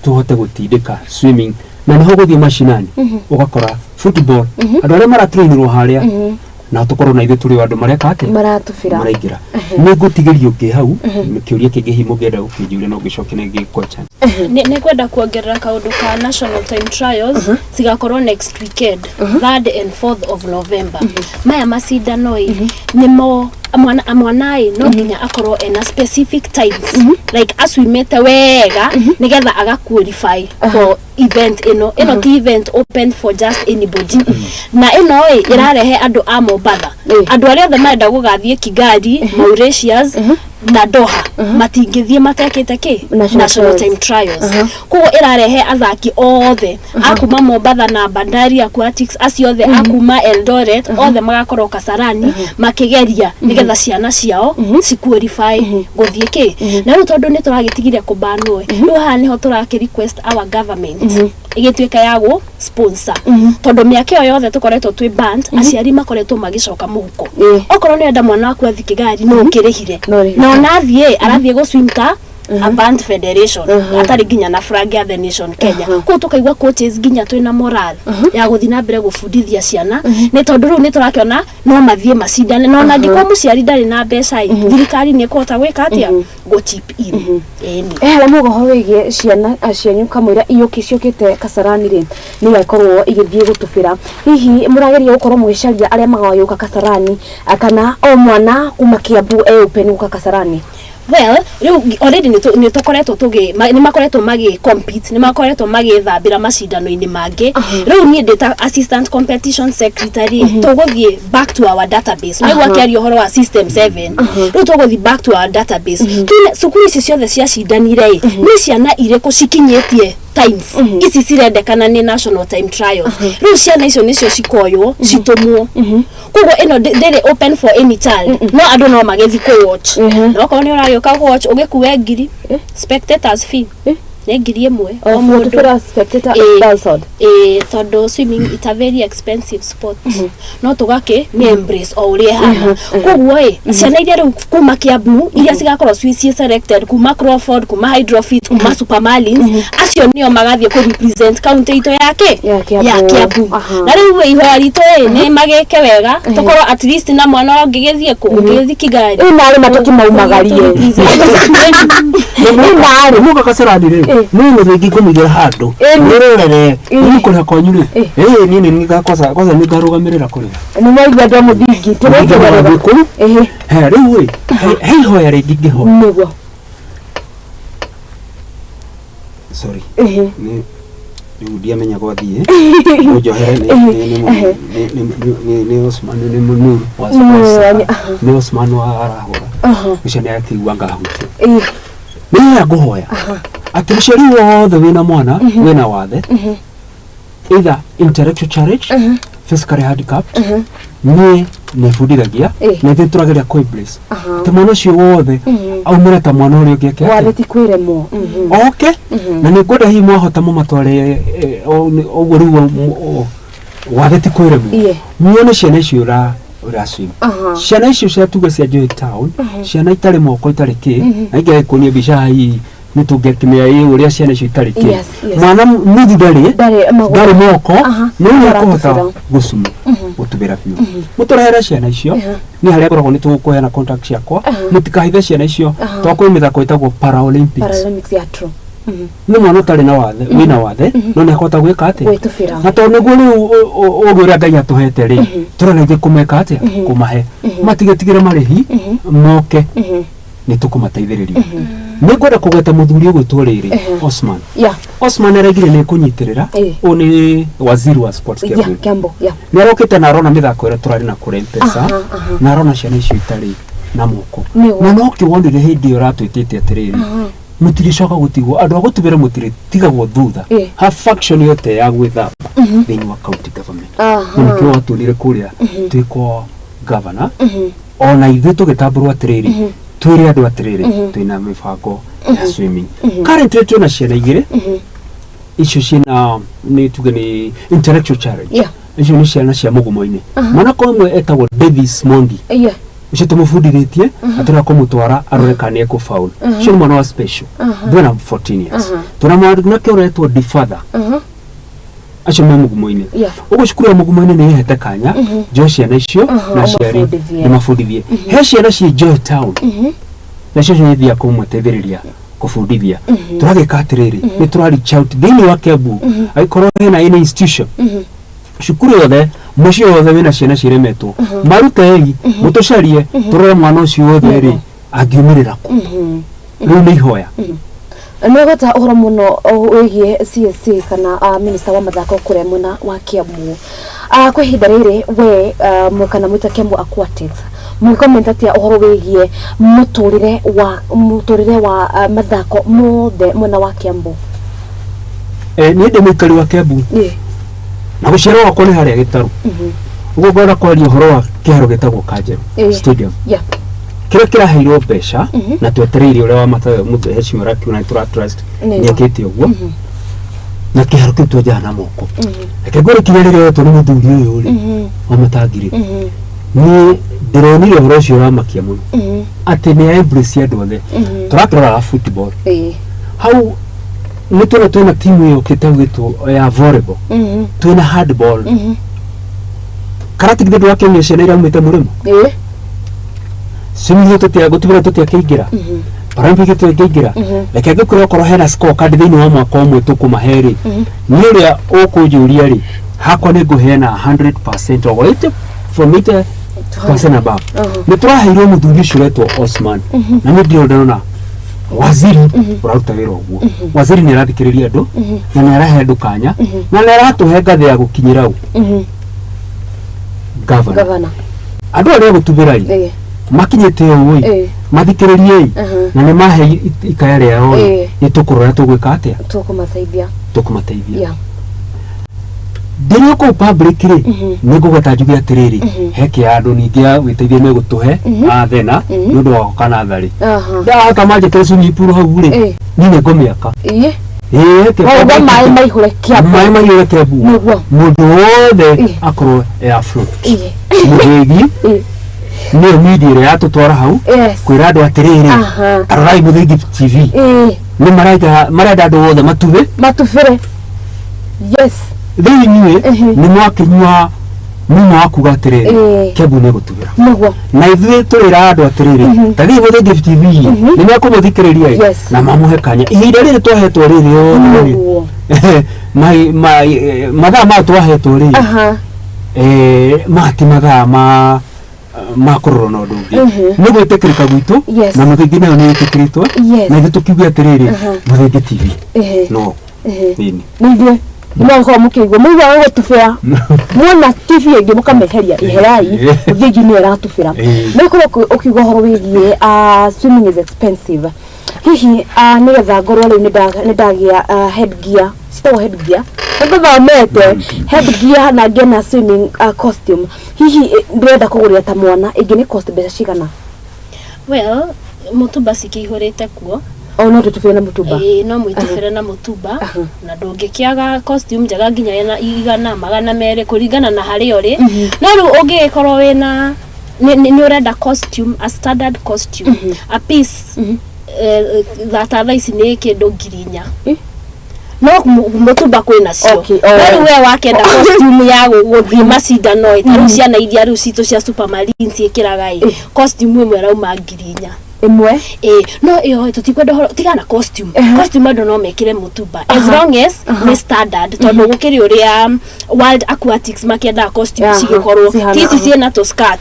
tũhote gũtindĩka swimming na nĩho gũthiĩ macinani ũgakora football andũ arĩa maratrainĩrwo harĩa na tũkorwo na ithuĩ tũrĩ o andũ mareka atĩa Maratubĩra. Maraingĩra nĩ ngũtigĩrio ngĩ hau kĩũria kĩngĩ hihi mũngĩenda gũkĩnjũria no ngĩcoke na ngĩkwa chance. Nĩ kwenda kuongerera kaũndũ ka national time trials cigakorwo next weekend, 3rd and 4th of November. Maya macindano ĩ nĩmo Mwana mwanaĩ no nginya akorwo ena specific times, like aswimĩte wega nĩgetha aga qualify for event ĩno. Ĩno ti event open for just anybody, na ĩno ĩ ĩrarehe andũ a Mombatha, andũ arĩa othe marenda gũgathiĩ Kigali, Mauritius na Doha matingĩthiĩ matekĩte kĩ? National National trials. Time Trials. Koguo ĩrarehe athaki othe akuma Mombatha na Bandari Aquatics, acio othe akuma Eldoret, othe magakorwo Kasarani makĩgeria nĩgetha ciana ciao ci qualify gũthiĩ kĩ. Na rĩu tondũ nĩ tũragĩtigire kũbanwo, rĩu haha nĩho tũrakĩ request our government ĩgĩtuĩka ya gũ sponsor, tondũ mĩaka ĩyo yothe tũkoretwo twĩ banned, aciari makoretwo magĩcoka mũhuko. Okorwo nĩ enda mwana waku athiĩ Kigali, no ũkĩrĩhire, na ona athiĩ arathiĩ gũ swim ta a banned federation, atarĩ nginya na flag ya the nation Kenya. Koguo tũkaigua coaches nginya twĩna moral ya gũthiĩ na mbere gũbundithia ciana, nĩ tondũ rĩu nĩ tũrakĩona no mathiĩ macindane. Na ona angĩkorwo mũciari ndarĩ na mbeca ĩ, thirikari nĩ ĩkũhota gwĩka atĩa? Gũ chip in. Ĩni. Harĩa muga ũhoro wĩgiĩ ciana cianyu kamũira iũki ciũkĩte Kasarani rĩ, nĩ igakorwo igĩthiĩ gũtubĩra. Hihi mũrageria gũkorwo mũgĩcaria arĩa magagĩũka Kasarani, kana o mwana kuma Kiambu e open gũka Kasarani? Well, rĩu already nĩ tũkoretwo tũgĩ nĩ makoretwo magĩ compete, nĩ makoretwo magĩthambĩra macindano-inĩ mangĩ. Rĩu niĩ ndĩ ta assistant competition secretary, tũgũthiĩ back to our database. Nĩguo akĩaria ũhoro wa system 7, rĩu tũgũthiĩ back to our database. Tune cukuru ici ciothe ciacindanire ĩ, nĩ ciana irĩkũ cikinyĩtie times ici cirendekana nĩ national time trials? Rĩu ciana icio nĩcio cikoywo citũmwo. Koguo ĩno ndĩrĩ open for any child, no andũ no magĩthiĩ kũ watch. Na okorwo nĩ ũragĩũka kũ watch, ũgĩkue 1000 spectators fee, nĩ 1000 o mũndũ. Gũtubĩra spectator 1000? Ĩĩ, tondũ swimming it's a very expensive sport, no tũgakĩ nĩ embrace o ũrĩa ĩhana. Koguo ĩ, ciana iria rĩu kuma Kiambu iria cigakorwo ciĩ selected kuma Crawford, kuma Hydrofit, kuma Super Marlins, acio nĩo magathiĩ kũ represent county itũ ya kĩ? Ya Kiambu. Ya Kiambu. Na rĩu ĩ, ihoya ritũ ĩ nĩ magĩke wega, tũkorwo at least na mwana ũngĩgĩthiĩ kũ, ũngĩgĩthiĩ Kigali. Ĩ narĩ matũkĩmaumagarie. Ĩ narĩ. Muka Kasarani rĩ, no mũthingi ngũmũigĩra handũ mwĩrorere nĩ kũrĩha kwanyu rĩ. Ĩ niĩ nĩ nĩ kwanza kwanza nĩ ngarũgamĩrĩra kũrĩha. Nĩ mwaigua andũ a mũthingi tũgũkĩrorera. Kũu he rĩu ĩ, he ihoya rĩngĩ ngĩhoya. Nĩguo. Sorry, nĩ rĩu ndiamenya gwathiĩ, ũnjohere. Nĩ Osman, nĩ Mũnuru wa sports, nĩ Osman wa arahũra ũcio, nĩ akĩigua ngahutia. Nĩ hoya ngũhoya atĩ mũciari wothe wĩna mwana wĩna wathe, either intellectual challenge, physically handicapped, niĩ nĩ bundithagia na ithuĩ tũrageria kũ embrace atĩ mwana ũcio wothe aumĩre ta mwana ũrĩa ũngĩ eke atĩa? Wathe ti kwĩremwo. Oke, na nĩ ngwenda hihi mwahota mũmatware ũguo rĩu wathe ti kwĩremwo. Muone ciana icio ũra swim, ciana icio cia tuge cia Joy Town, ciana itarĩ moko, itarĩ kĩ, na ingĩgĩkuonia mbica hihi nĩ tũngĩkĩmenya ĩ ũrĩa ciana icio itarĩ kĩ. Mwana muthu ndarĩ Ndarĩ magũrũ. Ndarĩ moko, no nĩ akũhota Aratubĩra. gũcuma gũtubĩra biũ. Mũtũrehere ciana icio nĩ harĩa ngoragwo, nĩ tũgũkũheana contact ciakwa. Mũtikahithe ciana icio, tondũ kwĩ mĩthako ĩtagwo Paralympics. Paralympics ya true. Nĩ mwana ũtarĩ na wathe, wĩna wathe, no nĩ akũhota gwĩka atĩa? Gwĩtubĩra. Na tondũ nĩguo rĩu ũgĩ ũrĩa Ngai atũhete rĩ, tũrona ithuĩ kũmeka atĩa? Kũmahe matigetigĩre marĩhi, moke nĩ tũkũmateithĩrĩria. Nĩ ngwenda kũgweta mũthuri ũgwĩtwo rĩrĩ Osman. Osman araigire nĩ kũnyitĩrĩra. Ũyũ nĩ waziri wa sports Kiambu. Kiambu. Nĩ arokĩte na arona mĩthako ĩrĩa tũrarĩ na kũrĩa Mpesa, na arona ciana icio itarĩ na moko. Na no kĩwonire hĩndĩ ĩyo ũratwĩtĩte atĩrĩrĩ, mũtirĩcoka gũtigwo, andũ a gũtubĩra mũtirĩtigagwo thutha ha function yote ya gwĩthamba thĩinĩ wa county government. Na nĩkĩo watuonire kũrĩa twĩ kwa governor, ona ithuĩ tũgĩtambũrwo atĩrĩrĩ, twĩre andũ atĩrĩrĩ, twĩna mĩbango ya swimming. Currently twĩna ciana igĩrĩ icio ciĩna, nĩ tuge nĩ intellectual challenge. Icio nĩ ciana cia mũgumo-inĩ. Mwanake ũmwe etagwo Davis Mondi, ũcio tũmũbundithĩtie na tũrĩa kũmũtwara arore kana nĩ ekũfaulu. Ũcio nĩ mwana wa special, ndwena 14 years. Tũna mwanake ũretwo Difather, acio me mũgumo-inĩ. Ũguo cukuru ya mũgumo-inĩ nĩ ĩhete kanya njoe ciana icio na aciari ũmabundithie. ndĩmabundithie. He ciana ciĩ Joy Town, nacio cio ithiaga kũmateithĩrĩria kũbundithia. Tũragĩka atĩrĩrĩ, nĩ tũra reach out thĩinĩ wa Kiambu, angĩkorwo hena any institution, cukuru yothe Mũciĩ wothe wĩna ciana ciremetwo, Mhm. marutei, Mhm. mũtũcarie, Mhm. tũrore mwana ũcio wothe rĩ angiumĩrĩra kũ. Rĩu nĩ ihoya. Nĩ gweta ũhoro mũno wĩgiĩ CSC kana minister wa mathako kũrĩa mwena wa Kiambu. Kwa ihinda rĩrĩ we kana mwĩta Kiambu Aquatics mũngĩcomment atĩa ũhoro wĩgiĩ mũtũrĩre wa mathako mothe mwena wa Kiambu? Niĩ ndĩ mũikari wa Kiambu na gũciarwo gwakwa nĩ harĩa Gĩtarũ. Ũguo ngwenda kwaria ũhoro wa kĩharo gĩtagwo Kanjeru Stadium, kĩrĩa kĩraheirwo mbeca, na twetereire ũrĩa wa matayo mũheshimiwa ũrakiuna nĩ tũra trust nĩekĩte ũguo, na kĩharo kĩu twenjaga na moko. Reke ngwĩre, kinya rĩrĩa oetwo nĩ mũthuri ũyũ rĩ wa matangirĩ, niĩ ndĩronire ũhoro ũcio ũramakia mũno, atĩ nĩ embrace andũ othe. Tũrakĩroraga football hau, nĩ tuona twĩna timu ĩyo gwĩtwo ya volleyball, twĩna handball, karati githĩ ndwakĩonia ciana iraumĩte mũrĩmo, swimming tũtia gũtubĩra tũtiakĩingĩra, Paralympic tũtingĩingĩra. Reke ngĩkwĩre, okorwo hena scorecard thĩinĩ wa mwaka ũmwe tũkũmahe rĩ, nĩ ũrĩa ũkũnjũria rĩ, hakwa nĩ ngũheana 100% or 80, from 80% above. Nĩ tũraheirwo mũthuri ũcio ũretwo Osman, na nĩ ndirĩ ndona waziri ũraruta wĩra ũguo. Waziri nĩ arathikĩrĩria andũ, na nĩ arahe andũ kanya, na nĩ aratũhe ngathĩ ya gũkinyĩra ũ gavana. Gavana. Andũ arĩa gũtubĩra rĩ, makinyĩte ũũ ĩ, mathikĩrĩrie ĩ, na nĩ mahe ikaya rĩao ĩ, nĩ tũkũrora tũgwĩka atĩa. Tũkũmateithia. Tũkũmateithia. Ndĩrĩ o kũu public rĩ, nĩ ngũgweta njuge atĩrĩrĩ, he kĩandũ ningĩ ya gwĩteithia megũtũhe athena nĩ ũndũ wa gwaka natharĩ. Ndahota manjĩkĩre swimming pool hau rĩ, niĩ nĩ ngũmĩaka. Ĩĩ, he kĩ- Wauga maĩ maihũre Kiambu. Maĩ maihũre Kiambu. Nĩguo. Mũndũ wothe akorwo e afloat. Mũthĩgi nĩyo media ĩrĩa yatũtwara hau kwĩra andũ atĩrĩrĩ, tarorai Mũthĩgi TV, nĩ marenda marenda andũ othe matube. Matubĩre, yes. Rĩu inyuĩ nĩ mwakĩnyua mumo wa kuga atĩrĩrĩ, Kiambu nĩ gũtubĩra. Na ithuĩ tũrĩra andũ atĩrĩrĩ, ta thiĩ Mũthĩgi TV, nĩ mekũmũthikĩrĩria ĩ, na mamũhe kanya ihinda rĩrĩ twahetwo rĩrĩ rĩothe rĩ, mathaa maya twahetwo rĩ, maya ti mathaa ma kũrorwo na ũndũ ũngĩ, nĩ gwĩtĩkĩrĩka gwitũ, na Mũthĩgi nayo nĩ ĩtĩkĩrĩtwo, na ithuĩ tũkiuge atĩrĩrĩ, Mũthĩgi TV no nini. Nĩ ithuĩ nĩmwakorwo mũkĩigua mũiguaga gũtubĩra, muona TV ĩngĩ mũkameheria, iherai. Mũthĩgi nĩyo ĩratubĩra. Nĩ ũkorwo ũkiuga ũhoro wĩgiĩ swimming is expensive. Hihi nĩgetha ngorwo rĩu nĩ ndagĩa headgear, citagwo headgear, nĩngũthomete headgear, na ngĩe na swimming costume, hihi ndĩrenda kũgũrĩra ta mwana ĩngĩ, nĩ cost mbeca cigana? Well, mũtumba cikĩihũrĩte kuo. O no tũtubĩre na mũtumba? Ĩĩ, no mwĩtubĩre na mũtumba, na ndũngĩkĩaga costume njega nginya ĩna 100, 200 kũringana na harĩa ũrĩ. No rĩu ũngĩgĩkorwo wĩna nĩ ũrenda costume, a standard costume, a piece, ta thaa ici nĩ kĩndũ 4,000, no mũtumba kwĩ nacio. Oh. No rĩu we wakenda costume ya gũthiĩ macindano ĩ, ta rĩu ciana iria rĩu citũ cia Super Marines ciĩkĩraga ĩ, costume ĩmwe ĩrauma 4,000. Ĩmwe? Ĩ, no ĩyo tũtikwenda ũhoro tigana costume. Costume andũ no mekĩre mũtumba as long as nĩ standard, tondũ gũkĩrĩ ũrĩa World Aquatics makĩendaga costume cigĩkorwo cihana, ti ici ciĩna tũ skirt,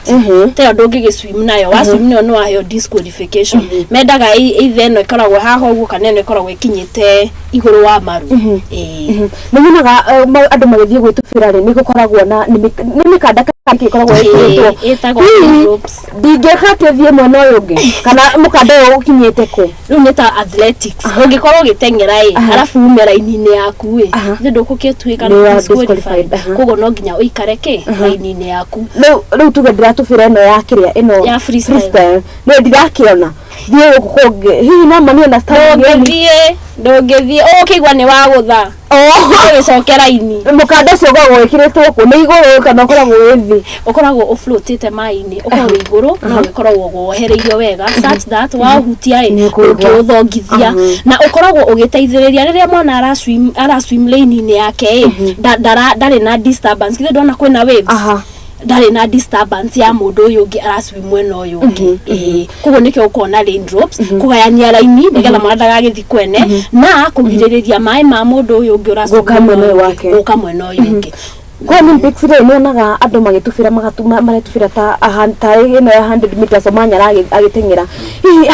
ta ĩyo ndũngĩgĩ swim nayo, wa swim nayo nĩ waheo disqualification. Mendaga either ĩno ĩkoragwo haha ũguo kana ĩno ĩkoragwo ĩkinyĩte igũrũ wa maru. Ĩĩ. Nĩ nyonaga andũ magĩthiĩ gwĩtubĩra rĩ, nĩ gũkoragwo na nĩ mĩkanda kana kĩ ĩkoragwo ĩkĩrĩtwo? Ĩtagwo Hihi ropes. Ndingĩka atĩ thiĩ mwena ũyũ ũngĩ, kana mũkanda ũyũ ũkinyĩte kũ? Rĩu nĩ ta athletics, ũngĩkorwo ũgĩteng'era ĩ, arabu ume raini-inĩ yaku ĩ, nĩ ndũgũgĩtuĩka Nĩ wa disqualified. Disqualified, aha. Koguo no nginya ũikare kĩ raini-inĩ yaku. Rĩu tuge ndĩratubĩra ĩno ya kĩrĩa ĩno Ya freestyle. Nĩ ndirakĩona thiĩ gũkũ kũngĩ, hihi no mani understand? Ndũngĩthiĩ ũkĩigua nĩ wagũtha, ũgĩcoke raini. Mũkanda ũcio ũkoragwo wĩkĩrĩtwo kũ? Nĩ igũrũ kana ũkoragwo wĩ thĩ? Ũkoragwo ũfloatĩte maĩ-inĩ, ũkoragwo wĩ igũrũ, no ũkoragwo wohereirio wega such that wahutia ĩ, Nĩũkũigua. ndũngĩũthongithia, na ũkoragwo ũgĩteithĩrĩria rĩrĩa mwana araswim lane-inĩ yake ĩ, ndarĩ na disturbance. Githĩ ndona kwĩna waves? Ndarĩ na disturbance ya mũndũ ũyũ ũngĩ araswim mwena ũyũ ũngĩ. Ĩĩ, koguo nĩkĩo ũkona lane ropes, kũgayania raini nĩgetha mwana ndagagĩthiĩ kwene, na kũgirĩrĩria maĩ ma mũndũ ũyũ ũngĩ ũraswim Gũka mwena ũyũ wake. Gũka mwena ũyũ ũngĩ. Kwa Olympics rĩ, nĩonaga andũ magĩtubĩra magatuma maretubĩra ta ta ĩno ya 100 meters Omanyala agĩteng'era. Hihi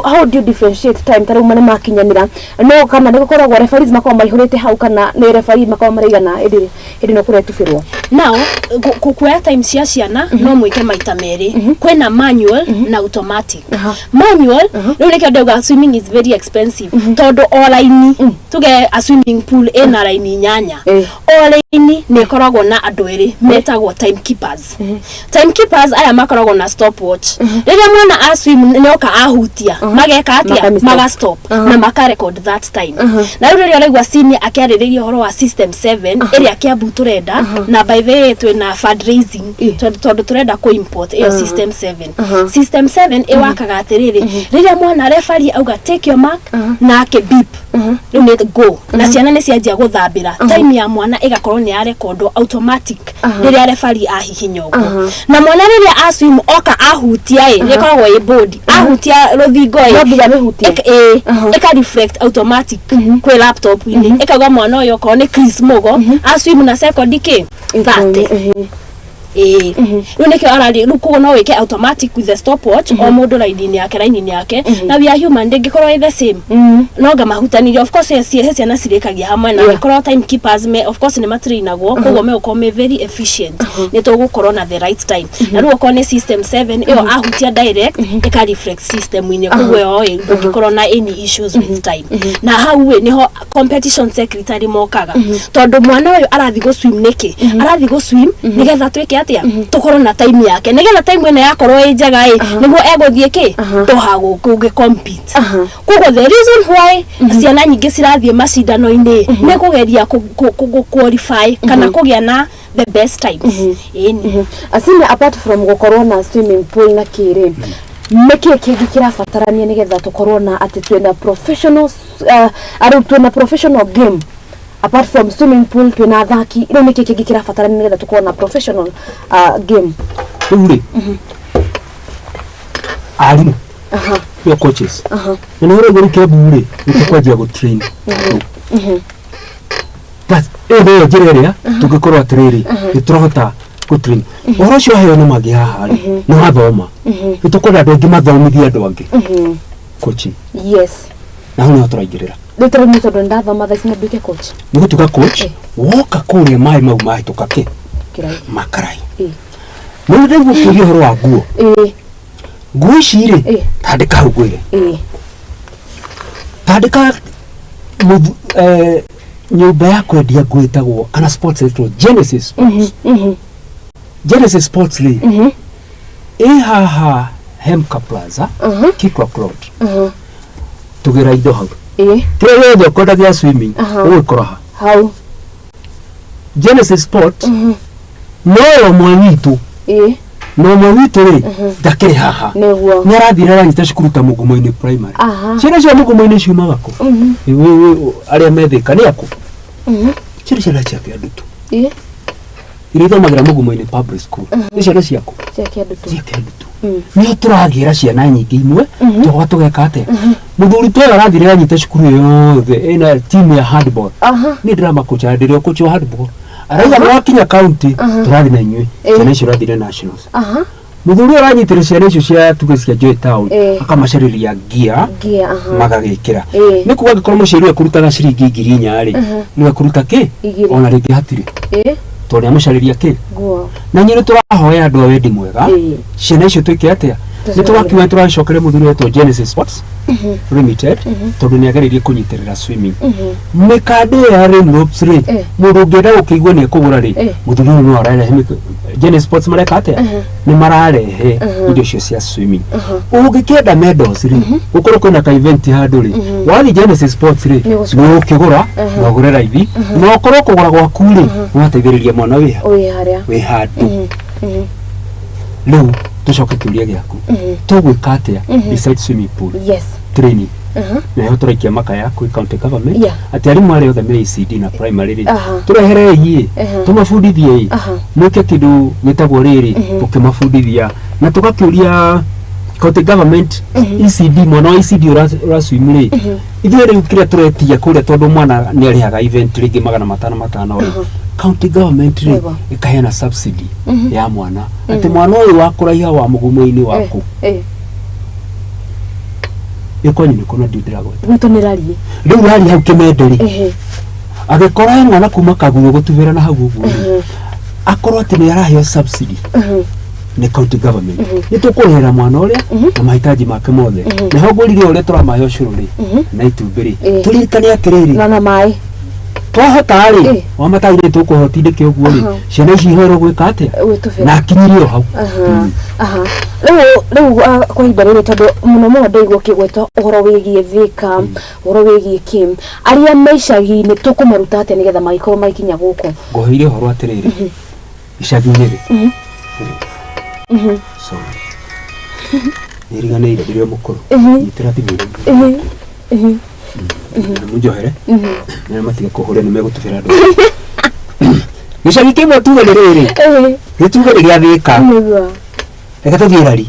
how do you differentiate time ta rĩu nĩ makinyanĩra, no kana nĩ gũkoragwo referees makoragwo maihũrĩte hau, kana nĩ referee makoragwo maraigana hĩndĩ hĩndĩ ĩno kũretubĩrwo? Now kuoya time cia ciana no mwĩke maita merĩ. Kwĩna manual na automatic. Manual rĩu nĩkĩo ndauga swimming is very expensive, tondũ o raini, tuge a swimming pool ĩna raini inyanya, o raini nĩ ĩkoragwo na andũ erĩ metagwo timekeepers. Timekeepers aya makoragwo na stopwatch. Rĩrĩa mwana a swim nĩoka ahutia, mageka atĩa? Makami-stop. Maga stop na maka record that time. Na rĩu rĩrĩa ũraigua senior akĩarĩrĩria ũhoro wa system 7 ĩrĩa Kiambu tũrenda, na by the way twĩna fundraising tondũ tũrenda kũ import ĩyo system 7. System 7 ĩwakaga atĩrĩrĩ, rĩrĩa mwana referee auga, "Take your mark," nake beep, rĩu nĩ go, na ciana nĩ cianjia gũthambĩra. Time ya mwana ĩgakorwo nĩ yarekondwo automatic rĩrĩa referee ahihinya ũguo. Na mwana rĩrĩa aswim oka ahutia ĩ, nĩ ĩkoragwo ĩ board, ahutia rũthingo ĩ, No nginya mĩhutie. Ĩ, ĩka reflect automatic kwĩ laptop-inĩ, ĩkauga mwana ũyũ okorwo nĩ Chris Mugo aswim na second kĩ 30. Ĩĩ, rĩu nĩkĩo arari rĩu. Koguo no wĩke automatic with the stopwatch, o mũndũ raini-inĩ yake. Na we are human, ndĩngĩkorwo ĩ the same, no ngamahutanirie. Of course he ciana cirĩkagia hamwe, na angĩkorwo timekeepers me, of course nĩ matrainagwo, koguo megũkorwo me very efficient, nĩ tũgũkorwo na the right time. Na rĩu okorwo nĩ system 7 ĩyo, ahutia direct ĩka reflect system-inĩ, koguo ĩyo ĩ ndũngĩkorwo na any issues with time. Na hau ĩ nĩho competition secretary mokaga, tondũ mwana ũyũ arathiĩ gũ swim nĩkĩ? Arathiĩ gũ swim nĩgetha twĩke atĩa? Tũkorwo na time yake, nĩgetha time ĩno yakorwo ĩ njega ĩ, nĩguo egũthiĩ kĩ Doha gũgĩ compete. Koguo the reason why ciana nyingĩ cirathiĩ macindano-inĩ nĩ kũgeria kũ qualify kana kũgĩa na the best times, ĩni. Asini, apart from gũkorwo na swimming pool na kĩrĩ, nĩkĩ kĩngĩ kĩrabatarania nĩgetha tũkorwo na atĩ twĩna professional arĩ twĩna professional game? Apart from swimming pool, twĩna athaki, rĩu nĩkĩ kĩngĩ kĩrabatarania nĩgetha tũkorwo na professional game? Rĩu rĩ, arimũ nĩo coaches, na nĩ ũraigua rĩu Kiambu rĩ, nĩ tũkwanjia gũ train. Ĩyo nĩyo njĩra ĩrĩa tũngĩkorwo atĩrĩrĩ nĩ tũrahota gũ train. Ũhoro ũcio waheo nĩ mangĩ haha rĩ, nĩ wathoma, nĩ tũkwenda andũ aingĩ mathomithie andũ angĩ coaching. Na hau nĩho tũraingĩrĩra. Rĩu tarĩu tondũ nĩndathoma thaa ici no nduĩke coach? Nĩ gũtuĩka coach, woka kũrĩa maĩ mau mahĩtũka kĩ Kĩrai. Makarai. No nĩ ndaigua ũkĩũria ũhoro wa nguo. Nguo ici rĩ, tandĩka hau ngwĩre. Tandĩka nyũmba ya kwendia nguo ĩtagwo kana sports ĩtagwo Genesis Sports. Genesis Sports rĩ, ĩ haha Hemka Plaza, Kikwa Road. Tũgĩra indo hau, kĩrĩa gĩothe ũkwenda gĩa swimming ũgũgĩkora ha hau. Genesis Sport noyo ũmwe witũ, na ũmwe witũ rĩ, ndakĩrĩ haha, nĩ arathire aranyita cukuru ta Mũgumo-inĩ Primary. Ciana cia Mũgumo-inĩ ciumaga kũ? Arĩa methĩka nĩ akũ? Ciana ciana cia Kĩandutu iria ithomagĩra Mũgumo-inĩ Public School nĩ ciana ciakũ? Cia Kĩandutu. Cia Kĩandutu. Nĩho tũragĩra ciana nyingĩ imwe, tũgoka tũgeka atĩa? Mũthuri ta ũyũ arathire anyita cukuru ĩyo yothe ĩna timu ya handball. Niĩ ndĩramakocha, ndĩrĩ o coach wa handball. Arauga nĩ county tũrathiĩ na inyuĩ, ciana icio ũrathire nationals. Mũthuri ũyũ aranyitĩra ciana icio cia tuge cia Joy Town, akamacarĩria ngia, Ngia, aha. magagĩkĩra. Nĩ kuga angĩkorwo mũciari ũyũ ekũrutaga ciringi 4,000 rĩ, nĩwe ekũruta kĩ? 2. Ona rĩngĩ hatirĩ, tondũ nĩamũcarĩria kĩ? Nguo. Na inyuĩ nĩ tũrahoya andũ a wendi mwega, ciana icio twĩke atĩa? Nĩ tũrakiuga tũracokeria mũthuri wetwo Genesis Sports Limited, tondũ nĩ agereirie kũnyitĩrĩra swimming. Mĩkanda ĩyo ya rain ropes rĩ, mũndũ ũngĩenda gũkĩigua nĩ ekũgũra rĩ, mũthuri ũyũ no ararehe. Genesis Sports mareka atĩa? Nĩ mararehe indo icio cia swimming. Ũngĩkĩenda medals rĩ, gũkorwo kwĩna ka event handũ rĩ, wathiĩ Genesis Sports rĩ, Nĩ ũgũcukua. nĩ ũkĩgũra na ũgũre raithi, na ũkorwo kũgũra gwaku rĩ, nĩwateithĩrĩria mwana wĩ wĩ harĩa. Wĩ handũ. Rĩu tũcoke kĩũria gĩaku, tũgwĩka atĩa beside swimming pool? Training, nayo tũraikia makaya kwĩ county government atĩ arimũ arĩa othe me ECD na primary rĩ, tũreherei ĩ, tũmabundithie ĩ, mwĩke kĩndũ gĩtagwo rĩrĩ, tũkĩmabundithia na tũgakĩũria county government ECD, mwana wa ECD ũraswim rĩ, ithuĩ rĩu kĩrĩa tũretia kũrĩa, tondũ mwana nĩ arĩhaga event rĩngĩ 500 500 rĩ. County government rĩ, Nĩguo. ĩkaheana subsidy ya mwana, atĩ mwana ũyũ wa kũraiha wa mũgumo-inĩ waku, ĩkwanyu nĩkũ na ndĩragweta? Gwitũ nĩ rariĩ. Rĩu rari hau Kĩmende rĩ, agĩkora he mwana kuma Kaguyo gũtubĩra na hau ũguo rĩ, akorwo atĩ nĩ araheo subsidy nĩ county government, nĩ tũkũrĩhĩra mwana ũrĩa na mahitaji make mothe. Naho ngũrire ũrĩa tũramahe ũcũrũ rĩ na itumbĩ rĩ, tũririkane atĩrĩrĩ, na maĩ twahota rĩ, wamataire tũkũhe ũtindĩke ũguo rĩ, ciana ici ihoerwo gwĩka atĩa? Gwĩtubĩra. Na akinyirie o hau. Aha, aha. Rĩu kwa ihinda rĩrĩ, tondũ mũno mũno ndaigua ũkĩgweta ũhoro wĩgiĩ Thĩka, ũhoro wĩgiĩ kĩ arĩa me icagi-inĩ, tũkũmaruta atĩa nĩgetha magĩkorwo magĩkinya gũkũ? Ngũheire ũhoro atĩrĩrĩ, icagi-inĩ rĩ, sorry, nĩriganĩire ndĩrĩ o mũkũrũ. Nyitĩra thimũ na mũnjohere na matige kũhũrĩa nĩ megũtubĩra andũ. Gĩcagi kĩmwe tuge nĩ rĩrĩ, gĩtuge nĩ gĩa Thĩka. Nĩguo. Reke tũthiĩ rari.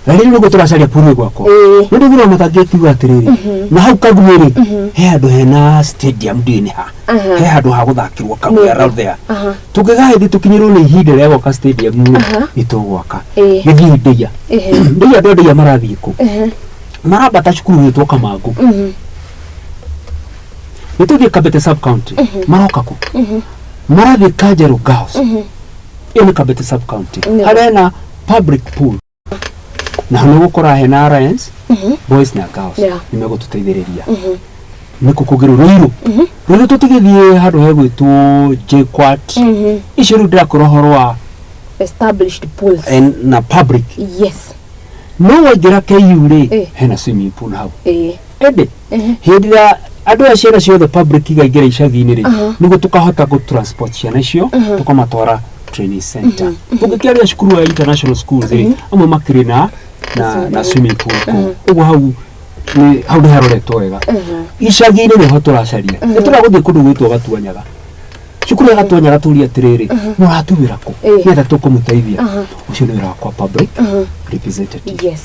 Rari nĩguo tũracaria puru gwakwa. Nĩ ndĩgũra matangĩkiuga atĩrĩrĩ, na hau Kaguĩ rĩ, he handũ hena stadium, ndiũĩ nĩ ha, he handũ ha gũthakĩrwo Kaguĩ around there. Tũngĩgagĩthiĩ tũkinyĩrwo nĩ ihinda rĩa gwaka stadium rĩ, nĩ tũgwaka. Gĩthiĩ Ndeiya. Ndeiya, andũ a Ndeiya marathiĩ kũ? Marambata cukuru gwĩtwo Kamangũ. Nĩ tũthiĩ Kabete sub county. Maroka kũ? Marathiĩ Kanjeru Girls. Ĩyo nĩ Kabete sub county, harĩa hena public pool, na nĩ gũkora hena alliance boys na girls. Nĩ megũtũteithĩrĩria. Nĩkũ kũngĩ? Rũirũ. Rũirũ tũtigĩthiĩ handũ hegwĩtwo JKUAT. Icio rĩu ndĩrakora ũhoro wa established pools. Na public. No waingĩra KU rĩ, hena swimming pool hau. Ĩndĩ hĩndĩ ĩrĩa andũ aya ciana ciothe public igaingĩra icagi-inĩ rĩ, nĩguo tũkahota gũ transport ciana icio, tũkamatwara training center. Tũngĩkĩaria cukuru wa international schools rĩ, amwe makĩrĩ na swimming pool kũu. Ũguo hau nĩ hau nĩ haroretwo wega. Icagi-inĩ nĩho tũracaria. Nĩ tũragũthiĩ kũndũ gwĩtwo Gatuanyaga, cukuru ya Gatuanyaga, tũrie atĩrĩrĩ, mũratubĩra kũ? Nĩgetha tũkũmũteithia. Ũcio nĩ wĩra wakwa, public representative.